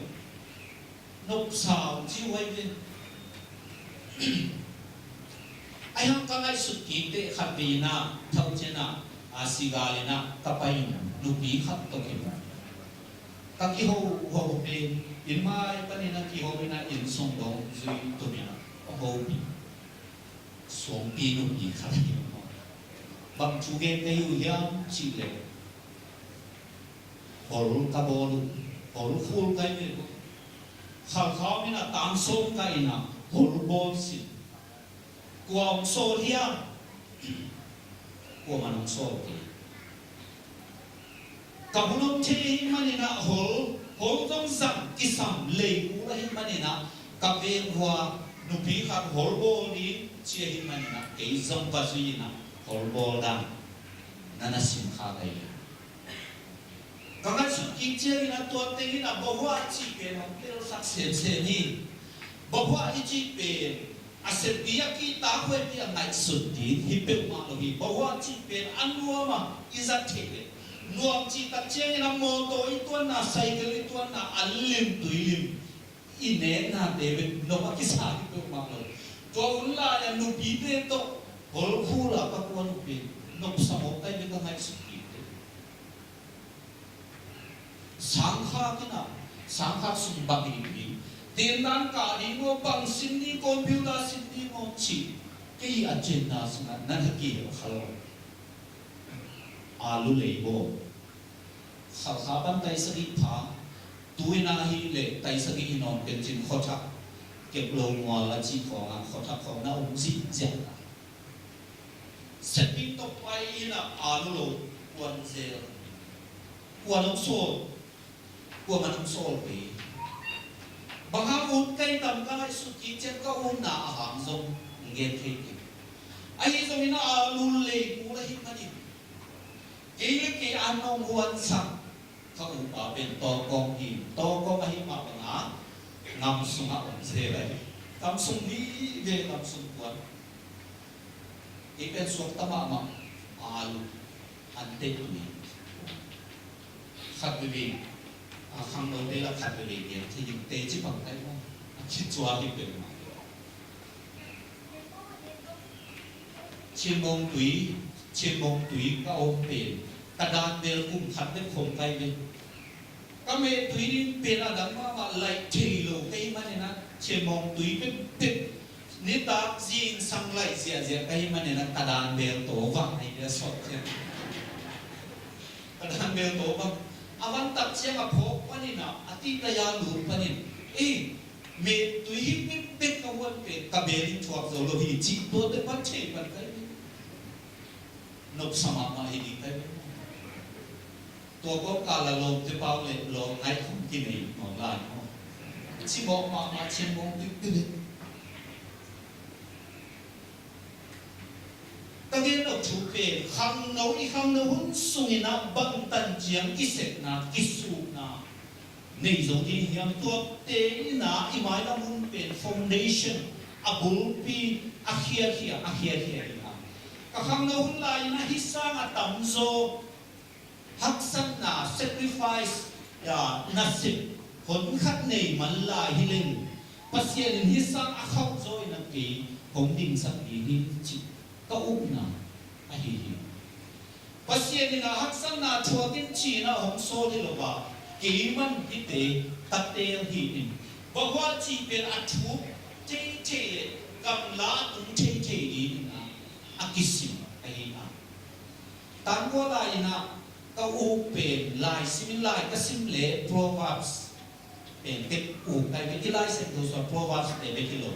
Nopsa hong ci uh hi ve. Ahi hang ka ngaihsut kik teh khatvei in ah, thau ciang ah, a, sigal in ah ka pai-in nupi khat tawh kimu. Ka kiho, ho, ho pen inn mai panin a kiho in ah, inn sung dong zui tum in ah ka hopih. Suangpi nupi khat hi. Bang thu gen ka hi uh hiam cih leh, hol ka bawl uh, hol khul ka hi ve. Khalkha om in ah, tan sawm ka in ah hol bawl sin. Kua hong sawl hiam? Kuamah in hong sawl kei. Ka hun om thei ahih manin ah hol, hol zong zang kisam lei kul ahih manin ah ka veng ua nupi khat hol bawl ding ci ahih manin ah kei zong va zui in ah hol bawl dan na na sim kha ka hi. Ka ngaihsut kik ciangin ah tuate in ah bahuah cih pen hong telsak semsem hi. Bahuah i cih pen a seppi a kihtak huaipi a ngaihsut ding hi peuhmah lo hi. Bahuah cih pen a nuam a i zat theih leh, nuam cih tak ciangin a mawtaw i tuanna, cycle i tuanna, an lim tui lim i neknate bek nop a kisa hi peuhmah lo. Tua hun lai-a nupite tawh hol khul a ka kuan uh pen nopsa mawk ka hi bek a ngaihsut ding. Sangkhak in ah, sangkhak sung bang hi ding, tendan kah ding maw, bang sin ding, computer sin ding maw cih kei agenda sungah na na kihel kha lo. Alu lei bawl. Khalkha pan taisagih pha. Tu-in ah hi leh taisagih hi nawn ken cin khuathak kep lo mual a cih khawngah khuathak khawng na om zihziah. Setting tawh pai in ah alu lo kuan zel. Kuan hong sawl. Kuamah in hong sawl kei. Bang hang ut ka hi tam ka ngaihsut kik ciang ka utna a hang zong hong gen thei kei. Ahi zongin a alu lei kul ahih manin kei le kei a nong huansak ka upa pen tawkawng hi. Tawkawng ahih mah bangin gam sungah om zel ahi. Gam sung vive, gam sung kuan. Kei pen suakta mahmah, alu, an teh tui. Khat veve, a, khangnote la khat veve gen thei ding teci bang kai maw. A khit cua hi pen mah. Chinmong tui, chinmong tui ka om pen ka dan bel kum khat bek khong kai ve. Ka meh tui ding pen a dang mahmah laih thei lo ka hih manin ah, chinmong tui pekpek nitak zingsang laih ziahziah ka hih manin ah, ka dan bel tawvang ahi a sawt ciang. Ka dan bel tawvang. A van tak ciang a phawk panin ah, a tih lai-a lut panin, ei, meh tui hi pekpek ka huan pen ka bel in thuak zo lo hi cih tuate pan thei pan ka hi. Nopsa mahmah hi ding ka hi. Tua kawmkal a lawmte pau le lawm ngaih khong kinei nawn lai maw? Cimawh mahmah, cimawh dikdikdek. Ka gen nop thu pen khangno, i khangno hun sungin ah bangtan ciang kisekna, kisukna nei zo ding hiam? Tuate in ah i mailam hun pen foundation, a bulpi a khiakhia, a khiakhia hi a. Ka khangno hun lai-in ah hih sang a tamzaw haksatna, sacrifice, ya, nasep honkhat nei man lai hi leng, Pasian in hih sang a khauh zaw in a kei hong dingsak ding hi cih ka upna ahi hi. Pasian in a haksatna thuak in ci-in a hong sawl hi lo a, kei man hihte ka teel hi in, bang hua cih pen a thuk theithei le gamla a tung theithei ding in a, a kisim ahi a. Tangkua lai in a ka uk pen lai sim in lai ka sim le Proverbs pen tek uk kai ve, i Lai Siangtho sung Proverbs te bek hi lo.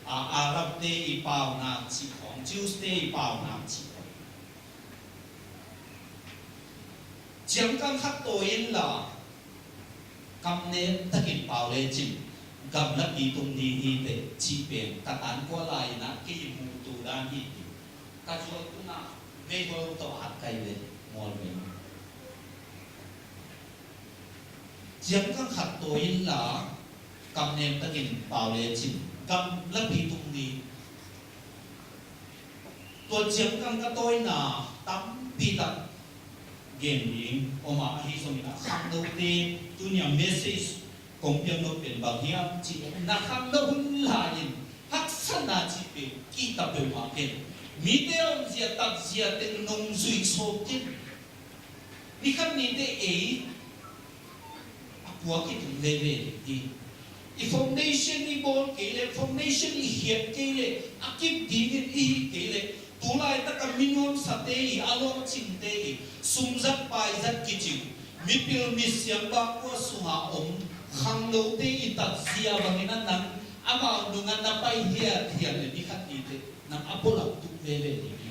A, Arab te i paunak cih khawng, Jews te i paunak cih khawng. Ciangkang khat tawi inla, kam nem takin pau lecin gamlapi tung ding hi teh cih pen ka tangkua lai in a kei muh tu dan hi. Ka zual tungah meihol tawh a kai ve, mual ve. Ciangkang khat tawi inla, kam nem takin pau lecin gamlapi tung ding. Tua ciangkang ka tawina tampi tak gen ding om a, ahi zongin a khangnote tuni a message kong piak nop pen bang hiam cih leh, na khangno hun lai-in haksatna cih pen kihta peuhmah ken. Mite omzia takzia teng nong zui sawm ken. Ni khat ni teh ei a puak i tung veve ding hi. I foundation i bawl kei leh, foundation i hiat kei leh, a kip dingin i hih kei leh, tu laitak a mi nuamsate i, a lawhcingte i, sum zat pai zat kici, mipil misiam bangkua sungah om khangnote i takzia bangin a nang amau nungah na pai hiathiat leh ni khat ni teh nang a pulak tuk veve ding hi.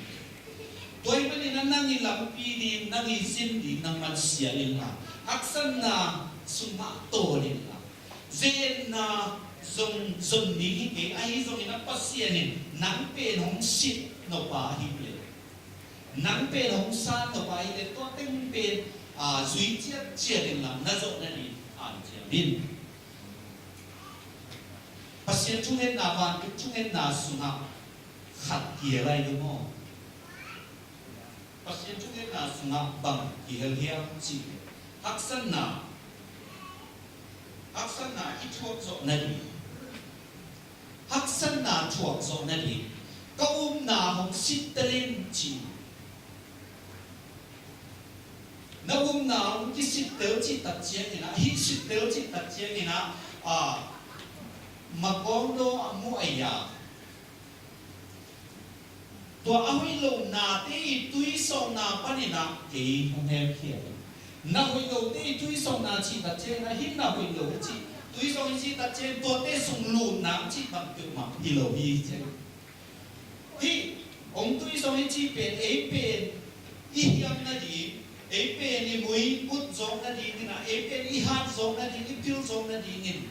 Tua ahih manin a nang i lampi ding, nang i zin ding nangman sia inla, haksatna sungah tawl inla, ze-etna zong zon ding hi kei. Ahi zongin a Pasian in nang pen hong sit nop a hi leh, nang pen hong san nop a hi leh, tua teng pen, a, zui ciatciat inla, na zawh nading hanciam in. Pasian thungetna, vantung thungetna sungah khat kihel lai lo maw? Pasian thungetna sungah bang kihel hiam cih leh, haksatna, haksatna i thuak zawh nading, haksatna thuak zawh nading, ka upna hong sittel in ci. Na upna hong kisittel cih tak ciangin ah, hih sittel cih tak ciangin ah, a, makawng daw a mu a ya. Tua a hoih lo nate i tuisawkna panin ah kei hong hemkhia hi. Na hoih lote i tuisawkna cih tak ciangin ah, hih na hoih lo cih tuisawk i cih tak ciangin tuate sung lut nang cih bang peuhmah hi lo hi ci. Hih hong tuisawk i cih pen ei pen i hiam nading, ei pen i mui ut zawk nadingin ah, ei pen i hat zawk nading, i pil zawk nadingin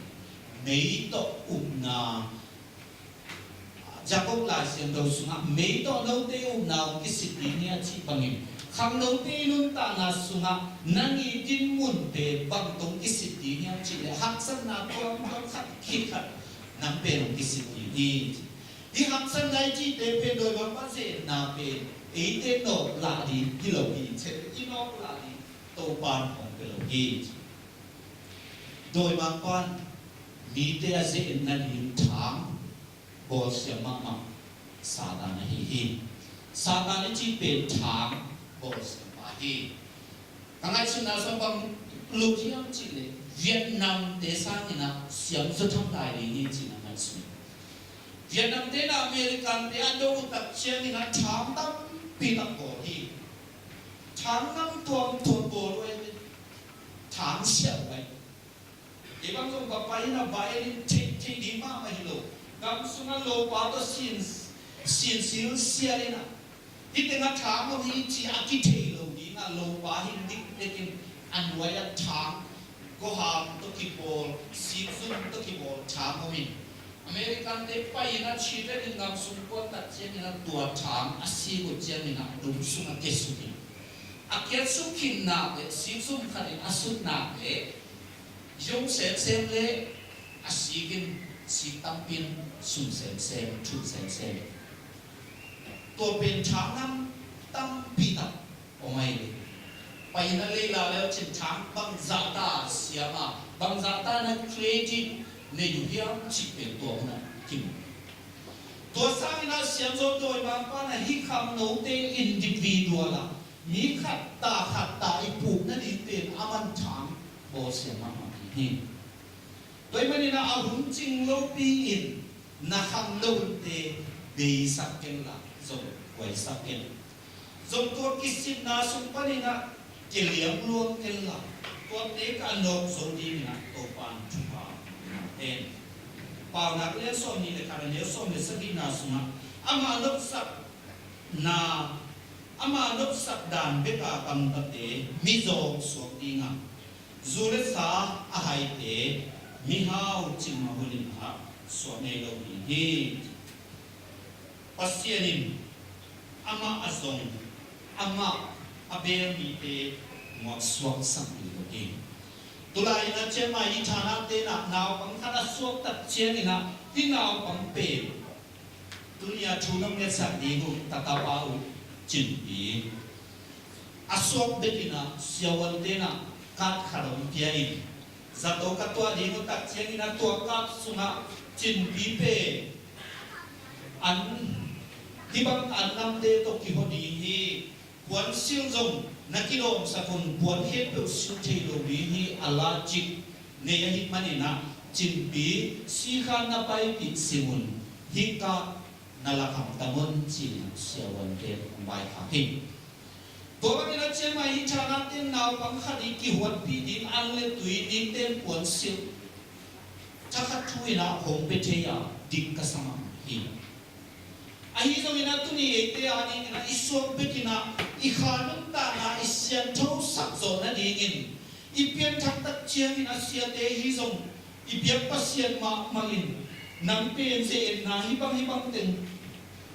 mei tawh upna, Jakob Lai Siangtho sungah mei tawh note upna hong kisit ding hi a cih bangin, khangnote i nuntakna sungah nang i dinmunte bang tawh hong kisit ding hiam cih leh, haksatna tuamtuam khat khit khat nang pen hong kisit ding hi. Hih haksatna i cihte pen dawimangpa ze-etna pen eite nawk lah ding hi lo hi. Chet i nawk lah ding Topa'n hong pia lo hi. Dawimangpa'n mite a ze-etna ding thang bawlsia mahmah Satan ahi hi. Satan i cih pen thang bawlsia pa hi. Ka ngaihsutna sung bang luk hiam cih leh, Vietnam te sangin ah siam zaw tham lai ding hi ci-in ah ngaihsun. Vietnam te in ah American te a do uh tak ciangin ah thang tampi tak bawl hi. Thang nam tuamtuam bawl uh hi. Thang siah uh hi. Kei bang zong va pai in ah va en in, theih, theih ding mahmah hi lo. Gam sungah lopa tawh sin, sin sil sial in ah, hih tengah thang om hi ci a kithei lo ding ah, lopa hi dikdekin a nuai ah thang, goham tawh kibawl, sikzum tawh kibawl thang om in, American te pai in ah, children in gam sung kuan tak ciangin ah tua thang a sik uh ciangin ah dum sungah kiasuk in, a kiasuk khit nak leh sikzum khat in a sut nak leh, zong semsem leh a sik in, sik tampi in sum semsem, thun semsem. Tua pen thang nam tampi tak om ahi hi. Pai in ah lei la leu cin thang bangzah ta siam a, bangzah ta na creative nei uh hiam cih pen tua hun ah kimu. Tua sangin ah siamzaw dawimangpa in ah hih khangnote in individual ah mi khat ta khat ta i puk nading pen a man thang bawlsia mahmah hi. Tua ahih manin ah a hun cing lopi in na khangnote beisak kenla zong kuaisak ken. Zong tua kisitna sung panin ah kiliam luang kenla, tuate ka nawk zo dingin ah Topa in thupha hong pia hen. Paunak lian sawmnih le khat, a neu sawm le sagihna sungah ama nopsakna, ama nopsak dan bek a gamtate mizawng suak ding a, zu le sa a haite mihau cingmah hunin ah suak ngei lo ding hi. Pasian in amah a zong, amah a bel mite muaksuaksak ding lo hi. Tulai in ah ciamai i thanate in ah naupang khat a suak tak ciangin ah hih naupang pen tuni a thu nong ngetsak ding uh tatapa uh Cinpi a suak bekin ah siavuante in ah card khat hong pia in, zato ka tuah ding uh tak ciangin ah tua card sungah Cinpi pen an, hih bang an namte tawh kiho ding hi. Puansilh zong na kidawmsak un, puan khempeuh silh thei lo ding hi, allergic nei ahih manin ah Cinpi sikhan na paipih sim un, hih card na lak hamtang un ci-in ah siavuante hong vaikhak hi. Tua bangin ah ciamai i thanate in naupang khat i kihuatpih ding an le tui, ningte in puansilh thakhat thu in ah hong pia thei a dik ka sa mahmah hi. Ahi zongin ah tuni eite a dingin ah i suak bekin ah i kha nuntakna i siangthosak zawh nadingin i pianthak tak ciangin a siate hi zong i biak Pasian mahmah in, nang pen ze-etna hih bang hih bang teng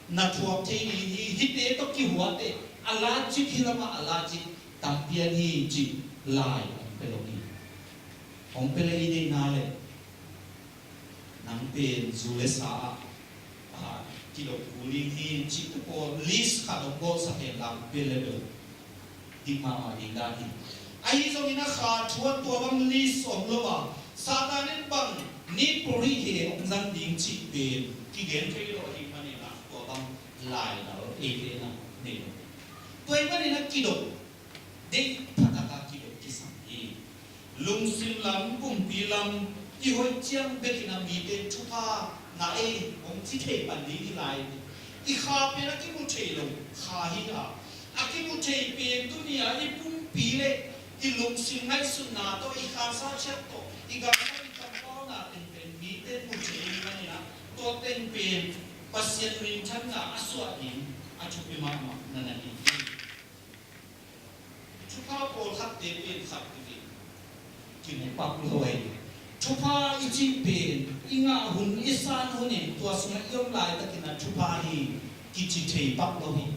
na thuak thei ding hi, hihte tawh kihuat e, allergic hi lamah allergic tampian hi cih lai hong pia lo hi. Hong pia le i deihna le nang pen zu le sa ah, ah, kidop kul ding hi cih tu pawl list khat hong bawlsak hen lang pen le bel dik mahmah ding dan hi. Ahi zongin a kha thu ah tua bang list om lo a, Satan in bang nitpuri he hong zang ding cih pen kigen thei lo ahih manin ah tua bang lai lal eite in ah nei lo. Tua ahih manin ah kidop deih phatak a kidop kisam hi. Lungsim lam, pumpi lam i hoih ciang bekin a mite thupha ngah ei hong ci thei pan ding hi lai. I kha pen a kimu thei lo kha hi a, a kimu thei pen tuni a i pumpi le i lungsim ngaihsutna tawh, i khansa ciat tawh, i gamtat i kampauna teng pen mite mu thei hi manin ah tua teng pen Pasian minthanna a suah ding a thupi mahmah na na hi hi. Thupha pawlkhatte pen khat kimu pak lo hi. Thupha i cih pen i ngah hun, i san hun in tua sungah i om laitakin ah thupha hi kici thei pak lo hi.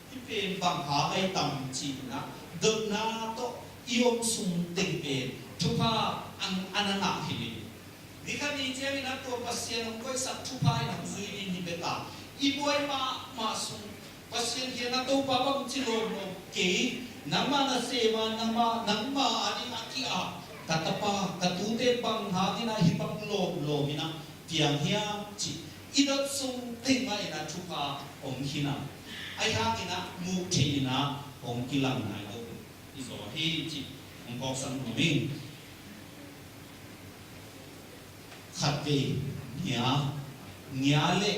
Hih pen bang hang ahi tam cih in ah dotna tawh i om sung teng pen thupha a na ngah hi. Ni khat ni ciangin ah tua Pasian hong koihsak thupha in hong zui ding hi bek a, i buai mahmah sung Pasian kiangah, Topa, bangci lawm lawm kei, nangmah nasem a, nangmah, nangmah ading a ki-ap ka tapa ka tute bang hangin ah hih bang lawm lawm in ah piang hiam cih i dot sung teng mah in ah thupha hong khin a, ahi hangin ah muh theih in ah hong kilang nai lo i zaw hi cih hong phawksak nuam ing. Khatvei ngia, ngia le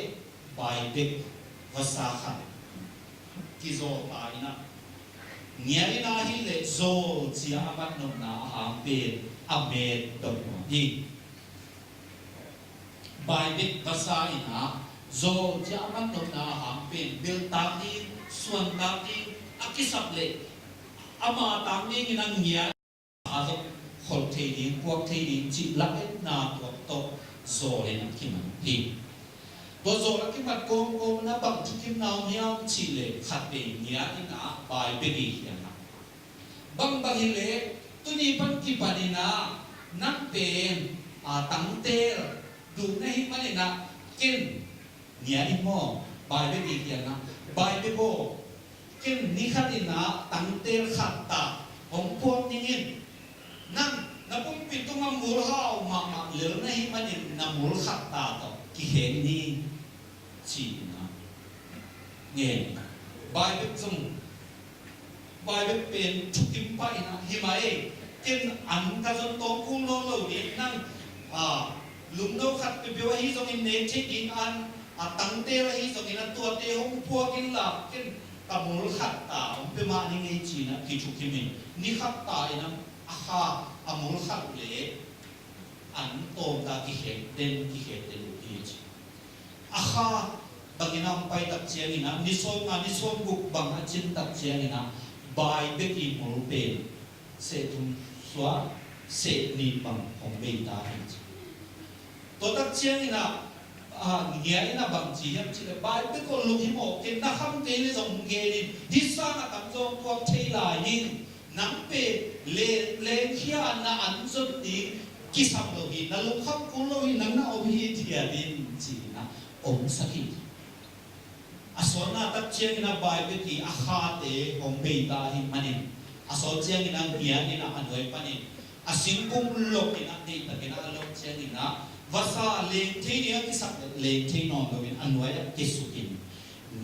bai bek vasa khat kizaw ta in ah, ngia in ah hi leh zawl cia a mat nopna a hang pen a met dot nuam hi. Bai bek vasa in ah zawl cia a mat nopna a hang pen belh tak ding, suan tak ding, a kisap leh ama tak dingin a ngia a zong kholh thei ding, kuak thei ding cih lametna tuak tawh zawl in a kimat hi. Tua zawl a kimat kawmkawm in ah bang thukimna om hiam cih leh khatvei ngia in ah bai bek i khian ah, bangbang hi leh tuni pan kipan in ah nang pen, a, tangtel duh na hih manin ah ken ngia in maw, bai bek i khian ah, bai bek aw, ken ni khat in ah tangtel khat ta hong puak ning in, nang Na pumpi tungah mulhau mahmah lel na hih manin na mul khat ta tawh kikhek ni, ci-in ah ngen. Baibek zong, Baibek pen thukim pah in ah, hi mah ei, ken an ka zon tawm kul nawn lo ding, nang, a, lungno khat peuhpeuh ahi zongin nek thei ding an, a tangtel ahi zongin a tuate hong puak inla, ken ka mul khat ta hong pia mah ning ei, ci-in ah kithukim in, ni khat ta in ah a kha a mul khat le an tawm ta kikhek den, kikhek den uh hi, ci. A kha bangin a hong pai tak ciangin ah, ni sawmnga, ni sawmguk bang a cin tak ciangin ah, Baibek i mul pen seh thum suah, seh nih bang hong bei ta hi, ci. Tua tak ciangin ah, a, Ngia in ah bang ci hiam cih leh, Baibek aw, lung himawh kei, na kham kei leh zong hong gen in, hih sangin a tamzaw hong puak thei lai ing. Nang pen le-, lengkhia na an zon ding kisam lo hi, na lungkham kul lo hi, nang na om hithiat in, ci-in ah omsak hi. A sawtna tak ciangin ah Baibek i a khate hong bei ta ahih manin, a sawt ciangin ah Ngia in ah a nuai panin a singkung lok in ah, deihtakin ah a lok ciangin ah, vasa leng thei ding a kisak leh leng thei nawn loin a nuai ah kisuk in,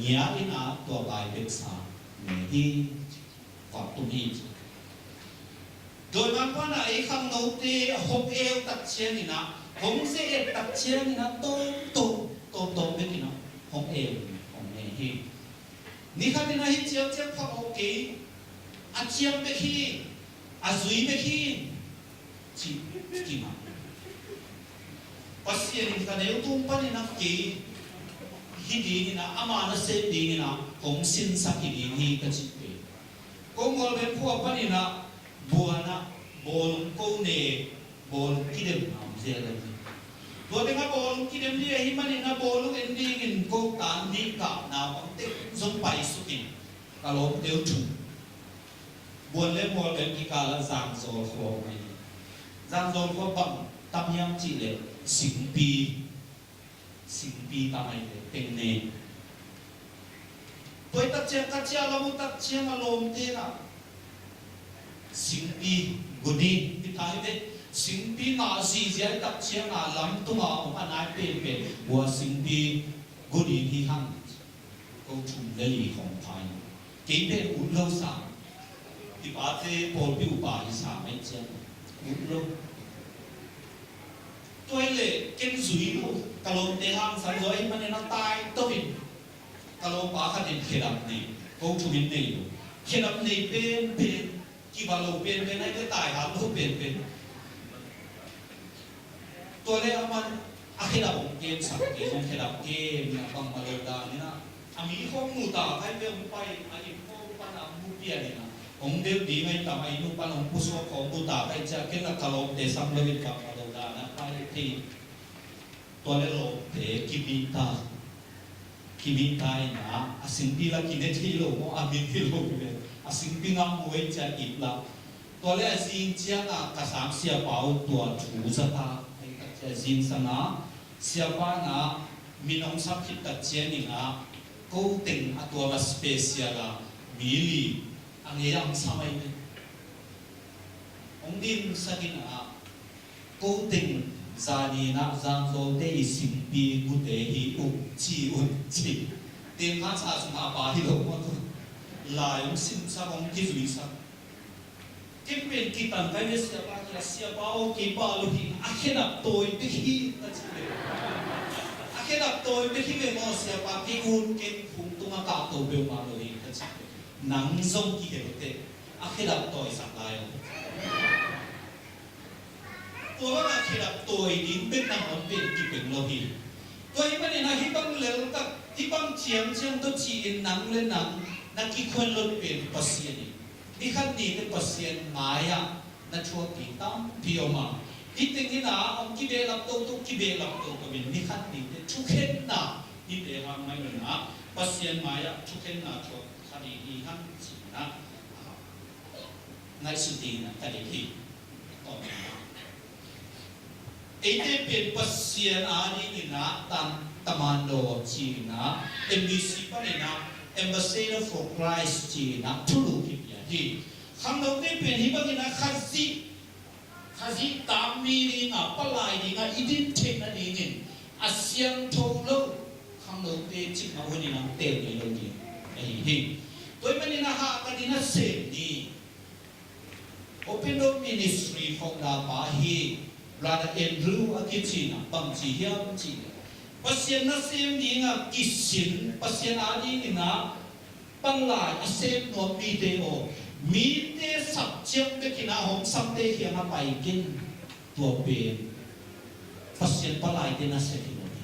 Ngia in ah tua Baibek sa ne hi. Vak tung hi, ci. Dawimangpa'n ah ei khangnote hong eu tak ciangin ah, hong ze-et tak ciangin ah, tawmtawm, tawmtawm bekin ah hong eu, hong ne hi. Ni khatin ah hih ciangciang phamawh kei, a ciam bek hi, a zui bek hi, ci, ci mah. Pasian in ka neu tung panin ah kei hi dingin ah, ama nasem dingin ah hong sinsak hi ding hi, ka cih pen. Ko Mualbem khua panin ah buan ah bawlung ko ne, bawlung kidem ngam zel lo hi. Tua teng ah bawlung kidem ding ahih manin ah bawlung en dingin ko tan ding kah naupang teng zong paisuk in, ka lawmte uh thum. Buan le Mualbem kikal ah Zangzawl khua om hi. Zangzawl khua bang tam hiam cih leh singpi, singpi tam ahih leh teng ne. Tua hi tak ciang ka ciah lam uh tak ciang a lawmte in ah singpi, guni, hi ta hi ve, singpi ngah zihziah hi tak ciang a lam tungah om a nai penpen, ua singpi guni hi hang. Ko thum le li khawng pha in, kei pen ut lo sam. I pate pawlpi upa hi sam ahih ciang ut lo. Tua hi leh ken zui lo, ka lawmte hangsan zaw ahih manin a tai to in, ka lawmpa khat in khedap nei, ko thum in nei lo. Khedap nei penpen, kiba lo penpen, ahih leh tai hat lo penpen. Tua leh aman a khedap hong kemsak, kei zong khedap kem, a bangmah lo dan in ah, a mi khawng mu ta kha hi ve, hong pai, a inn khawng pan a mu pian in ah, hong delh ding ahih tam, a inn uh pan hong pusuak khawng mu ta kha hi ciang, ken a ka lawmte sam lo in bangmah lo dan a pai thei. Tua leh lawmte kimih ta. Kimih ta in ah, a singpi la kine thei lo maw, a min hi lo ve. A singpi ngam mu ei ciang ip la. Tua leh a zing ciang a ka sang siapa uh tua thu za ta. Ei tak ciang a zingsang a, siapa in ah min hong sap khit tak ciangin ah, ko teng a tua ma special a, mi li a ngei a hong sam ahi ve. Hong dinsak in ah, ko teng zani in ah Zangzawlte i singpi gute hi uh, ci un ci. Teng khan sa sung a pa hi lo maw tu. Lai hong simsak, hong kizuisak. Ken pen kitan kai ve, siapa kiang, siapa aw, kei pa lo hi, a khedap tawi bek hi, ka ci ve. A khedap tawi bek hi ve maw, siapa, kei ut, ken phung tungah kahto peuhmah lo hi, ka ci ve. Nang zong kihel teh, a khedap tawisak lai aw. Tua bangah khedap tawi ding bek nangawn pen kipeng lo hi. Tua hih manin ah hih bang lel tak, hih bang ciamciam tawh ci-in nang le nang na kikhuan lot pen Pasian in, ni khat ni teh Pasian mai-ah na thuak ding tampi om a. Hih tengin ah hong kibehlap toto, kibehlap toto in, ni khat ni teh thukhenna, hihte hang mah in ah Pasian mai-ah thukhenna thuak kha ding hi hang, ci-in ah ngaihsut dingin ah ka deih hi. Eite pen Pasian adingin ah tan, tamando ci-in ah, M B C panin ah Ambassador for Christ ci-in ah thulu kipia hi. Khangnote pen hih bangin ah Khazih Khazih tam mi dinga, palai dinga i din theih nadingin a siangtho lo khangnote cikmah hunin a teel ngei lo ding ahi hi. Tua ahih manin a hahkat in a sem ni. Open Door Ministry founder pa hi, Brother Andrew a kici in a, bangci hiam cih leh, Pasian nasem dinga kisin, Pasian adingin a palai a sem nuam mite aw, mite sap ciang bekin a hong samte kiangah a pai ken. Tua pen Pasian palaite nasem hi lo hi.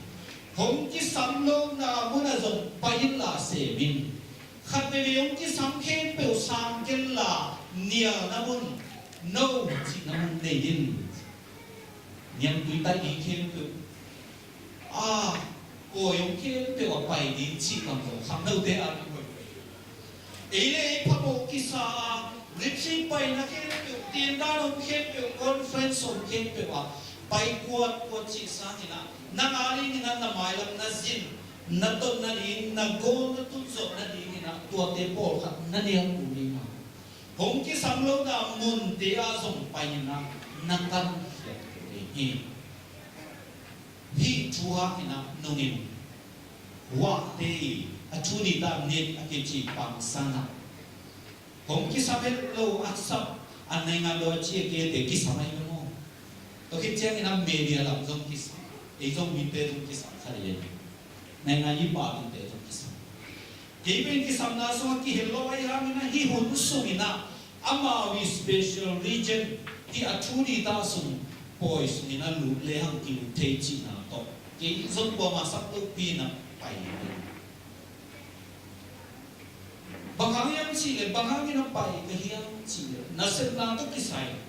Hong kisam lohna munah zong pai inla sem in. Khat veivei hong kisam khempeuh sang kenla, nialna mun, no cihna mun nei in. Niamtui taih ding khempeuh, a, kawi hong khempeuh a pai ding cih bang zong khangnote a ding hoih. Ei le ei phamawh kisa a, retreat paina khempeuh, tiandan hong khempeuh, conference hong khempeuh a pai kuatkuat cih sangin a, nang adingin a na mailam na zin, na tot nading, na gawl na tun zawh nadingin a, tuate pawlkhat na nial uh ding a, hong kisam lohna munte ah zong pai-in a, na kan khiat uh ding hi. Hih thu hangin a nungin, Huahte i a thu dita nit a kici pangsan a, hong kisam het lo a sap, a naingan lo a ci a kete kisam ahi lo maw. Tua khit ciangin a media lam zong kisam, ei zong mite zong kisam kha ding. Naingan i pa mite zong kisam. Kei pen kisamna sungah kihel lo ahi hangin a, hih hun sungin a, amau i special region, hih a thu dita sung, pawi sungin a lut lehang kilut thei cihna tawh, kei zong kuamah sak lopi in a pai hi. Bang hang hiam cih leh, bang hangin a pai ka hiam cih leh, nasepna tawh kisai,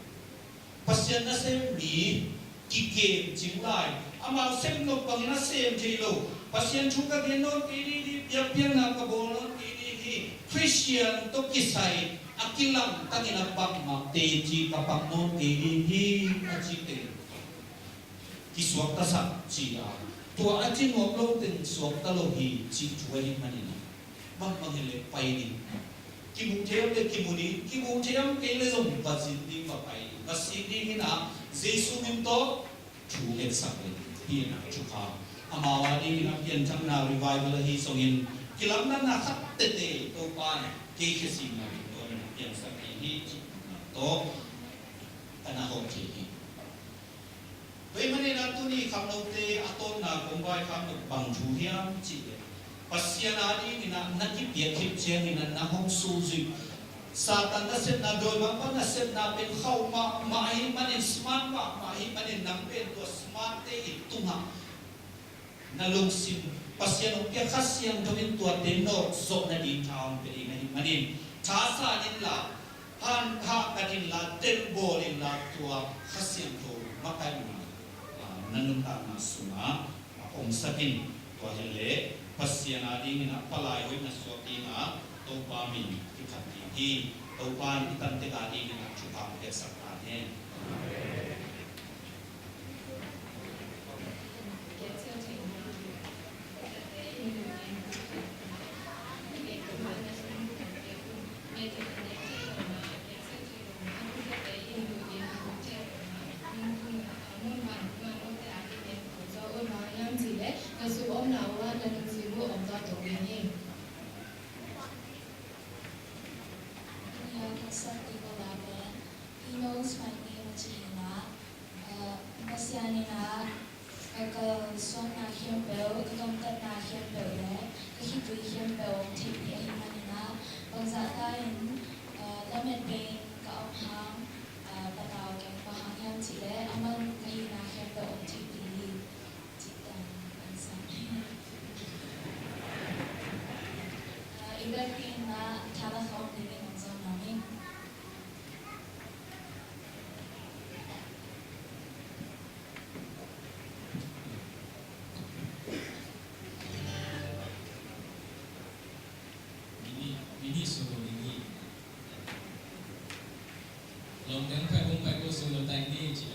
Pasian nasem mi kikem cing lai. Amau sem nop bangin a sem thei lo. Pasian thu ka gen nawn kei ding hi, biakpiakna ka bawl nawn kei ding hi, Khristian tawh kisai a kilangtangin a bangmah teci ka pang nawn kei ding hi, a ci teng, kisuaktasak ci a, tua a ci nuam lo teng suakta lo hi cih thu ahih manin a, bangbang hi leh pai ding. Kimu thei om leh kimu ding, kimu thei om kei leh zong va zin ding, va pai ding, va sik ding hi na, Jesu min tawh thu etsak leh hi na, thukham. Amau a dingin a pianthakna revival ahi zongin, kilamdanna khat tete Topa in kei khe singna ding tawh in a piangsak ding hi cihna tawh ka na hawm thei hi. Tua ahih manin a tuni khangnote a tawpna kong vaikhak nop bang thu hiam cih leh, Pasian a dingin a na kipiak khit ciangin a na hong suzui. Satan nasepna, dawimangpa nasepna pen khauh mahmah ahih manin, smart mahmah ahih manin, nang pen tua smart te i tungah na lungsim, Pasian hong piak Kha Siangtho in tuate nawk zawh nading tha hong pia ding ahih manin, thasan inla, han, hahkat inla, telbawl inla, tua Kha Siangtho makaihna, ah, na nuntakna sungah, ah, omsak in. Tua hi leh Pasian a dingin a palai hoih na suak ding a, Topa min kiphat ding hi. Topa in i tantek a dingin a thupha hong piaksak ta hen. He knows my name a ci hi na, ah, Pasian in a, ka kalsuanna khempeuh, ka gamtatna khempeuh le ka khitui khempeuh hong theih ding ahih manin a, bangzah ta in, ah, lamet peng ka om hang, ah, patau keng, bang hang hiam cih leh aman ka hihna khempeuh hong theih ding hi. Cih dan an sa. Ah, i biakinn ah tha la khawm dingin hong zom nuam ing. Mini, mini solo ni ni. Long dang pai bung pai ko solo tai ni ci.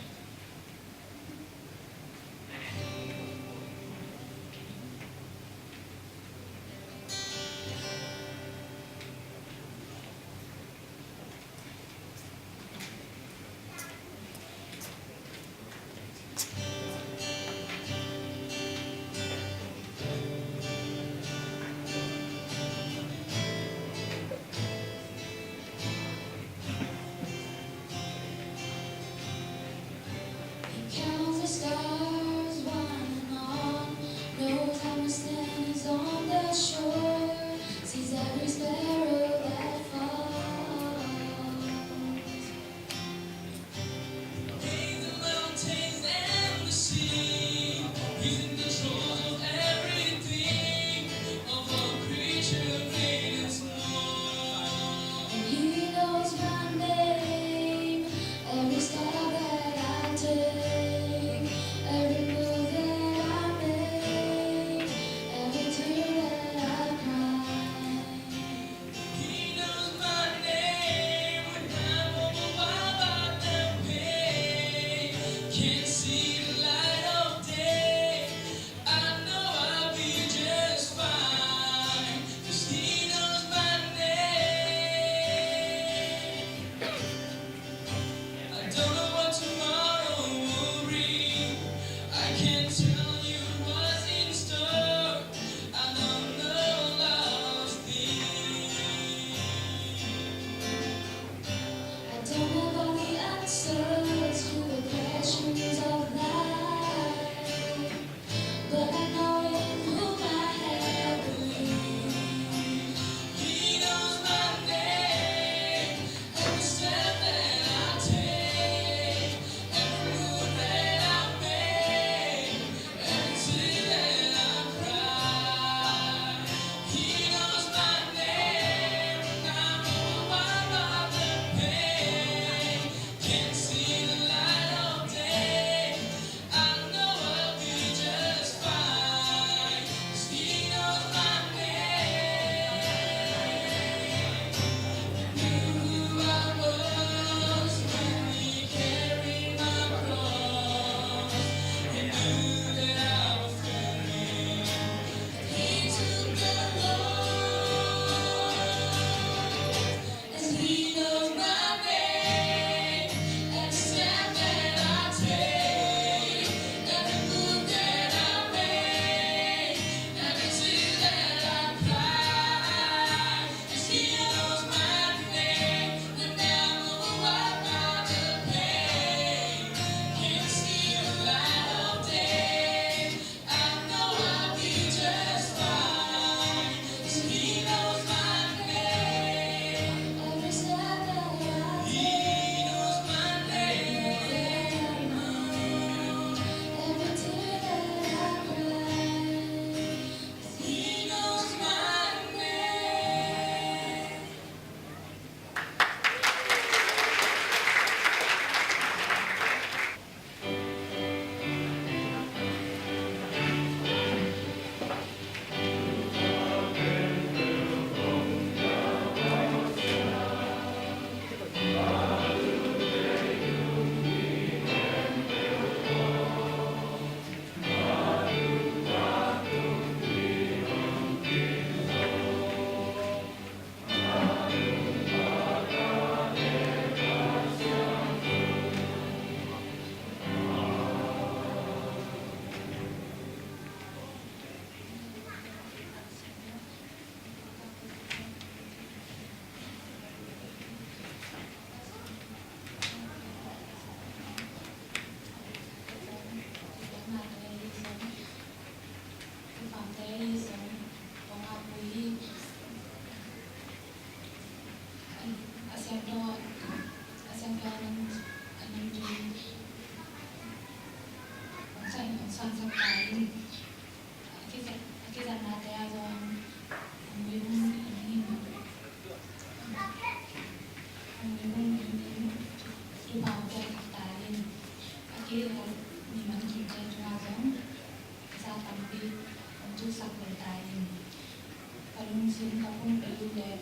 Lungsim ka phungpih uh leh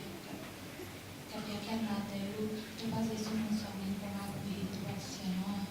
ka piakkhiatnate uh Topa Jesuh min suangin kong ap uh hi, Topa Pasian aw.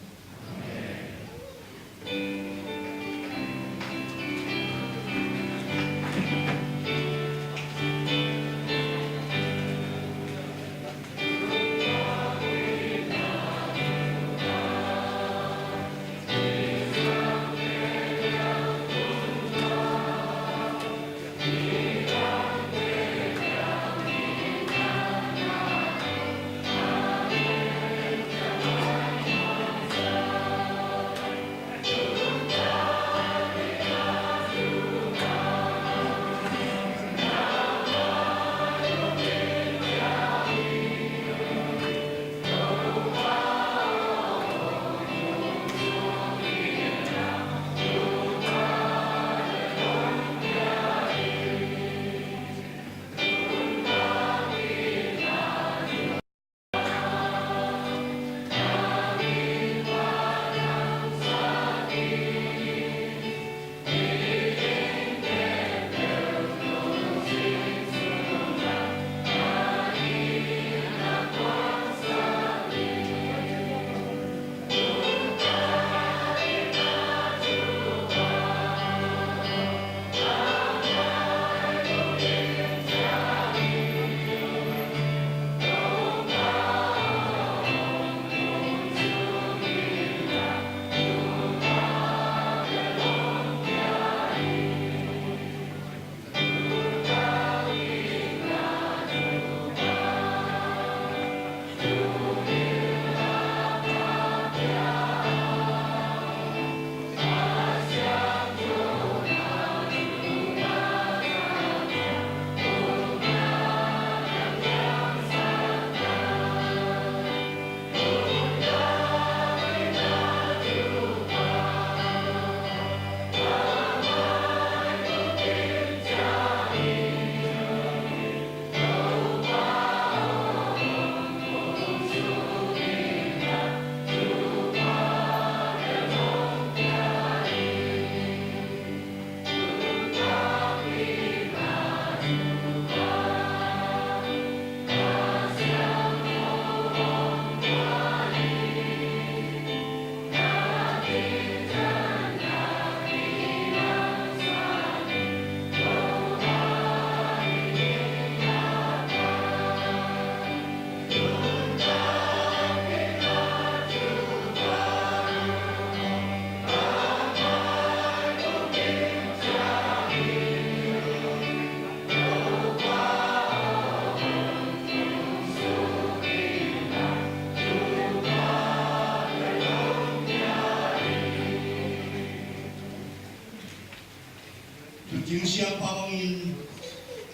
Tuucing siapa bangin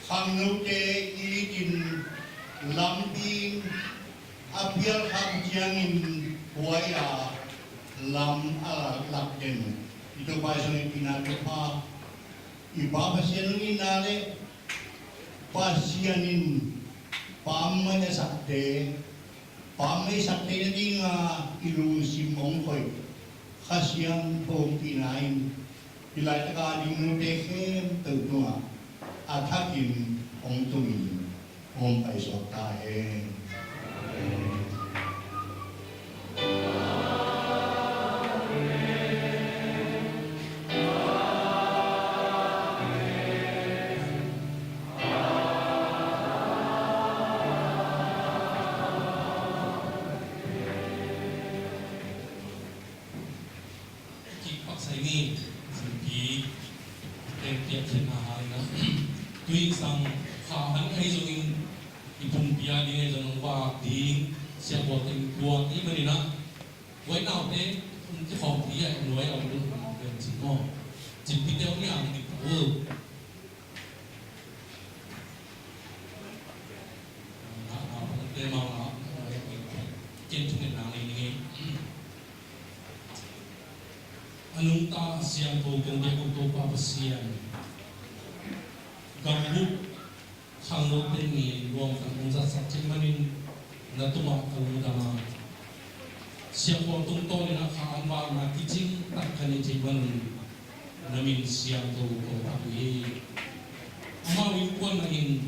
khangnote it in lampi in a pial khak ciangin buai a lam a lak den i Topa i sung i pina Topa i Pa Pasian hong itna le Pasian in pammaih a sakte pammaih sakte nadinga i lungsim hong hoih Kha Siangtho pina in hih laitaka ding note khempeuh tungah a thakin hong tungin hong paisuak ta hen. Kik pak sai ni, zingpi teng piak khin a hang na. Tui sang kha han ahi zongin i pumpi a ding ahi zong vak ding sia kua teng kuang i manin a. Guai naute, um, kikhawm pi a nuai a um, um, um, cin maw. Zingpi te um i ang dik ta uh. A nungta a siangtho kong biak uh Topa Pasian, gambup khangno teng in nuamtak nong zatsak cih manin na tungah ka lungdam a, siangtho tungtawn in a kha an vakna kicing tak ka nei cih manin na min siangtho kong phat uh hi. Amau innkuan mah in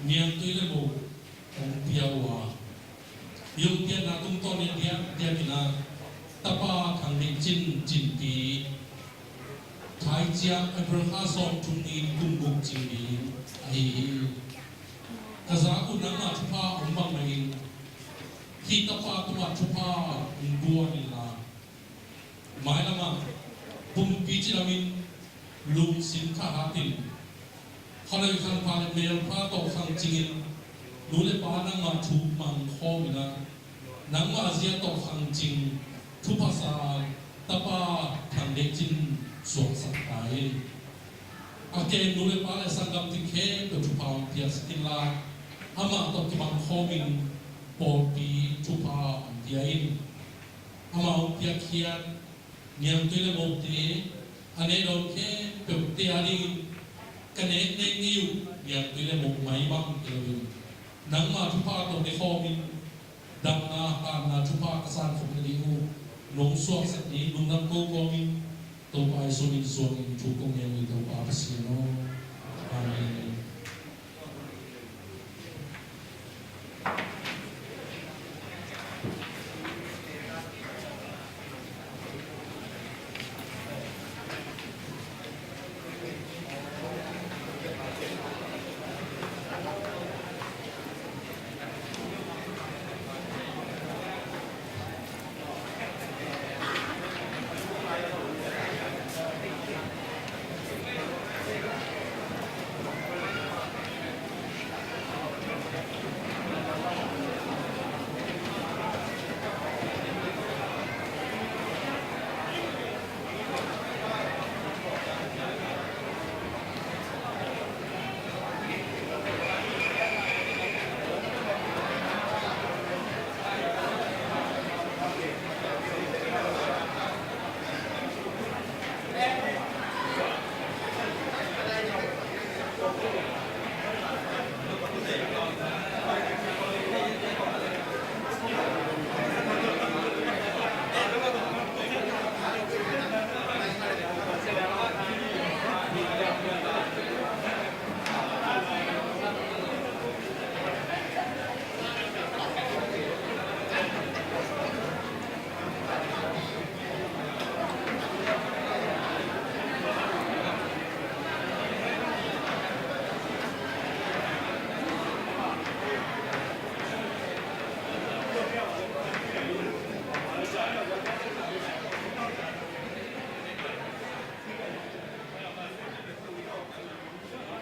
Niangtui le Mo hong pia uh a, hong piakna tungtawn in diakdiak in ah Tapa Thang Deih Cin Cinpi, Thai ciang April kha sawmthum ni kum guk cing ding ahi hi. Ka za uh nangmah thupha om bang mah in hih tapa tungah thupha hong guan inla, mailamah pumpi cidam in lungsim thahat in khanoi khanpha le melpha tawh khangcing in nu le pa nangmah thu mang khawm in ah nangmah zia tawh khangcing thuphasa Tapa Thang Deih Cin suaksak ta in. A kem nu le pa le sanggam ding khempeuh thupha hong piaksak inla, amah tawh kibang khawm in pawlpi thupha hong pia in. Amah hong piakkhiat Niangtui le Mote a neh dawn khempeuhte a dingin ka nek nek ngei uh Niangtui le Mo mah bang hi lo in, nangmah thupha tawh ne khawm in damna hanna thupha ka sankhop nading uh nong suaksak ding lungdam ko kawm in Topa Jesuh min suangin thu kong ngen uh hi Topa Pasian aw. Amen.